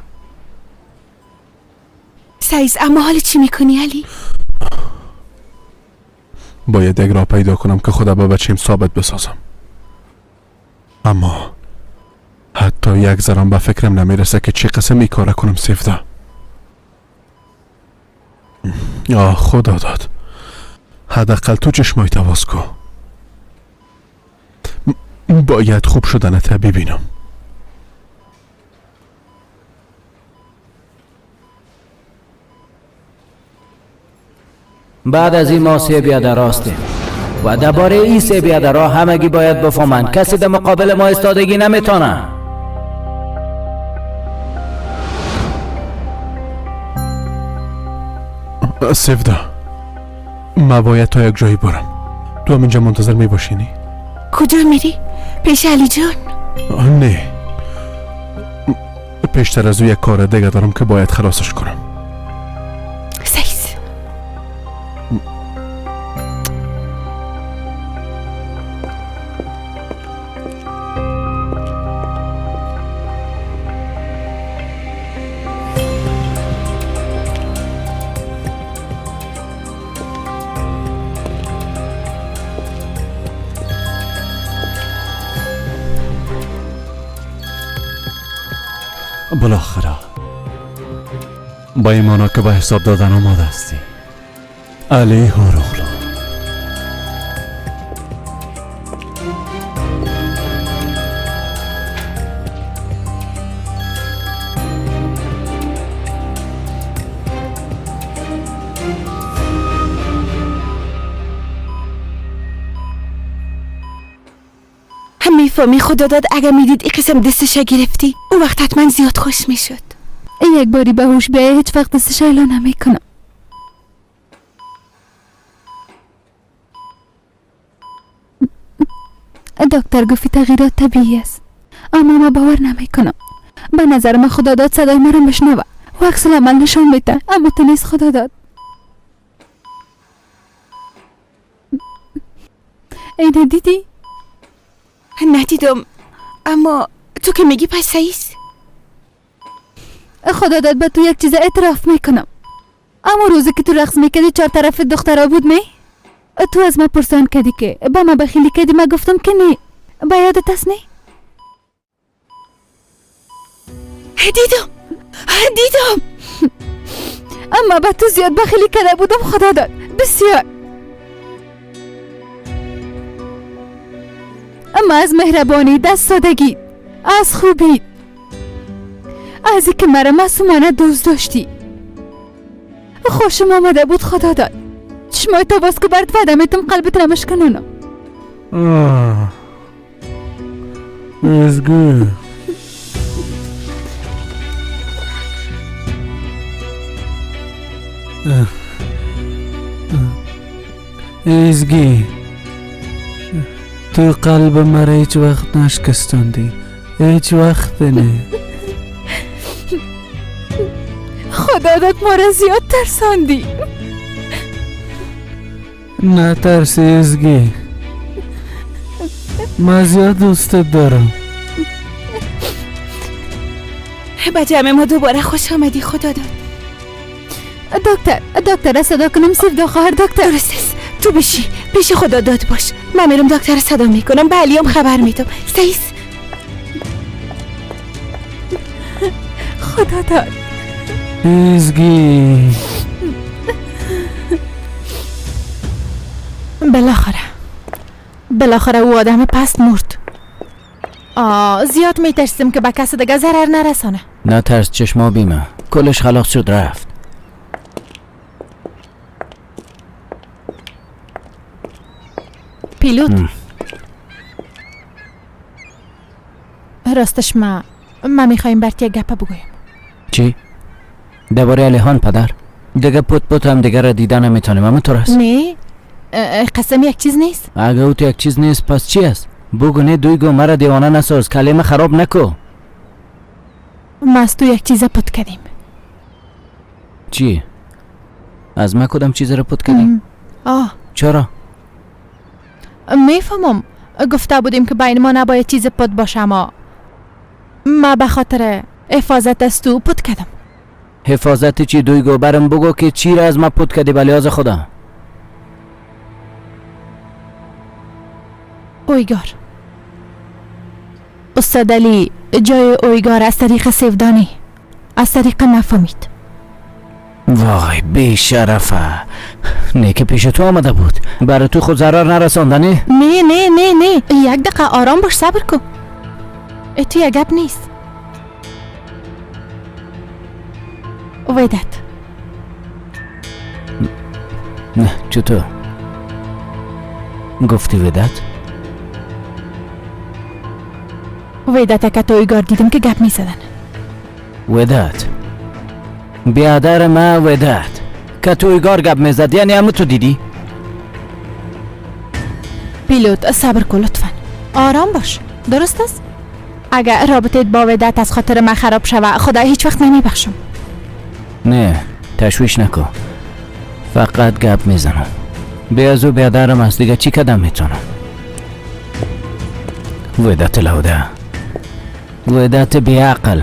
سعیز، اما حال چی میکنی علی؟ باید یک راه پیدا کنم که خدا با بچیم ثابت بسازم، اما حتی یک ذره به فکرم نمیرسه که چه قسم این کار کنم. سفته آه خدا داد، حداقل تو چشمای تواز کو. باید خوب شدنت ببینم. بعد از این ما سه بیادر هستیم و درباره این سه بیادرها همگی باید بفهمند کسی در مقابل ما استادگی نمیتونه. سفدا، ما باید تا یک جایی برم. تو هم اینجا منتظر میباشی نی؟ کجا میری؟ پیش علی جان؟ نه، پیشتر از او یک کار دیگه دارم که باید خلاصش کنم. سیس. بالاخره با ایمانا که به حساب دادن آماده هستی. علی هوروغلو. میفهمی خدا داد اگر میدید این قسم دستش گرفتی او وقت حتما زیاد خوش میشد. یک باری به هوش بیای هیچ وقت دستش اعلان نمیکنم. دکتر گفت تغییرات طبیعی است، اما ما باور نمیکنم. به نظر من خدا داد صدای مرا بشنوه و عکس العمل نشان میده، اما تو نیست خدا داد. اینو دیدی؟ ندیدم، اما تو که میگی پس صحیح. خدا داد به تو یک چیز اعتراف میکنم. اما روزی که تو رقص میکردی چهار طرف دخترها بود نه؟ تو از من پرسان کردی که با ما بخیلی کردی، من گفتم که نه. به یادت است نه؟ دیدم دیدم، اما به تو زیاد بخیلی کرده بودم خدا داد، بسیار. اما از مهربانی، دست سادگی، از خوبی، از اینکه مرا معصومانه دوست داشتی خوشم آمده بود خدا داد. چشمای تو باز که برات وعده میتم قلبت را مشکنانم. ازگو ازگی، تو قلب مرا هیچ وقت نشکستاندی، هیچ وقت نه. خدا داد ما را زیاد ترساندی. نه ترسی ازگی، من زیاد دوستت دارم. به جمع ما دوباره خوش آمدی خدا داد. دکتر، دکتر صدا کنم سفدا خواهر دکتر. درست است، تو بشی پیش خدا داد باش، من میرم دکتر صدا میکنم، به علیام خبر میدم. سیس. خدا داد. ازگی. بالاخره او آدم پست مرد. زیاد میترسیم که به کس دیگه ضرر نرسانه. نه ترس چشما بیمه، کلش خلاص شد رفت. پیلوت، راستش ما میخوایم برات یک گپ بگویم. چی؟ درباره علیهان پدر؟ دیگه پوت پوت هم دیگه را دیدن نمیتونیم، اما تو راست. نه قسم یک چیز نیست. اگه او تو یک چیز نیست پس چی است؟ بگو نه دویگو، مرا دیوانه نساز، کلمه خراب نکو. ما از تو یک چیز پت کردیم. چی؟ از ما کدام چیز را پت کردیم؟ چرا؟ میفهمم، گفته بودیم که بین ما نباید چیز پت باشه، اما ما به خاطر حفاظت از تو پت کردم. حفاظت چی دویگو؟ برم بگو که چی را از ما پت کردی به لحاظ خدا. اویگار، استاد علی جای اویگار از طریق سیودانی، از طریق نفهمید. وای بی شرفه، نه که پیش تو آمده بود، برای تو خود ضرر نرسانده نه؟ نه نه نه نه، یک دقیقه آرام باش، صبر کن. تو یک گپ نیست. ویدت نه چطور؟ گفتی ودت؟ ودت که تویگار دیدم که گپ میزدن. ودت بیادر ما ودت که تویگار گپ میزد، یعنی همو تو دیدی؟ پیلوت صبر کن لطفا، آرام باش، درست است؟ اگر رابطه با ودت از خاطر من خراب شوه خدا هیچ وقت نمیبخشم. نه تشویش نکن، فقط گپ میزنم. بی از او بیادرم است دیگه، چی کدم میتونم؟ ودت لوده، ودت بیعقل،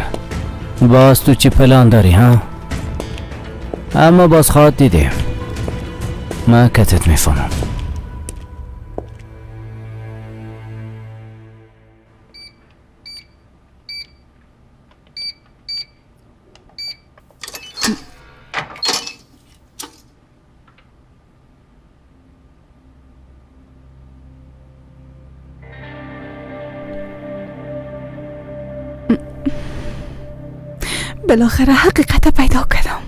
باز تو چی پلان داری ها؟ اما باز خواهد دیدیم، من کتت میفهمم. بالاخره حقیقت پیدا کردم.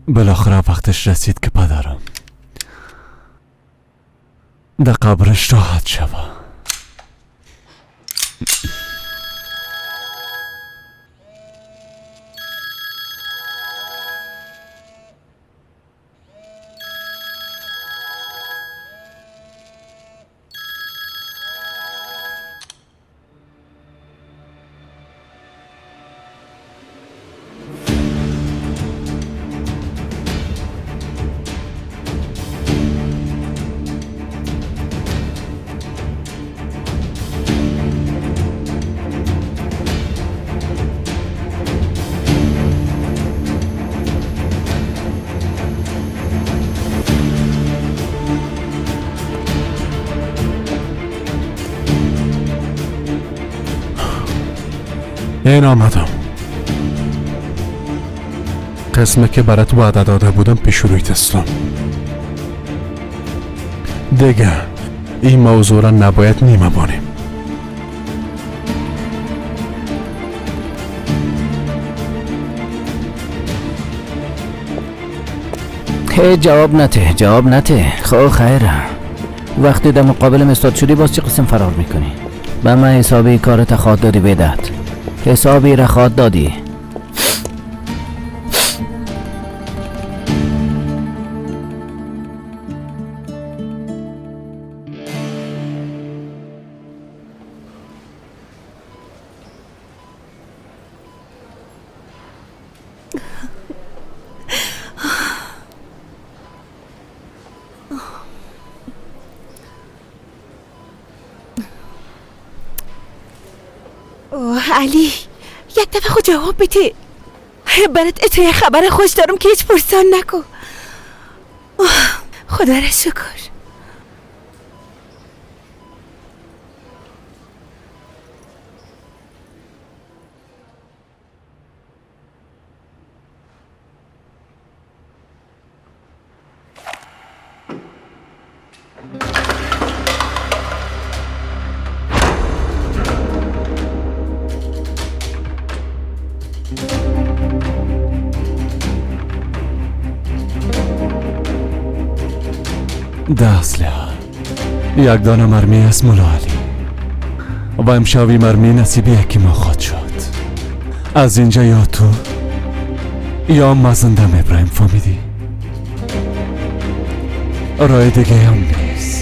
بالاخره وقتش رسید که پدرم در قبرش راحت شوه. این آمدم. قسمه که برات وعده داده بودم پیش رویت هستم. دیگه این موضوع را نباید نیمه بانیم. جواب نته، جواب نته. خب خیره، وقتی در مقابل استاد شدی باز چه قسم فرار میکنی؟ به من حسابی کارت خواد دادی بدهد، حسابی را خواد دادی. علی یک دفعه خود جواب بده. برات اتوی خبر خوش دارم که هیچ پرسان نکن. خدا را شکر. ده اسلحه یک دانه مرمی از مولا علی و امشب مرمی نصیب یکی ما خواهد شد. از اینجا یا تو یا ما زنده میبریم. فهمیدی؟ راه دیگه هم نیست.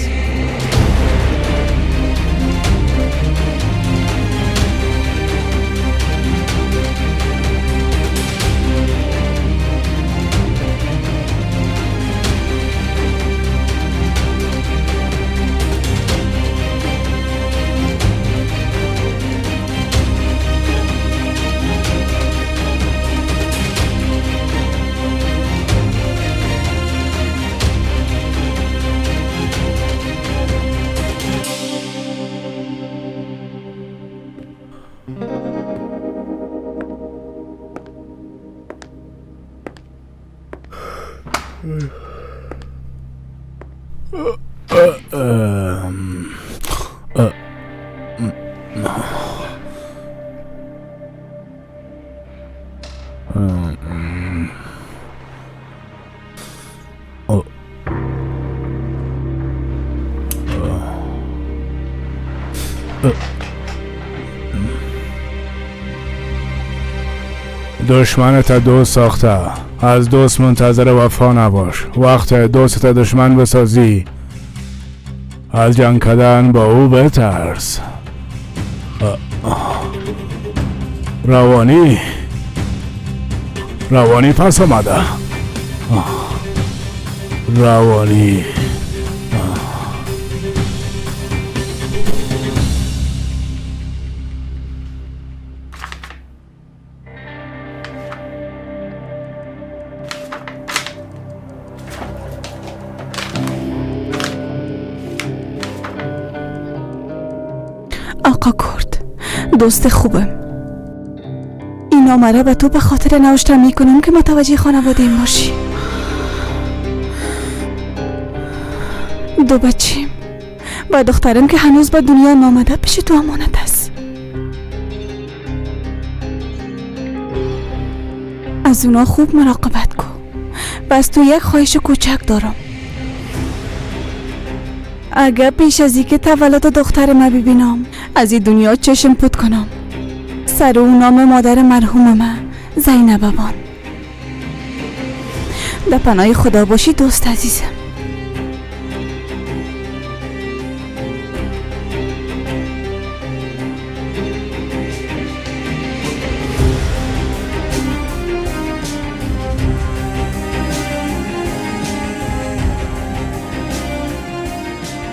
دشمنت دوست ساخته، از دوست منتظر وفا نباش. وقت دوستت دشمن بسازی، از جنگ کردن با او بترس. روانی روانی پس آمده. روانی آقا کرد دوست خوبم، این نامه را به تو به خاطر نوشته میکنم که متوجه خانواده این باشی. دو بچیم و دخترم که هنوز به دنیا نامده پیش تو امانت است. از اونا خوب مراقبت کن. بس تو یک خواهش کوچک دارم. اگر پیش از اینکه تولد دختر ما ببینم از این دنیا چشم پوت کنم، سر او نام مادر مرحوم من زینب بان. در پناه خدا باشی دوست عزیزم.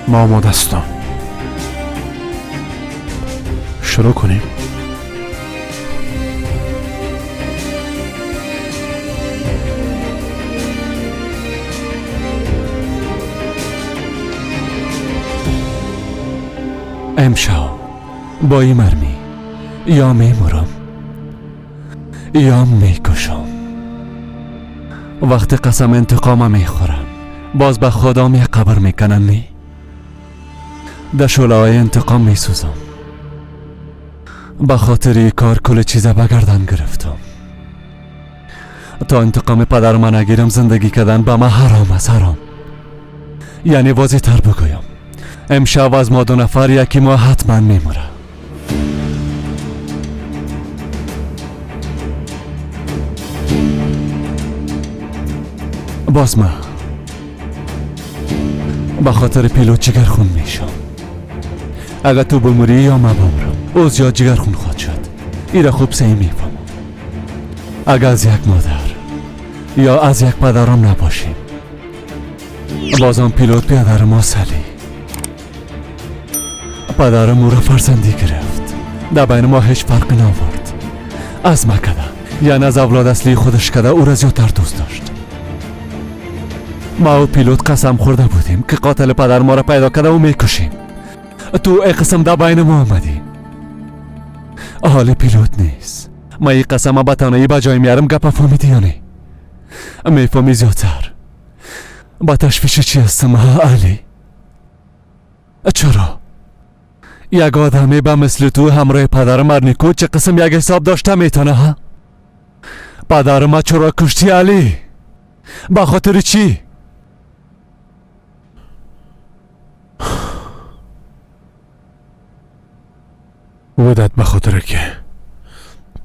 ما آماده هستم. شروع کنیم. امشب با این مرمی یا میمورم یا میکشم. وقت قسم انتقام میخورم باز به خدا می قبر میکنم. نی در شعله های انتقام میسوزم. به خاطر کار کل چیزه بگردن گرفتم. تا انتقام پدر من نگیرم زندگی کردن به من حرام است، حرام. یعنی واضح تر بگویم، امشب از ما دو نفر یکی ما حتما میموره. باز من به خاطر پیلوت جگرخون میشم. اگر تو بموری یا من بمرم، او زیاد جگرخون خواهد شد. ایره خوب سعی میفهمم. اگر از یک مادر یا از یک پدرم نباشیم، بازم پیلوت پدر ما سلی. پدرم او را فرزندی گرفت. در بین ما هیچ فرقی نآورد. از مکده Яъне аз авлод аслии худаш када ӯра зиёдтар дӯст дошт. Ма ӯ пилот қасам хӯрда будем, ки қотили падар моро пайдо карда ӯ мекушем. Ту э қисм да байни мо омадӣ. Ҳоле пилот нест. Ма и қасама ба таноӣ ба ҷой меярам, гапа фаҳмидӣ ё не? Мефаҳмӣ зиёдтар. Ба ташвиши чӣ ҳастам, ҳа, Алӣ? Чаро? Як одаме ба мисли ту ҳамроҳи падарам Арнику чӣ қисм як ҳисоб дошта метавона, ҳа? Падарама чаро куштӣ, Алӣ? Ба хотири чӣ? Выдат ба хотире ки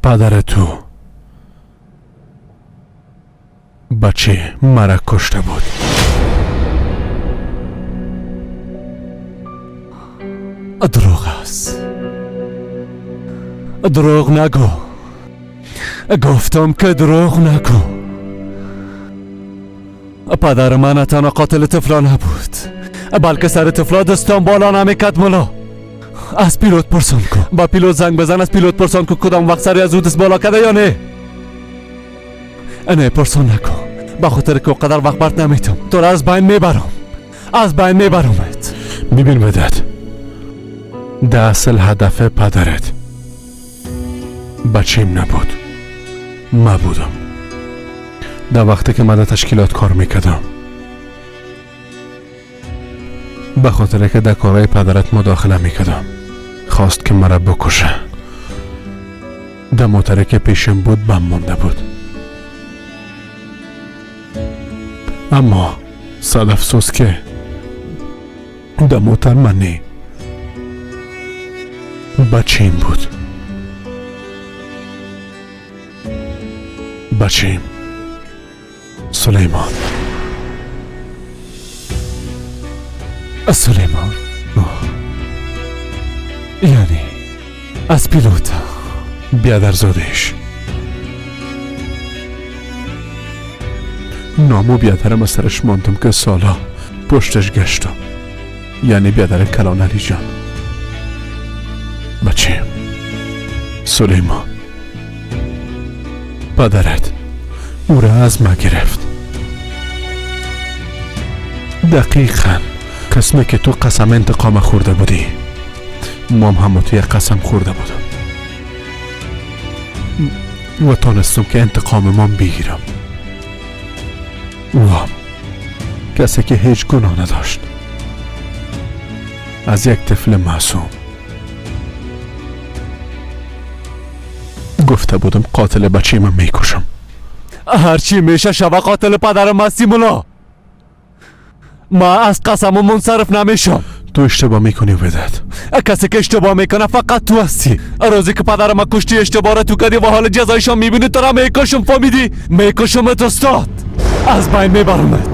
падари ту бачи мара кушта буд. Дурӯғ аст. Дурӯғ нагӯ. Гуфтам ки дурӯғ нагӯ. Падари ман на танҳо қотили тифло набуд, балки сари тифло дастон боло намекард, мулло. Аз пилот пурсон кун. Ба пилот занг бизан, аз пилот пурсон кун, кудом вақт сари аз ӯ даст боло карда ё не. Не, пурсон накун. Ба хотире ки оқадар вақт барт наметам. Туро аз байн мебарам. Аз байн мебарамат. Бибин, Выдат, да асл ҳадафи падарат бачаим набуд, ма будам. Дар вақте ки ман дар ташкилот кор мекардам, ба хотире ки дар корҳои падарат мудохила мекардам, хост ки маро бикуша. Дар моторе ки пешам буд бам монда буд. Аммо сад афсӯс ки дар мотор ман не, бачаим буд. Бачаим Сулеймон. Сулеймон. Яъне аз пилота. Биадарзодиш. Ному биадарам аз сараш мондам ки сола пушташ гаштам. Яъне биадари калон Алиҷон. Бачаим Сулеймон. Падарат ӯро аз ма гирифт. Дақиқан қисме ки ту қасам интиқома хӯрда будӣ, мом ҳамо ту як қасам хӯрда будам ва тонистам ки интиқоми мом бигирам. Ӯам касе ки ҳеҷ гуноҳ надошт, аз як тифли маъсум. Гуфта будам қотили бачаи ман мекушам. Ҳарчи меша шава, қотили падарам ҳастӣ, мулло. Ма аз қасаму мунсариф намешам. Ту иштибоҳ мекунӣ, Выдат. Касе ки иштибоҳ мекунад фақат ту ҳастӣ. Рӯзе ки падарама куштӣ, иштибоҳро ту кардӣ ва ҳоли ҷазоишон мебинӣ, тура мекушам, фаҳмидӣ? Мекушамат, устод. Аз байн мебарамат.